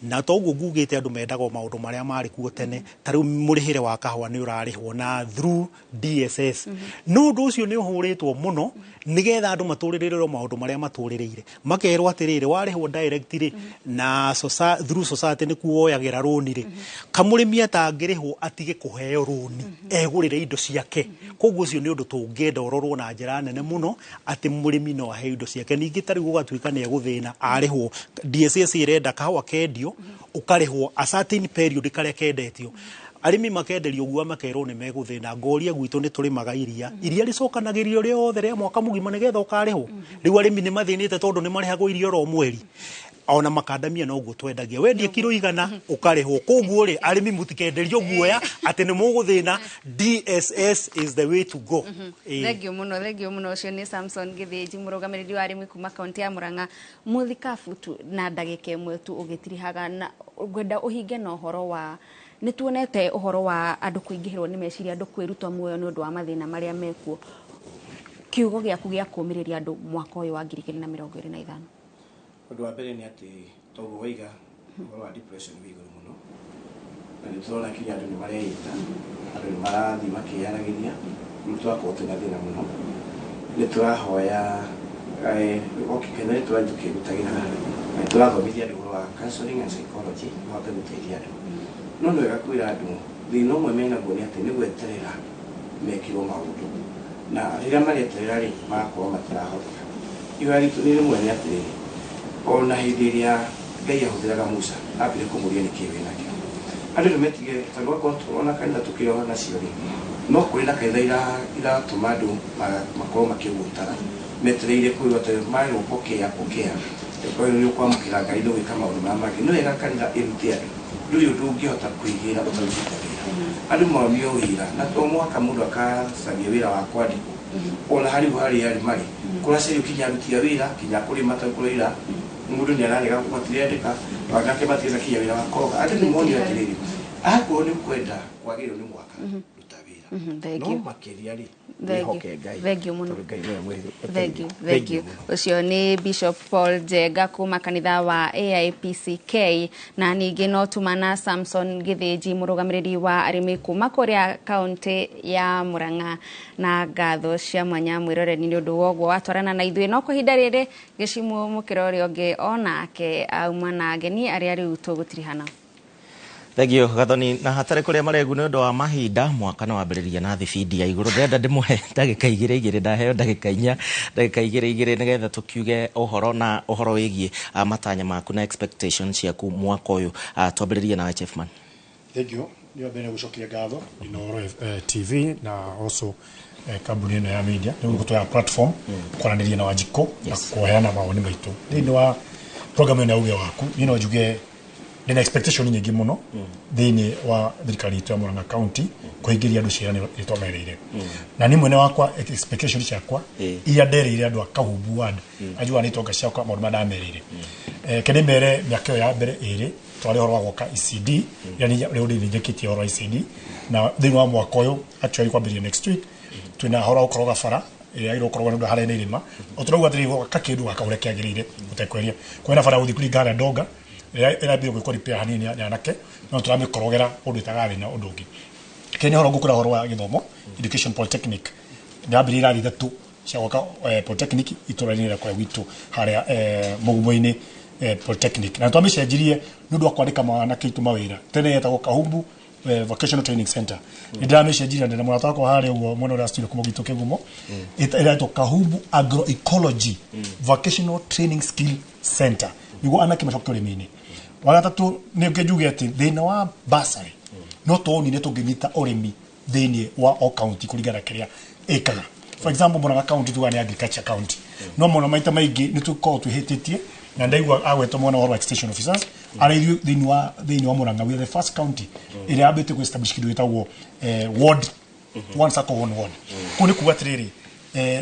na toguo ngugĩte andũ mendaga o maũndũ marĩa marĩ kuo tene. Ta rĩu mũrĩhĩre wa kahũa nĩ ũrarĩhwo na through DSS, no ũndũ ũcio nĩ ũhũrĩtwo mũno nĩgetha andũ matũrĩrĩre maũndũ marĩa matũrĩrĩire. Makerwo atĩrĩrĩ, warĩhwo direct rĩ, na through society nĩ kuoyagĩra rũni rĩ, kamũrĩmi atangĩrĩhwo atige kũheo rũni egũrĩre indo ciake. Koguo ũcio nĩ ũndũ tũngĩenda ũrorwo na njĩra nene mũno, atĩ mũrĩmi no aheo indo ciake. Ningĩ ta rĩu gũgatuĩka nĩ egũthĩna arĩhwo, DSS ĩrenda kahũa kendio ũkarĩhwo a certain period karĩa kendetio. Arĩmi makenderio guo makerwo nĩ megũthĩna. Ngoria, gwitũ nĩ tũrĩmaga iria, iria rĩcokanagĩrio rĩothe rĩa mwaka mũgima nĩgetha ũkarĩhwo. Rĩu arĩmi nĩ mathĩnĩte tondũ nĩ marĩhagwo iria oro mweri. Ona makandamia noguo twendagia, wendie kiro 100 ũkarĩhwo. Koguo rĩ, arĩmi mũtikenderio guoya atĩ nĩ mũgũthĩna. DSS is the way to go. Ĩĩ. Thengio mũno, thengio mũno. Ũcio nĩ Samson Gĩthĩnji, mũrũgamĩrĩri wa arĩmi kuma kaunti ya Murang'a. Mũthikabu tu na ndagĩka ĩmwe tu ũgĩtirihaga, na ngwenda ũhinge na ũhoro wa nĩ tuonete ũhoro wa andũ kũingĩhĩrwo nĩ meciria, andũ kwĩruta muoyo nĩ ũndũ wa mathĩna marĩa mekuo. Kiugo gĩaku gĩa kũũmĩrĩria andũ mwaka ũyũ wa 2025. Ũndũ wa mbere nĩ atĩ toguo waiga, ũhoro wa depression wĩ igũrũ mũno, na nĩ tũrona kinya andũ nĩ mareita, andũ nĩ marathiĩ makĩyaragĩria. Nĩ tũrakorwo twĩna thĩna mũno. Nĩ tũrahoya kanitha nĩ tũrathiĩ tũkĩrutagĩra na nĩ tũrathomithia andũ ũhoro wa counseling and psychology mahote gũteithia andũ. No nĩ wega kwĩra andũ thĩna ũmwe menaguo nĩ atĩ nĩ gweterera mekĩrwo maũndũ, na rĩrĩa mareterera rĩ, magakorwo matirahoteka. Ihoya ritũ nĩ rĩmwe nĩ atĩrĩrĩ, ona hĩndĩ ĩrĩa Ngai ahũthĩraga Musa, ambire kũmũria nĩkĩĩ wĩnakĩo. Andũ nĩ metige tondũ wakorwo ona kanitha tũkĩrĩ nacio rĩ, no kũrĩ na kanitha iratũma andũ makorwo makĩgũtara metereire kwĩrwo atĩ marerwo pokea, pokea, korwo nĩ ũkwamũkĩra Ngai nĩ gwĩka maũndũ marĩa mangĩ. Nĩ wega kanitha ĩrute andũ ndũrĩ ũndũ ũngĩhota kwĩgĩra ũtarutĩte wĩra. Andũ monio wĩra, na to mũhaka mũndũ akacaria wĩra wa kwandĩkwo. Ona harĩ harĩa arĩ marĩ kũracario kinya aruti a wĩra, kinya kũrĩma, ta kũraira mũndũ nĩ ararega matirendeka, anake matirenda kinya wĩra wa koroga. Andũ nĩ monio atĩrĩrĩ, akorwo nĩ ũkwenda kwagĩrĩrwo nĩ mwaka, ruta wĩra. Thank No you. makĩria rĩ, Thank you. wĩhoke Ngai, Thank you mũno. tondũ Ngai nĩwe Thank you, thank you. Ũcio nĩ Bishop Paul Njenga kuma kanitha wa AIPCK, na ningĩ no tumana Samson Gĩthĩnji, mũrũgamĩrĩri wa arĩmi kuma kũrĩa kaũntĩ ya Murang'a, na ngatho cia mwanya mwĩroreri nĩ ũndũ wa ũguo watwarana na ithuĩ. No kwa ihinda rĩrĩ gĩcimũ mũkĩra ũrĩa ũngĩ onake auma na ageni arĩa rĩu tũgũtirihana. Thank you Gathoni. Na hatarĩ kũrĩa maregu nĩ ũndũ wa mahinda, mwaka nĩ wambĩrĩria na thibindi ya igũrũ. Ndĩrenda ndĩmũhe ndagĩka igĩrĩ igĩrĩ, ndaheo ndagĩka 4, ndagĩka igĩrĩ igĩrĩ, nĩgetha tũkiuge ũhoro na ũhoro wĩgiĩ matanya maku na expectations ciaku mwaka ũyũ. Twambĩrĩrie nawe, Chiefman. Thank you. Nĩ mbere gũcokia ngatho Inooro TV na also kambuni ĩno ya media nĩ gũtũhe platform kwaranĩria na Wanjikũ na kũheana mawoni maitũ thĩinĩ wa program ĩno ya Uge Waku. Niĩ no njuge ndĩna expectation nyingĩ mũno thĩinĩ wa thirikari itũ ya Murang'a County kũhingĩria andũ ciĩranĩro iria twamerĩire, na niĩ mwene wakwa expectation ciakwa iria nderĩire andũ a Kahumbu ward, anjua nĩ itonga ciakwa, maũndũ marĩa ndamerĩire. Kende mere mĩaka ĩyo ya mbere ĩrĩ twarĩ ũhoro wa gwaka ECD, ĩrĩa nĩ rĩu ndĩ njĩkĩtie ũhoro wa ECD, na thĩinĩ wa mwaka ũyũ, actually kwambĩrĩria next week, twĩna ũhoro wa gũkoroga bara ĩrĩa yagĩrĩirwo gũkorwo nĩ ũndũ harĩa nĩ irĩma. O tũrauga atĩrĩrĩ, gwaka kĩndũ gwaka ũrĩa kĩagĩrĩire ũtekweria. Kwĩna bara ya gũthiĩ kũringa harĩa Ndonga ĩrĩa ĩrambire gwĩkwo repair hanini nĩ anake, no tũramĩkorogera ũndũ ĩtagathĩ na ũndũ ũngĩ. Kenya ũhoro ngũkũra ũhoro wa gĩthomo, education, polytechnic, ndĩrambĩrĩria irathi 3 cia gwaka polytechnic itũra-inĩ rĩakwa gwitũ harĩa Mũgumo-inĩ polytechnic, na twamĩcenjirie nĩ ũndũ wa kwandĩka mwanake aitũ mawĩra. Tene yetagwo Kahumbu Vocational Training Center. Nĩ ndĩramĩcenjirie na ndĩna mũrata wakwa harĩa ũguo mwena ũrĩa studio kuma gwitũ Kĩgumo, ĩretwo Kahumbu Agroecology Vocational Training Skill Center, nĩguo anake macoke ũrĩmi-inĩ. Wa gatatũ, nĩ njuge atĩ thĩna wa bursary no tuonire tũngĩnyita ũrĩmi thĩinĩ wa o county kũringana na kĩrĩa ĩkaga. For example, Murang'a County tugaga nĩ agriculture county, no mũno maita maingĩ nĩ tũkoragwo twĩhĩtĩtie, na ndaigua agwetwo mwena ũhoro wa extension officers arĩa ithuĩ thĩinĩ wa Murang'a, we are the first county ĩrĩa yambĩte kũ establish kĩndũ gĩtagwo ward one circle one ward. Kũu nĩ kuga atĩrĩrĩ,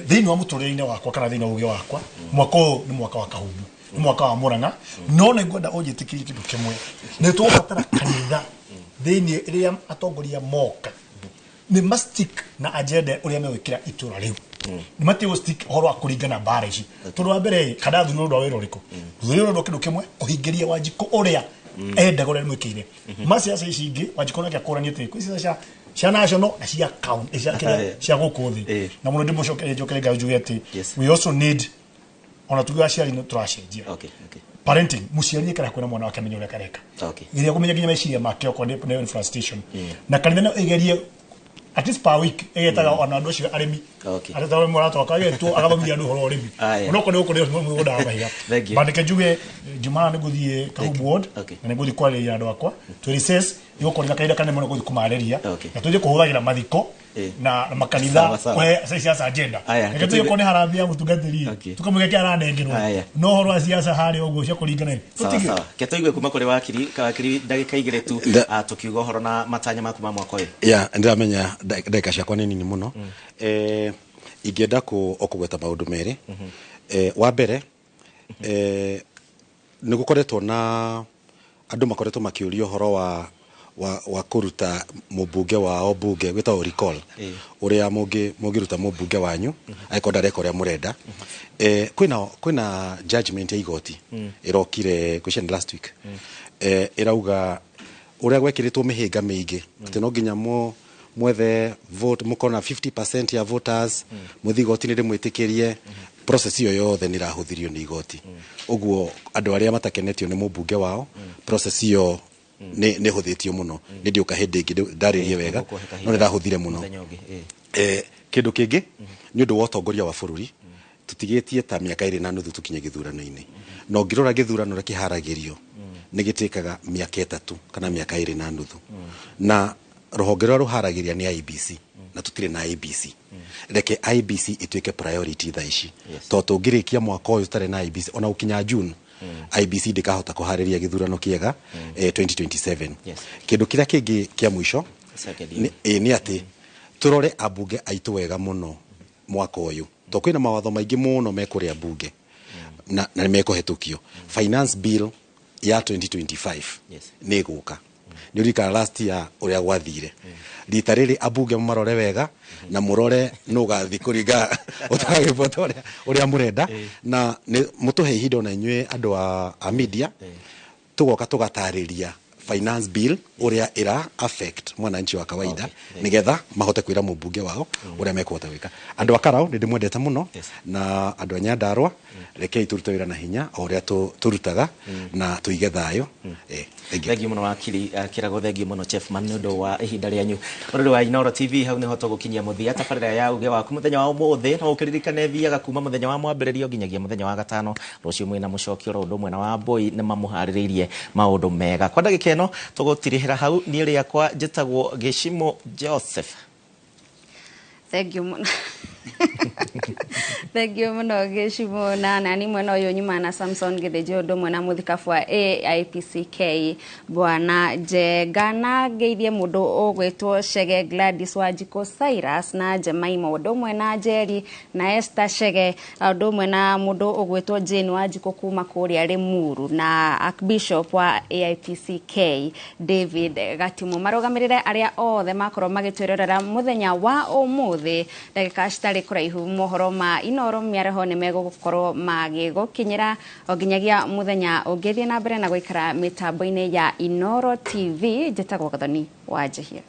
thĩinĩ wa mũtũrĩre-inĩ wakwa kana thĩinĩ wa ũgĩ wakwa, mwaka ũyũ nĩ mwaka wa Kahumbu, nĩ mwaka wa Murang'a, no nĩ ngwenda ũnjĩtĩkĩrie kĩndũ kĩmwe. Nĩ tũgũbatara kanitha thĩinĩ rĩrĩa atongoria moka nĩ ma-stick na agenda ũrĩa megwĩkĩra itũra rĩu, nĩ matige stick ũhoro wa kũringana mbara ici, tondũ wa mbere, kana thurirwo ũndũ wa wĩra ũrĩkũ, thurirwo ũndũ wa kĩndũ kĩmwe, kũhingĩria Wanjikũ ũrĩa endaga, ũrĩa mwĩkĩire ma ciaca ici ingĩ. Wanjikũ nake akũranie atĩ kwĩ ciaca cia national na cia county, cia kĩrĩa cia gũkũ thĩ. Na mũno ndĩmũcokerie njokere ngai njuge atĩ we also need, ona tuge aciari nĩ tũracenjia parenting, mũciari ekara hakuhĩ na mwana wake, amenye ũrĩa kareka, geria kũmenya nginya meciria make okorwo nĩ frustration, na kanitha no ĩgerie at least per week ĩgetaga ona andũ acio arĩmi, arĩa mũrata wakwa agetwo agathomithia andũ ũhoro wa ũrĩmi, onokorwo nĩ gũkũ nĩ mũgũnda wa mahiga. Thank you. But reke njuge Jumaa nĩ ngũthiĩ Kahumbu ward na nĩ ngũthiĩ kwarĩria andũ akwa. Twĩ recess, nĩ gũkorwo na kahinda kanene mũno gũthiĩ kũmarĩria, na tũthiĩ kũhũthagĩra mathiko na makanitha Sawa, sawa. kũhe ciaca agenda. Aya, Reke tuge korwo nĩ harambee ya mũtungatĩri, tũkamũiga kĩa aranengerwo, no ũhoro wa ciaca harĩa ũguo cia kũringana Sawa. tũtige. Sawa, ke tũigue kuma kũrĩ wakiri. Wakiri, ndagĩka 2 tu, tũkiuga ũhoro na matanya maku ma mwaka ũyũ. Ya, ndĩramenya ndagĩka ciakwa nĩ nini mũno. Ingĩenda o kũgweta maũndũ merĩ. Wa mbere, nĩ gũkoretwo na andũ makoretwo makĩũria ũhoro wa kũruta mũmbunge wao mbunge, gwĩtagwo recall, ũrĩa mũngĩruta mũmbunge wanyu angĩkorwo ndareka ũrĩa mũrenda. Kwĩna judgment ya igoti ĩrokire ngwĩciria nĩ last week, ĩrauga ũrĩa gwekĩrĩtwo mĩhĩnga mĩingĩ atĩ no nginya mwethe vote, mũkorwo na 50% ya voters, mũthiĩ igoti-inĩ rĩmwĩtĩkĩrie. Process ĩyo yothe nĩ ĩrahũthirio nĩ igoti. Ũguo andũ arĩa matakenetio nĩ mũmbunge wao, process ĩyo nĩ ĩhũthĩtio mũno. Nĩ ndĩũka hĩndĩ ĩngĩ ndarĩrie wega, Tũgũkũhe kahinda no nĩ ĩrahũthire mũno. Mũthenya ũngĩ. Kĩndũ kĩngĩ nĩ ũndũ wa ũtongoria wa bũrũri, tũtigĩtie ta mĩaka 2.5 tũkinye gĩthurano-inĩ, na ũngĩrora gĩthurano ũrĩa kĩharagĩrio nĩ gĩtĩkaga mĩaka 3 kana mĩaka 2.5, na rũhonge rũrĩa rũharagĩria nĩ IEBC, na tũtirĩ na IEBC. Reke IEBC ĩtuĩke priority thaa ici, tondũ tũngĩrĩkia mwaka ũyũ tũtarĩ na IEBC, ona gũkinya June, IEBC ndĩkahota kũharĩria gĩthurano kĩega 2027. Kĩndũ kĩrĩa kĩngĩ kĩa mũico Second. Nĩ atĩ tũrore ambunge aitũ wega mũno mwaka ũyũ, tondũ kwĩna mawatho maingĩ mũno mekũrĩa mbunge na nĩ mekũhetũkio. Finance bill ya 2025 nĩ ĩgũka. Nĩ ũririkana last year ũrĩa gwathire. Rita rĩrĩ ambunge mũmarore wega na mũrore nũ ũgathiĩ kũringa ũtagagĩbota ũrĩa mũrenda, na nĩ mũtũhe ihinda ona inyuĩ andũ a media, tũgoka tũgatarĩria finance bill ũrĩa ĩra affect mwananchi wa kawaida, nĩgetha mahote kwĩra mũmbunge wao ũrĩa mekũhota gwĩka. Andũ a Karau nĩ ndĩmwendete mũno, na andũ a Nyandarua, rekei tũrute wĩra na hinya o ũrĩa tũrutaga na tũige thayũ. Thank you. Thengiũ mũno wakiri Kĩrago, thengiũ mũno Chefman nĩ ũndũ wa ihinda rĩanyu. Ũrũrĩ wa Inooro TV, hau nĩho tũgũkinyia mũthia tabarĩra ya uge waku mũthenya wa ũmũthĩ. No ũkĩririkane thiaga kuma mũthenya wa mwambĩrĩrio nginyagia mũthenya wa gatano. Rũciũ mwĩna mũcokio oro ũndũ ũmwe na wa Mbũi, nĩ mamũharĩrĩirie maũndũ mega. Kwa ndagĩka ĩno tũgũtirihĩra hau. Niĩ rĩakwa njĩtagwo Gĩcimo Joseph. Thank you mũno, thank you mũno Gĩcimo. Na nani mwena ũyũ nyuma na Samson Gĩthĩnji, ũndũ ũmwe na mũthikabu wa AIPCK Bwana Njenga, na ngeithie mũndũ ũgwĩtwo Chege Gladys Wanjikũ, Cyrus na Jemaima, ũndũ ũmwe na Njeri na Esther Chege, ũndũ ũmwe na mũndũ ũgwĩtwo Jane Wanjikũ kuma kũrĩa Limuru, na Archbishop wa AIPCK David Gatimu. Marũgamĩrĩre arĩa othe makorwo magĩtwĩrorera mũthenya wa ũmũthĩ. Ndagĩka citarĩ kũraihu, mohoro ma Inooro mĩaraho nĩ megũkorwo magĩgũkinyĩra. O nginyagia mũthenya ũngĩthiĩ na mbere na gũikara mĩtambo-inĩ ya Inooro TV, njĩtagwo Gathoni wa Njihia.